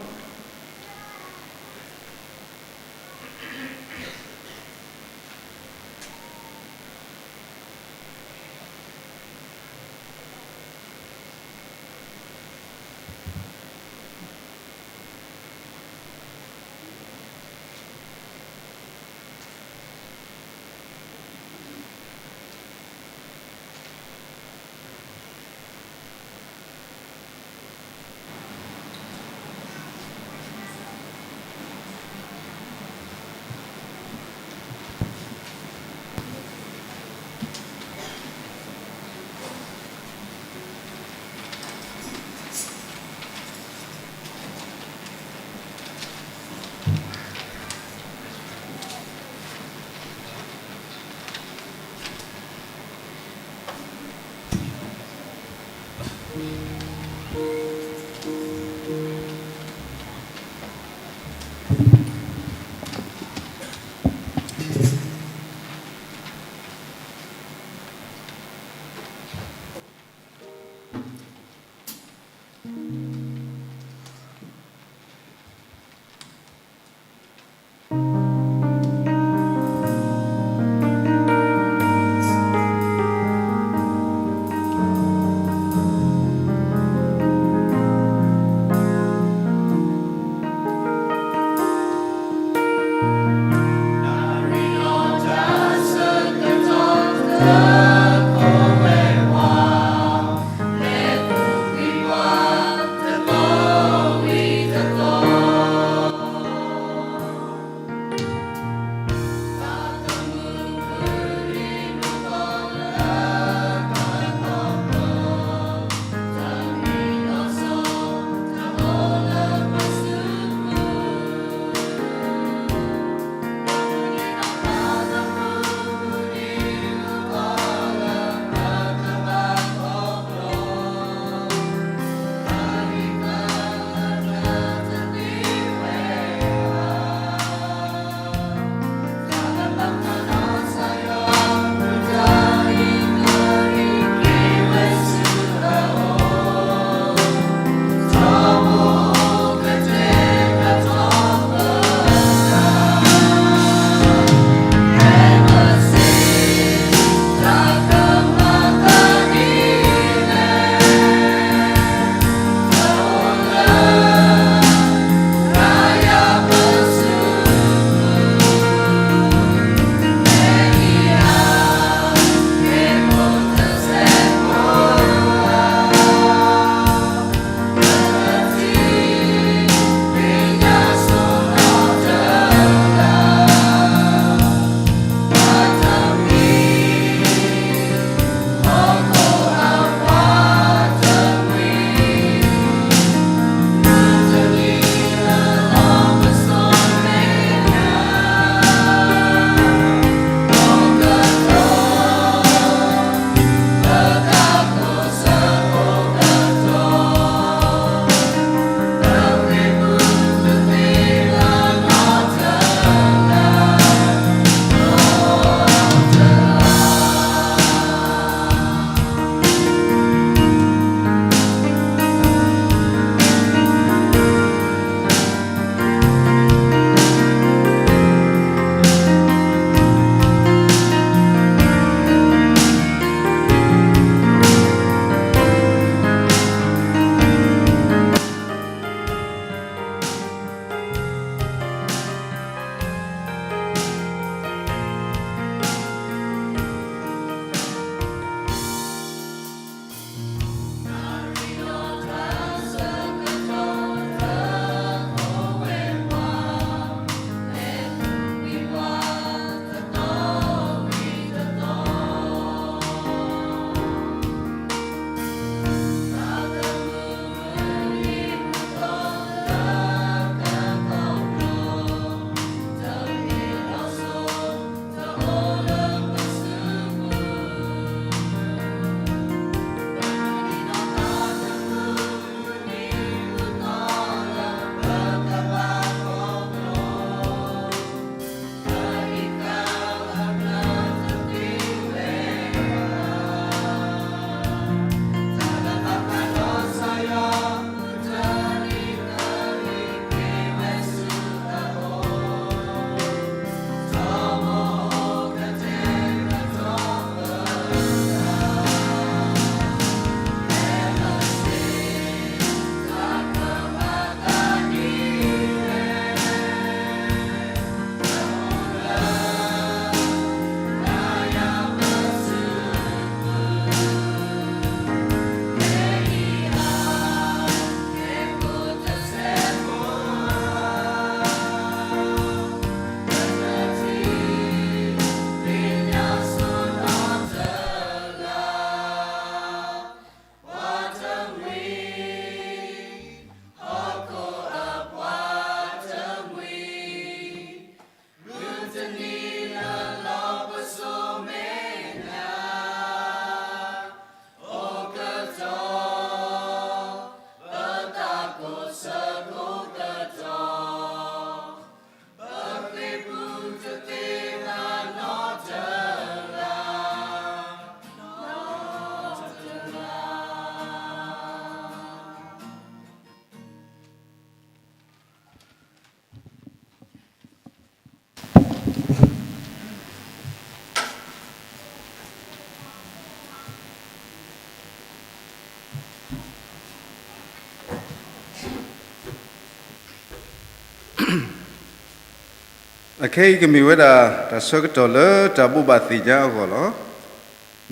အခဲအံၤကမ့ၢ်ဝဲဒၣ် တၢ်ဆၢကတီၢ်လၢတၢ်ဘိးဘၣ်သ့ၣ်ညါအဂီၢ်လီၤ. ဒီး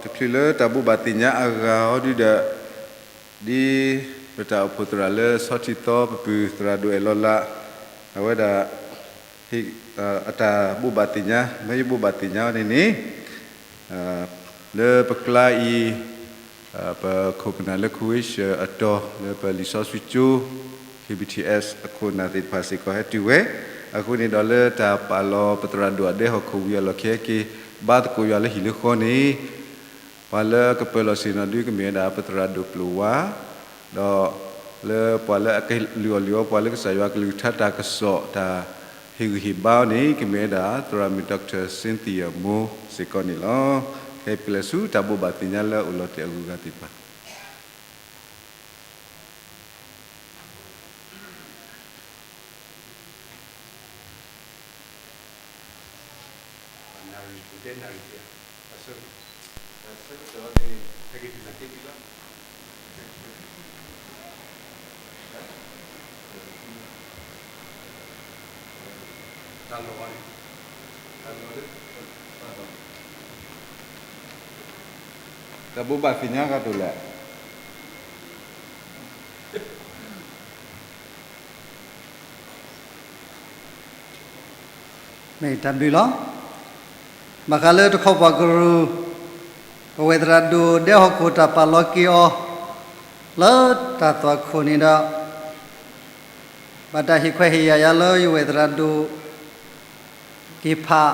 တချုးလၢတၢ်ဘိးဘၣ်သ့ၣ်ညါအဂၤဟီဒုဒီး, ဒ်ပတၢ်အိၣ်ဖှိၣ်သရၣ်လၢဆီထံသီပပုၢ်သရၣ်ဒိၣ်အဲၣ်လီၤလး, အဝဲဒၣ် ဟ့ၣ် အတၢ်ဘိးဘၣ်သ့ၣ်ညါ မ့ၢ်ယဘိးဘၣ်သ့ၣ်ညါအီၤန့ၣ်န့ၣ် လၢပကျါအံၤ ပခိၣ်ပနၢ်လၢ Croatia အတီၢ် လၢပလံာ်စီဆှံကၠိ K B T S အခိၣ်အနၢ်သ့ၣ်တဖၣ်စ့ၢ်ကီးဟဲတုၤဝဲ, အဃိန့ၣ်ဒီးလၢတၢ်ပာ်လီၤပသရၣ်ဒိၣ်အဒဲဟီၣ်ခိၣ်ဝံၤအလီၢ်ခံက့ၤ ဘါသကိးယွၤလၢဟံၣ်လၢဃီန့ၣ် ပှၤလၢအကပၢၤလီၢ်ဆ့ၣ်နီၤဒုကမ့ၢ်ဝဲဒၣ်ပသရၣ်ဒိၣ်ပျိၢ်ဝါ, ဒီးလၢပှၤလၢအကလုၢ်အီၣ်လုၢ်အီပှၤလၢကစၢ်ယွၤအကလုၢ်ကထါတၢ်ကစီၣ်တၢ်ဟ့ၣ်ဂံၢ်ဟ့ၣ်ဘါအီၤန့ၣ် ကမ့ၢ်ဝဲဒၣ်သရၣ်မုၣ် Doctor Cynthia Moore စ့ၢ်ကီးန့ၣ်လီၤ. ခဲအံၤပကလဲၤဆူတၢ်ဘိးဘၣ်သ့ၣ်ညါလၢအအိၣ်လီၤတဲာ်အဂုၤအဂၤသ့ၣ်တဖၣ် တၢ်ဘိးဘၣ်သ့ၣ်ညါဂၤတအိၣ်လဲၣ်. မ့ၢ်တၢ်ဘျုးလီၤ. ဘၣ်ဃးလၢတခီပှၤကရူၢ် ပဝဲၢ်သရၣ်ဒိၣ်ဒဲဟီၣ်ခိၣ်တၢ်ပာ်လီၤက့ၤအီၤ လၢတၢ်သွၣ်ခိၣ်န့ၣ်ဒီး ဘၣ်တၢ်ဟ့ၣ်ခွဲးဟ့ၣ်ယာ်ယၤလၢယဝဲၢ်သရၣ်ဒိၣ် က့ၤဖး,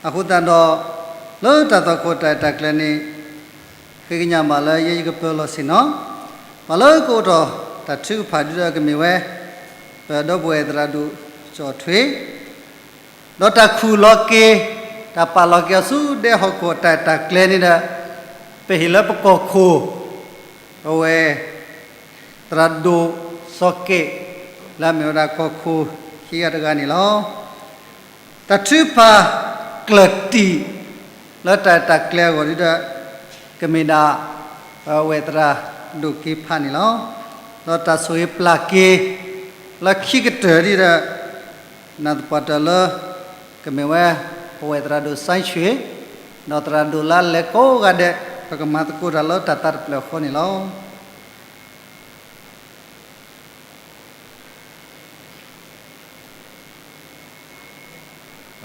အဃိသတးဒီး လၢတၢ်သွၣ်ခိၣ်တၢ်ရဲၣ်တၢ်ကျဲၤန့ၣ် ဃ့ကညးဘၣ်လၢယဲယကပၢၤလီၢ်ဆ့ၣ်နီၤ, ပှၤလၢကအိၣ်ထီၣ်တၢ်ထုကဖၣ်ဒုဒီးကမ့ၢ်ဝဲ ပဒီပုၢ်ဝဲၢ်သရၣ်ဒိၣ်ကၠီၣ်ထွ့, ဒီးတၢ်ခူၣ်လီၤက့ၤ တၢ်ပာ်လီၤက့ၤအီၤဆူဒဲဟီၣ်ခိၣ်တၢ်ရဲၣ်တၢ်ကျဲၤန့ၣ်ဒီး ပဟ့ၣ်လၢပကီၢ်ခိၣ် အဝဲ သရၣ်ဒိၣ်စီၤက့း လၢအမ့ၢ်ဝဲဒၣ်ကီၢ်ခိၣ်ခံဂၤတဂၤန့ၣ်လီၤ. တၢ်ထုကဖၣ်ကျၢၢ်တံာ် လၢတၢ်ရဲၣ်တၢ်ကျဲၤအဂီၢ်ဒုဒီး ကမ့ၢ်ဒၣ် ပဝဲၢ်သရၣ်ဒိၣ်က့ၤဖးန့ၣ်လီၤ. ဒီးတၢ်ဆိၣ်ဂ့ၤပျၢ်က့ၤ လၢခံကတၢၢ်ဒုဒီး နာ်သပှၢ်တၢၢ်လၢ ကမ့ၢ်ဝဲ ပဝဲၢ်သရၣ်ဒိၣ်စံဆွ့ၣ် ဒီးသရၣ်ဒိၣ်လၢအလဲၤကိးဂၤဒဲး ပကမၤသကိးတၢ်လၢတၢ်သးတဖျၢၣ်အဃိန့ၣ်လီၤ.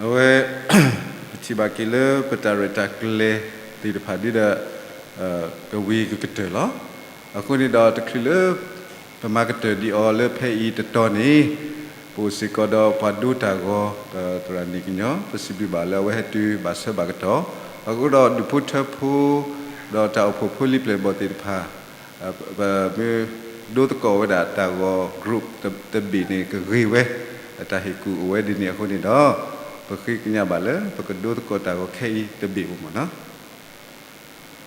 အဝဲ ပထံၣ်ဘၣ်က့ၤလၢပတၢ်ရဲၣ်တၢ်ကျဲၤသ့ၣ်တဖၣ်ဒုဒီး ကဝံၤကကတၢၢ်လီၤ. အဃိန့ၣ်ဒီးတချုးလၢ ပမၤကတၢၢ်ဒံးအီၤလၢဖဲအံၤတတီၤန့ၣ် ပအိၣ်စ့ၢ်ကီးဒီးပှၤဒိတၢ်ဂီၤ သရၣ်နံၣ်ကညီ ပစံးဘျုးဘၣ်လၢအဝဲဟဲတုၤဘၣ်ဆၢဘၣ်ကတီၢ်, အဃိဒီးဒူၣ်ဖိထၢဖိ ဒီးတၢ်အိၣ်ဖှိၣ်ဖိလံၤပျဲၢ်ဘီၣ်သ့ၣ်တဖၣ် ပမ့ၢ်ဒိသကိးဝဲဒၣ်တၢ်ဂီၤ group တဘ့ၣ်န့ၣ် ကဂ့ၤဝဲ တၢ်ဟ့ၣ်ကူၣ်အိၣ်ဝဲဒ်န့ၣ်အဃိန့ၣ်ဒီး ပဃ့ကညးဘၣ်လၢ ပကဒိသကိးတၢ်ဂီၤခဲအံၤတဘ့ၣ်မ့ၢ်နီၤ.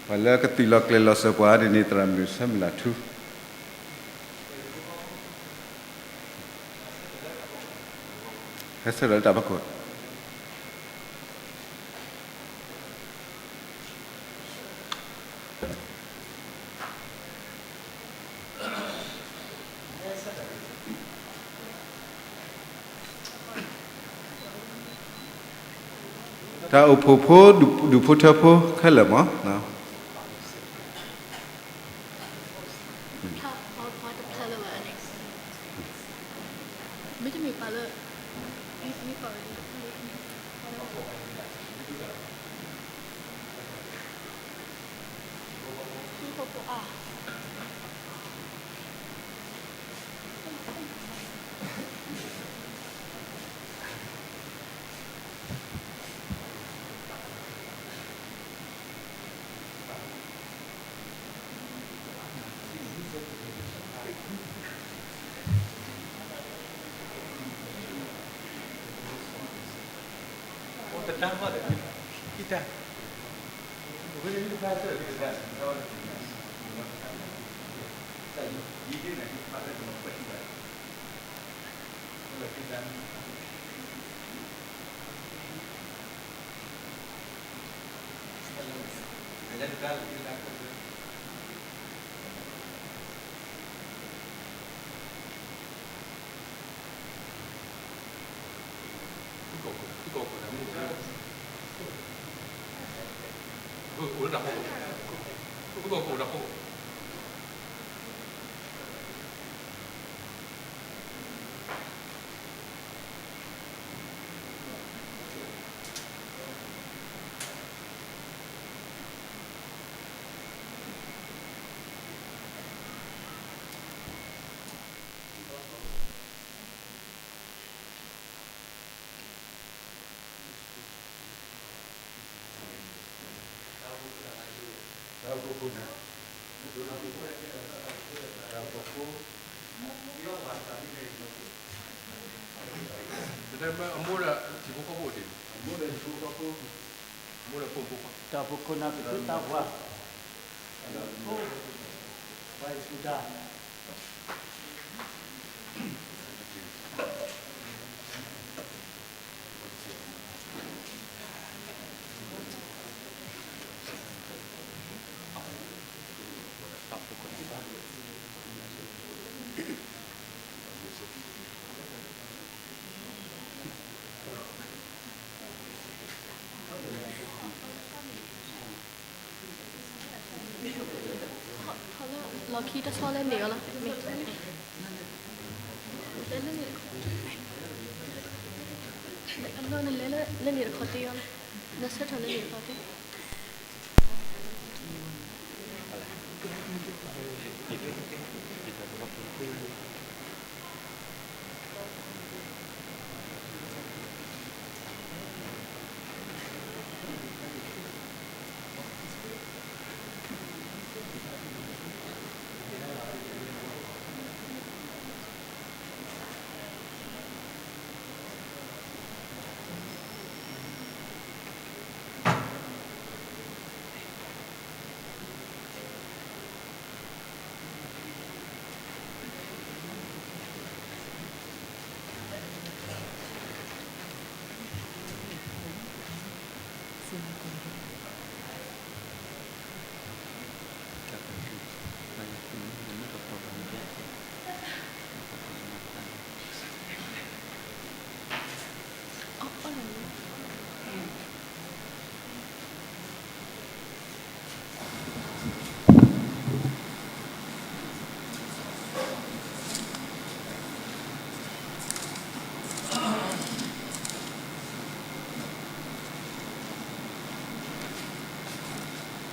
ပှၤလၢကသုးလီၤကျဲၤလီၤစၢၤပှၤန့ၣ်န့ၣ် သရၣ်မုၣ်ဆၢမုၢ်လၢ်ထူ ဟဲဆၢထၢၣ်လၢတၢ်ဖီခိၣ် တၢ်အိၣ်ဖှိၣ်ဖိ ဒူၣ်ဖိထၢဖိခဲလၢာ်မ့ၢ် ကီၢ်ခိၣ်, ဖုကီၢ်ခိၣ်န့ၣ် မူခိၣ်, ဖုကီၢ်ခိၣ်တၢ်ဖီခိၣ်, ဖုကီၢ်ခိၣ်တၢ်ဖီခိၣ်. တၢ်ဖိခိၣ်နၢ် ကသံၣ်ဖိဃီဖိ, တၢ်ဖိခိၣ်, ပှၤအံၣ်စူၣ်တၢ်. လီၢ်ခံတဆီလၢန့ၣ်အီၤလီၤ, လၢန့ၣ်တခီတ့ၢ်အီၤလီၤ, နဆၢထၢၣ်လၢန့ၣ်တခီတ့ၢ်.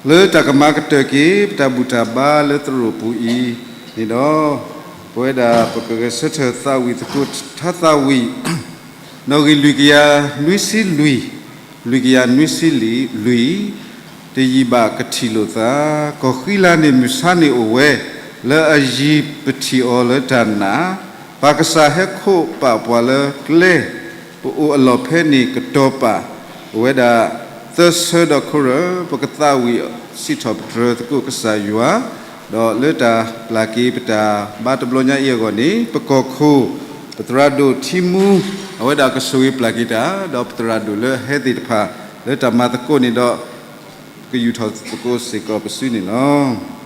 လၢတၢ်ကမၤကတၢၢ်က့ၤ ပတၢ်ဘူၣ်တၢ်ဘါလၢသရိာ်ပူၤအံၤန့ၣ်ဒီး, ပဝဲဒၣ်ပကဂဲၤဆၢထၢၣ်သးဝံၣ်သကိးထါသးဝံၣ်, နီၣ်ဂံၢ်လွံၢ်ကယၤနွံဆံလွံၢ်, လွံၢ်ကယၤနွံဆံလွံၢ်, တယံာ်ဘၣ်ကထံၣ်လိာ်သး, ကီၢ်ဃံလၤန့ၣ်မုၢ်ဆါန့ၣ်အိၣ်ဝဲ, လၢအယံၤပထံၣ်အီၤလၢတၢ်နာ်, ပၢ်ကစၢ်ဟဲခိးပာ်ပှၤလၢကျဲ ပအိၣ်အလီၢ်ဖဲန့ၣ်ကတီၤပာ်, ပဝဲဒၣ်သၢဆၢဒီးခိၣ်ရၢၢ် ပကသးဝံၣ်စံးထီၣ်ပတြၢၤသကိးကစၢ်ယွၤ, ဒီးလၢတၢ်ပျၢ်က့ၤပတၢ်ဘါတဘျီညါအံၤအဂီၢ်န့ၣ် ပကီၢ်ခိၣ် ပသရၣ်ဒိၣ်ထံမူ အဝဲဒၣ်ကဆိၣ်ဂ့ၤပျၢ်က့ၤတၢ် ဒီးပသရၣ်ဒိၣ်လၢအဟဲသ့ၣ်တဖၣ် လၢတၢ်မၤသကိးန့ၣ်ဒီး ကယူာ်ထီၣ်သကိးစ့ၢ်ကီးပစုန့ၣ်လီၤ.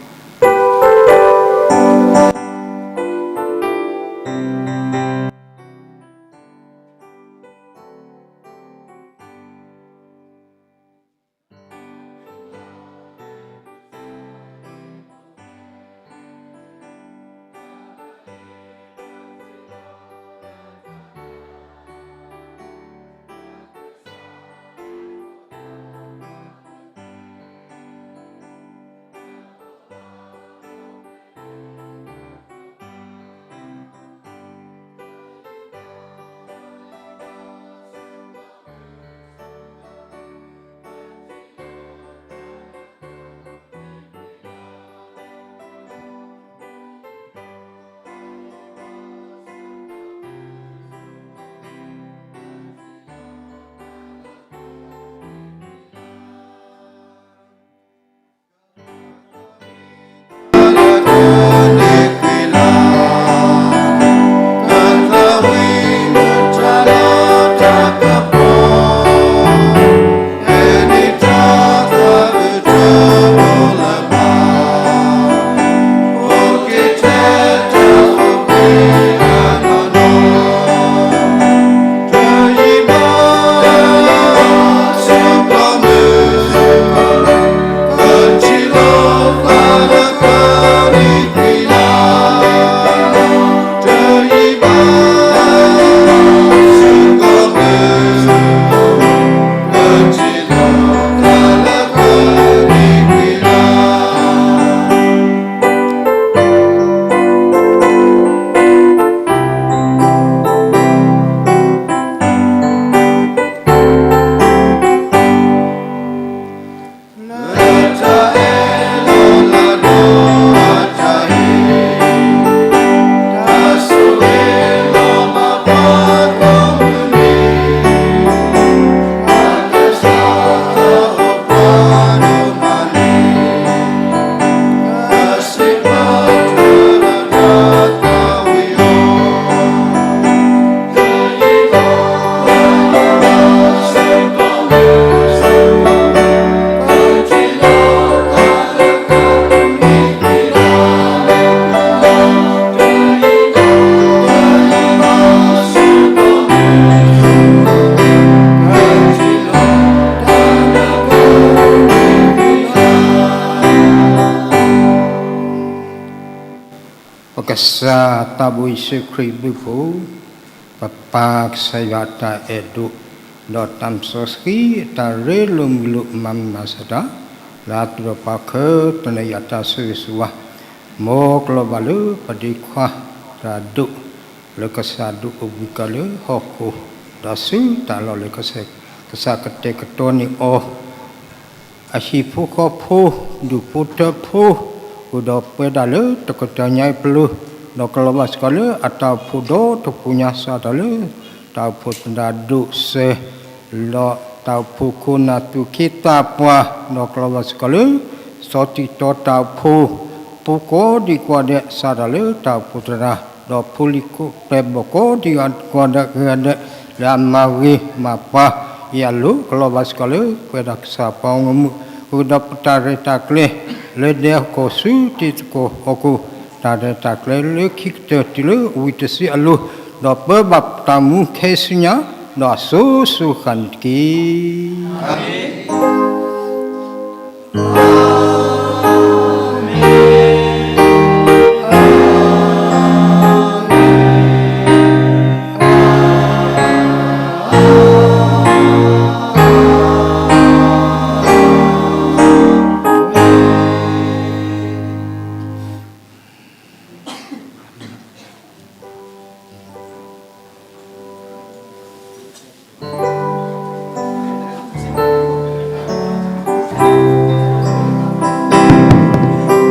ကစၢ်သးဘိယ့ၣ်ၡူးခရံာ်အဘျုးအဖှိၣ်, ပပၢ်ကစၢ်ယွၤအတၢ်အဲၣ်ဒိၣ်, ဒီးတၢ်မၤစီဆှံအတၢ်ရ့လိာ်မုာ်လိာ်မၤမုာ်မၤဆးတၢ်, လၢအသူၣ်ဒီးပှၤခဲလၢာ်အတၢ်ဆိၣ်ဂ့ၤဆိၣ်ဝါ, မ်ကလီၤဘၣ်လၢပဒ့ခွါတၢ်ဒိၣ်, လၢကစၢ်ဒိၣ်အိၣ်ဘှံးကီၢ်လၢဟီၣ်ခိၣ်, ဒီးဆူတၢ်လီၢ်လၢကစၢ်ကတဲာ်ကတီၤန့ၢ်အီၤ အဟံၣ်ဖိဃီဖိ, ဒူၣ်ဖိထၢဖိ, ဃုာ်ဒီးပဝဲဒၣ်လၢတကတီၢ်ညါအံၤပျိ, ဒီးကလီၤဘၣ်စ့ၢ်ကီးလၢအတၢ်အိၣ်ဖှိၣ်ဒီတဖှိၣ်ညါစးထီၣ်လၢ တၢ်အိၣ်ဖှိၣ်သရၣ်ဒိၣ်စၢၤ, ဒီးတၢ်အိၣ်ဖှိၣ်ခိၣ်နၢ်သူၣ်က့သးပှၢ်, ဒီးကလီၤဘၣ်စ့ၢ်ကီးလၢ စီၤတံာ်တီၤတၢ်အိၣ်ဖှိၣ်, ပူၤကိးဒံကိးဒဲးစးထီၣ်လၢတၢ်အိၣ်ဖှိၣ်သရၣ်, ဒီးဖိလံၤခိၣ်ကျဲဘီၣ်ကိးဒံကိးဒဲးဂ့ၤဂ့ၤဒဲး, လၢအမၤဂ့ၤမၤပှၤ ယံာ်အလိၤ ကလီၤဘၣ်စ့ၢ်ကီးလၢပဝဲဒၣ်ကစၢ်ပှၤဂီၢ်မုၢ်, ဃုာ်ဒီးပတၢ်ရဲၣ်တၢ်ကျဲၤ လၢဒဲကီၢ်ဆူတံၤသကိးဟီၣ်ခိၣ်, တၢ်ရဲၣ်တၢ်ကျဲၤလၢခံကတၢၢ်တုၤလၢဝံၤတစုအလိၤ, ဒီးပၢဘၣ်ပတၢ်မူခဲဆူညါ, ဒီးအစိၤစိၤဃၣ်န့ၣ်တက့ၢ်.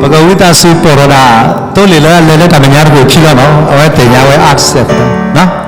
ပကဝံသးစူၤပိာ်ထီၣ်ဒၣ် သိလ့ၣ်လၢအလဲၤလၢတၢ်မဲာ်ညါတဘိခံလီၤနီၤ, အဝဲသ့ၣ်ညါဝဲ accept နီၤ.